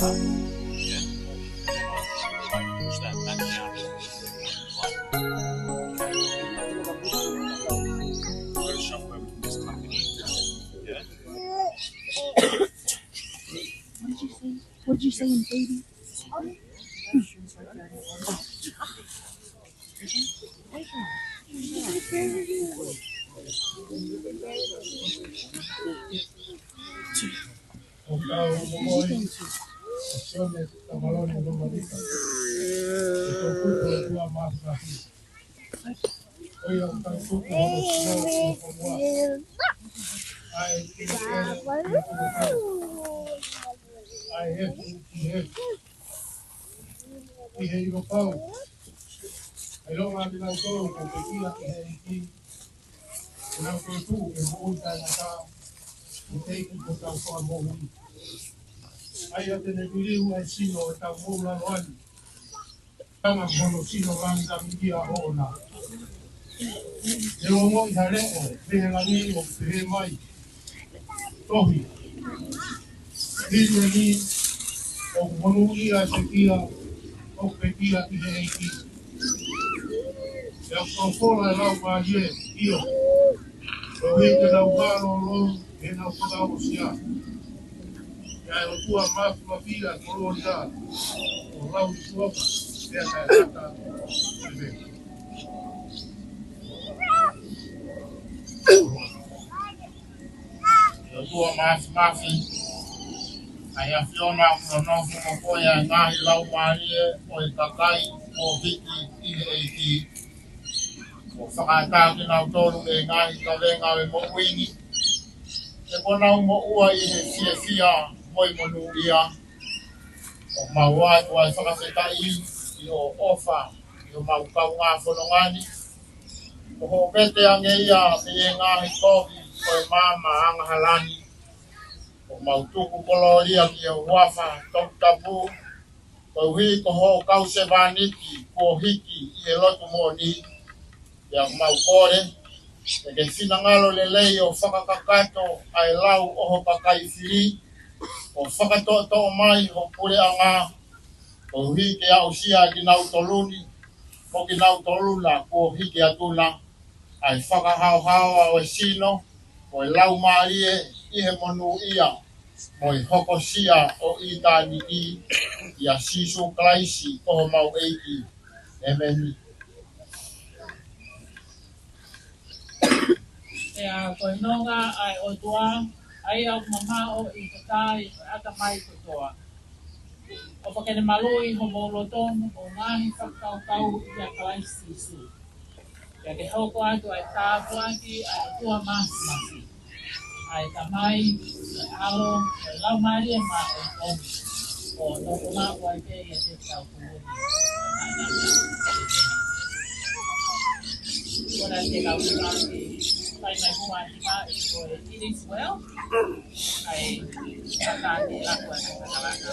Huh? Yeah. Push that back down. Photoshop where we can just tuck it in. Yeah. What did you say? What did you say in baby? ʻOku tau momoʻi ʻa Sione Tamalone Lomalika, ʻa e toʻukupu ʻo e ʻOtua Māfimafi. Ko ia ʻoku tau tuku hono sino ʻi ho fonua. ʻA e kelekele ki he kelekele. ʻA e efu ki he efu. ʻI he ʻilo pau, ʻa e ʻilo mai kinautolu kuo pekia ʻi he ʻEiki, ʻe nau fetuʻu ʻi he moʻui taʻengata, ʻi he ʻEiki ko hotau Fakamoʻui. ʻA ia te ne liliu ʻa e sino ʻo ʻetau moʻulaloa ni, hangē ko hono sino langilangiʻia ʻoʻona. ʻE ongoʻi ha leʻo mei he langi ʻo pehē mai, tohi, Hili eni ʻoku monūʻia e pekia ʻoku pekia ʻi he ʻEiki. Pea ʻoku folofola e Laumālie, ʻio, koeʻuhi ke nau mālōlō ʻi heʻenau fakaongosia ʻa e ʻOtua Māfimafi ʻa e kolōlia ʻo lauikuonga pea taʻengata. ʻĒmeni. ʻE ʻOtua Māfimafi, ʻa e ʻAfiona ʻoku nonofo mo koe ʻa e ngaahi laumālie ʻo e kakai kuo hiki ʻi he ʻEiki, ʻo fakaʻatā kinautolu ʻe he ngaahi kavenga ʻo e moʻui ni, ke nau moʻua ʻi he fiefia mo e monūʻia, ʻo mau ʻoatu ʻa e fakafetaʻi ʻi hoʻo ʻofa ki homau kaungā fononga ni, ʻo hoʻo vete ange ia mei he ngaahi kovi ʻo e maama angahala ni, ʻo mau tuku kolōlia ki ho huafa toputapu, koeʻuhi ko hoʻo kau sevāniti kuo hiki ʻi he lotu moʻoni, pea ʻoku mau kole, ke ke finangalo lelei ʻo fakakakato ʻa e lau ʻo ho kakai fili, ʻo fakatoʻotoʻo mai ho puleʻanga, koeʻuhi ke aʻusia kinautolu ni, mo kinautolu na kuo hiki atu na, ʻa e fakahaohaoa ʻo e sino, ʻo e laumālie ʻi he monūʻia, mo e hokosia ʻo ʻitāniti, ʻia Sīsū Kalaisi ko homau ʻEiki. ʻĒmeni. Pea ko e nonga ʻa e ʻOtua, ʻa ia ʻoku mamaʻo ʻi he totā ʻi he ʻatamai kotoa, ʻo fakene maluʻi homou loto mo hoʻomou ngaahi fakakaukau ʻia Kalaisi Sīsū. Pea ke hoko atu ʻa e tāpuaki ʻa e ʻOtua Māfimafi, ʻa e Tamai, ʻa e ʻAlo, ʻa e Laumālie Māʻoniʻoni, ʻo nofo maʻu ai pē ʻiate kitautolu ni. Kona te kau ʻuhinga ke fai mai muʻa ʻi he ko e It is well. ʻA e, ka te lako atu ʻa e kalanga.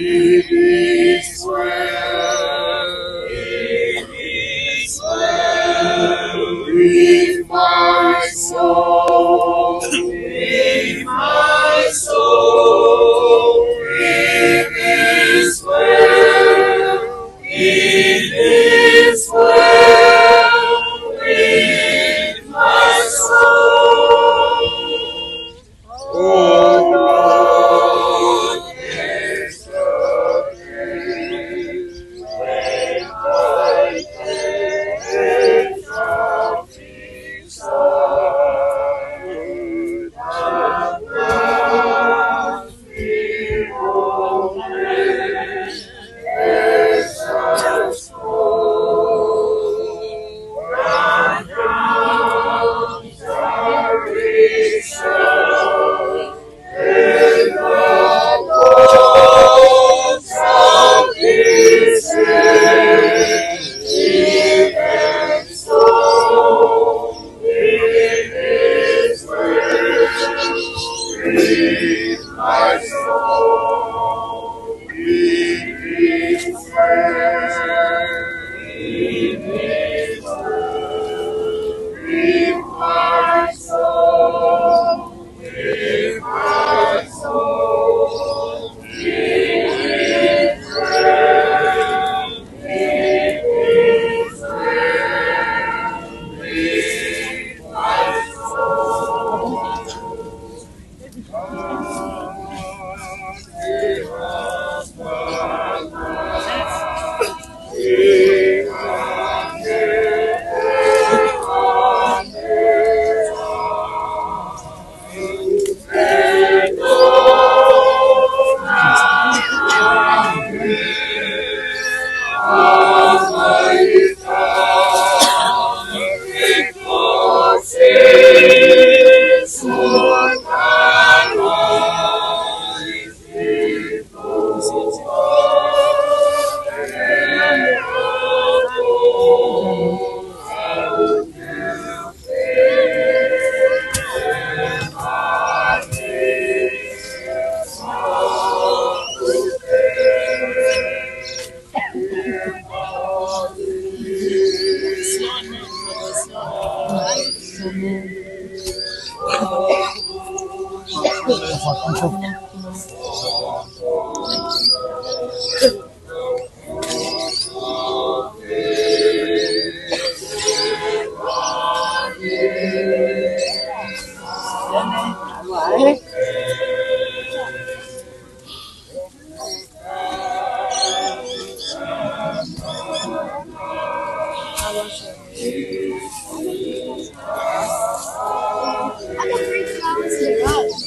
It is well, it is well with my soul, with my soul. It is well, it is well with my soul. Other great flowers in the garden.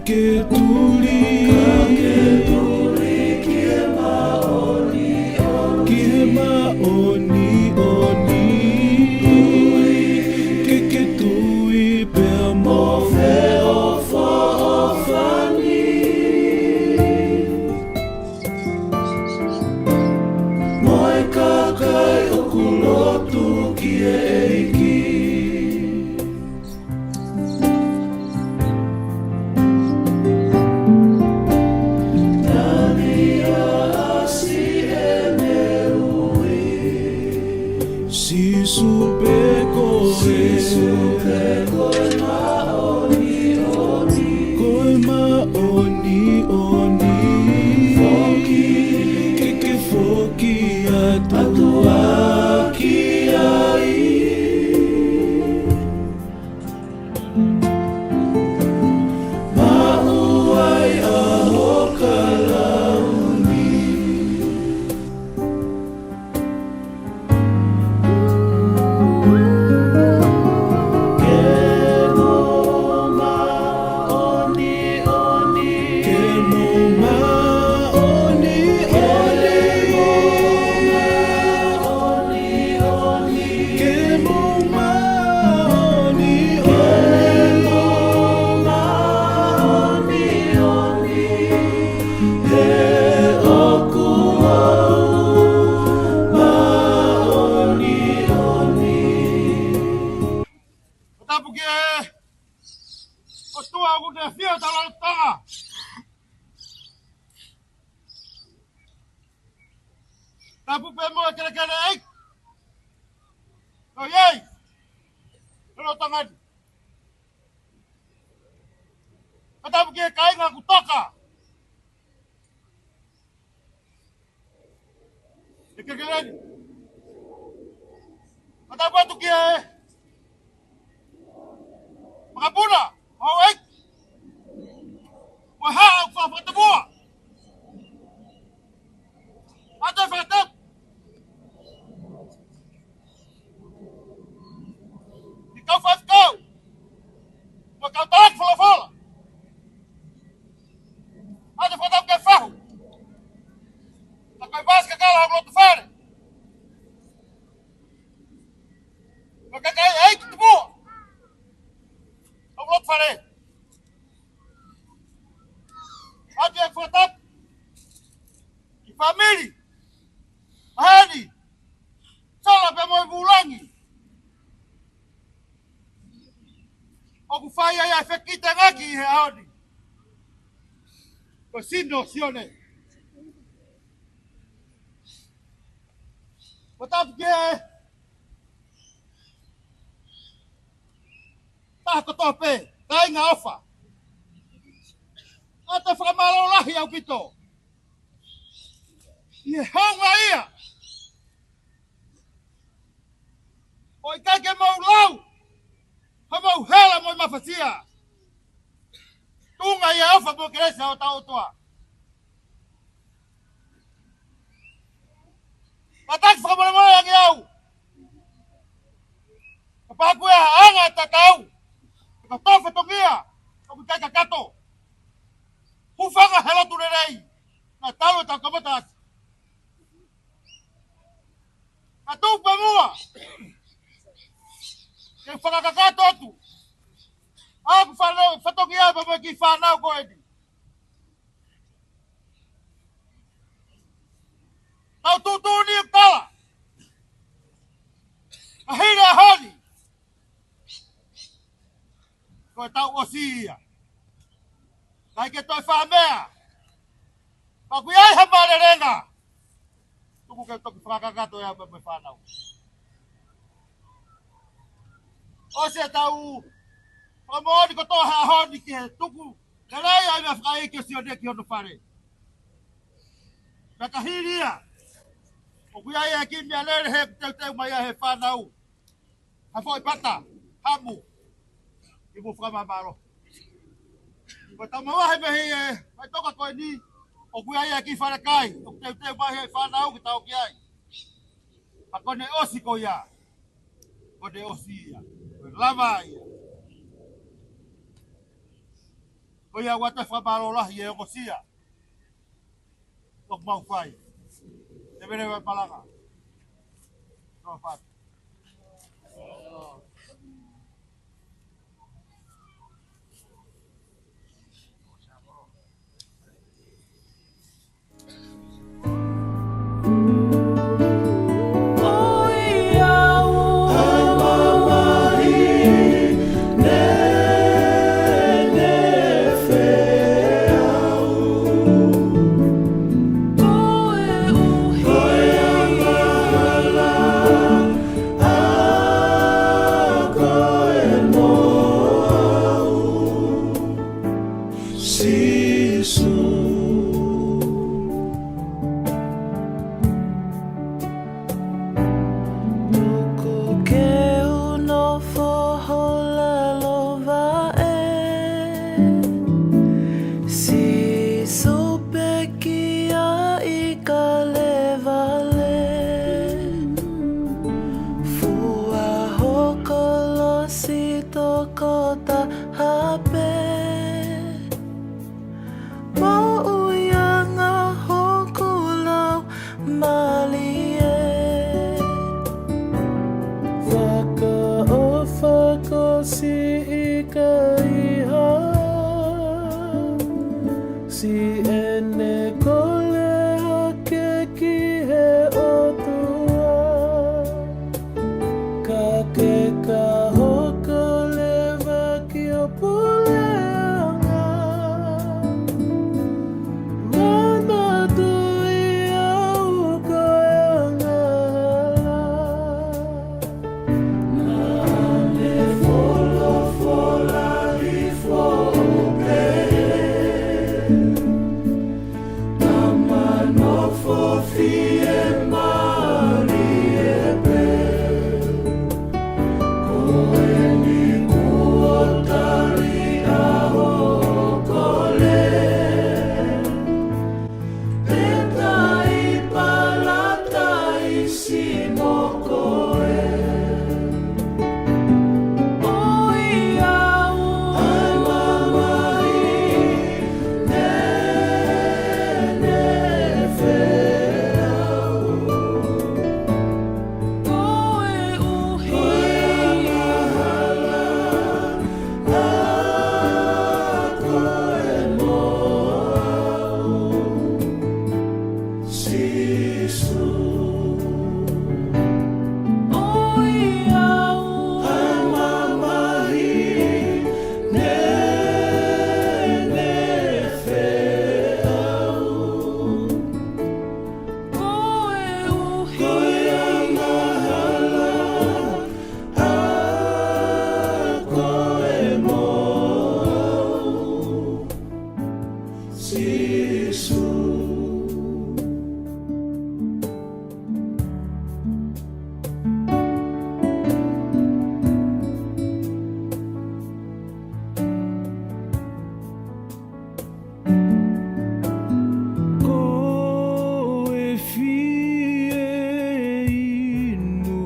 Ke tuli, ke tuli ki he māʻoniʻoni, ki he māʻoniʻoni. Ke ke tui pea mo feʻofoʻofani. Mo e kakai ʻoku lotu ki he ʻEiki. Tali ʻa ʻasi ʻene ui. Sīsū pē ko e. Sīsū pē ko e māʻoniʻoni. Ko e māʻoniʻoni. Foki ke ke foki atu. Atu ā ki ai. Maʻu ai ʻa ho kalauni. Ke mou māʻoniʻoni. Ke mou māʻoniʻoni. Ke mou māʻoniʻoni. Ke mou māʻoniʻoni. He ʻoku ou māʻoniʻoni. Tapu ki he ʻOtua ʻoku ne ʻafio ʻi he lotolotonga. Tapu pē mo e kelekele ʻEiki. Ko ia ai. Lolotonga ni. Tapu ki he kāinga kuo toka. ʻI he kelekele ni. Tapu atu ki he makapuna, ʻo e ʻEiki. Mo e haʻa ʻoku fakatapu. ʻA e fakatapu ki he kau faifekau. Mo e kau talaki folofola. ʻA e fakatapu ki he fahu. Ka ko e vasi kakala ʻo e loto fale. Mo e kakai ʻEiki tupu. ʻO e loto fale. ʻA e fakatapu ki he fāmili. ʻA eni. Sola pea mo e vūlangi. ʻOku fai ai ʻa e fekiteʻangaki he ʻaho ni. Ko e sino ʻo Sione. Ko e tapu ki he taha kotoa pē, kāinga ʻofa. ʻA e fakamālō lahi ʻaupito. ʻI he houngaʻia. ʻOku ʻikai ke mou lau. Ka mou hela mo e mafasia. Tuʻunga ʻi he ʻofa mo e kelesi ʻa hotau ʻOtua. Kātaki fakamolemole ange au. Kapau ko e anga tatau. Ka tau fatongia. ʻOku ʻikai kakato. Hūfanga he lotu lelei. Naʻa tau ʻo tau kamata atu. Ka tuku pē muʻa. Ke fakakakato atu. ʻA ʻeku fānau, fatongia pē mo e kiʻi fānau ko eni. Tau tuʻutuʻuni ʻo tala. Ka hili ʻaho ni. Ko e tau ʻosi ia. ʻIkai ke toe fai ha meʻa. Ka ʻoku ʻi ai ha mālelenga. Tuku ke toki fakakakato ia pē mo e fānau. ʻOsi e tau. Fakamoʻoni kotoa he ʻaho ni ki he tuku. Lelei ʻa e meʻa fakaʻeiki ʻo Sione ki hono fale. Naʻa ka hili ia. ʻOku ʻi ai e kiʻi meʻalele he teuteu mai ʻa e fānau. Ha foʻi pata, hamu. ʻI mo fakamāmālō. Ko e tau mavahe mei he, ʻe, mai toka ko eni, ʻoku ʻi ai e kiʻi falekai, ʻoku teuteu mai he fānau ke tau ki ai. Ka ko ʻene ʻosi ko ia. Ko ʻene ʻosi ia. Ko e lava ia. Ko ia ʻoku ʻoatu e fakamālō lahi ʻe ongosia ʻoku mau fai. Te mene vai palaka. Nō fat. Sīsū. Tuku ke u nofo ho lalo vaʻe, Sīsū, pekia ʻi Kalevale. Fua ho kolosi tokotaha pē, moʻuiʻanga hoku laumālie. Fakaʻofa ko siʻi kaihaʻa, siʻene kole hake ki he ʻOtua. Ka ke ka hoko leva ki ho puleʻanga, manatuʻi au ko e angahala. Naʻa ne folofola hifo pē, naʻa ma nofo fiemālie pē. Ko eni kuo tali ʻa hoʻo kole, pea tai Palataisi mo koe. ʻOiauē, ʻa e mamahi nene feʻao, koeʻuhi ko e angahala ʻa koe mo au, Sīsū. ʻOiauē, ʻa e mamahi nene feʻao, koeʻuhi ko e angahala ʻa koe mo au, Sīsū. Ko e fiemaʻu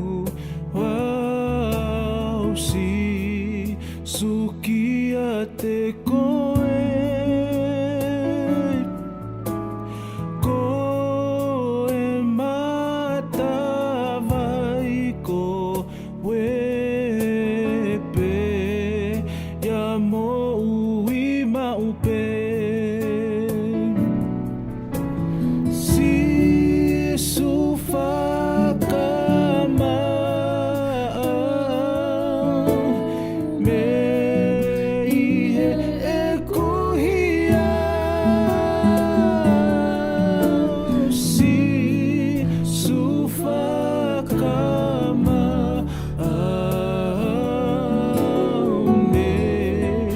au, Sīsū, kiate koe. Ko e matavai ko ē pē ia moʻui maʻu pē. Sīsū, fakamaʻa au mei heʻeku hia. Sīsū, fakamaʻa au mei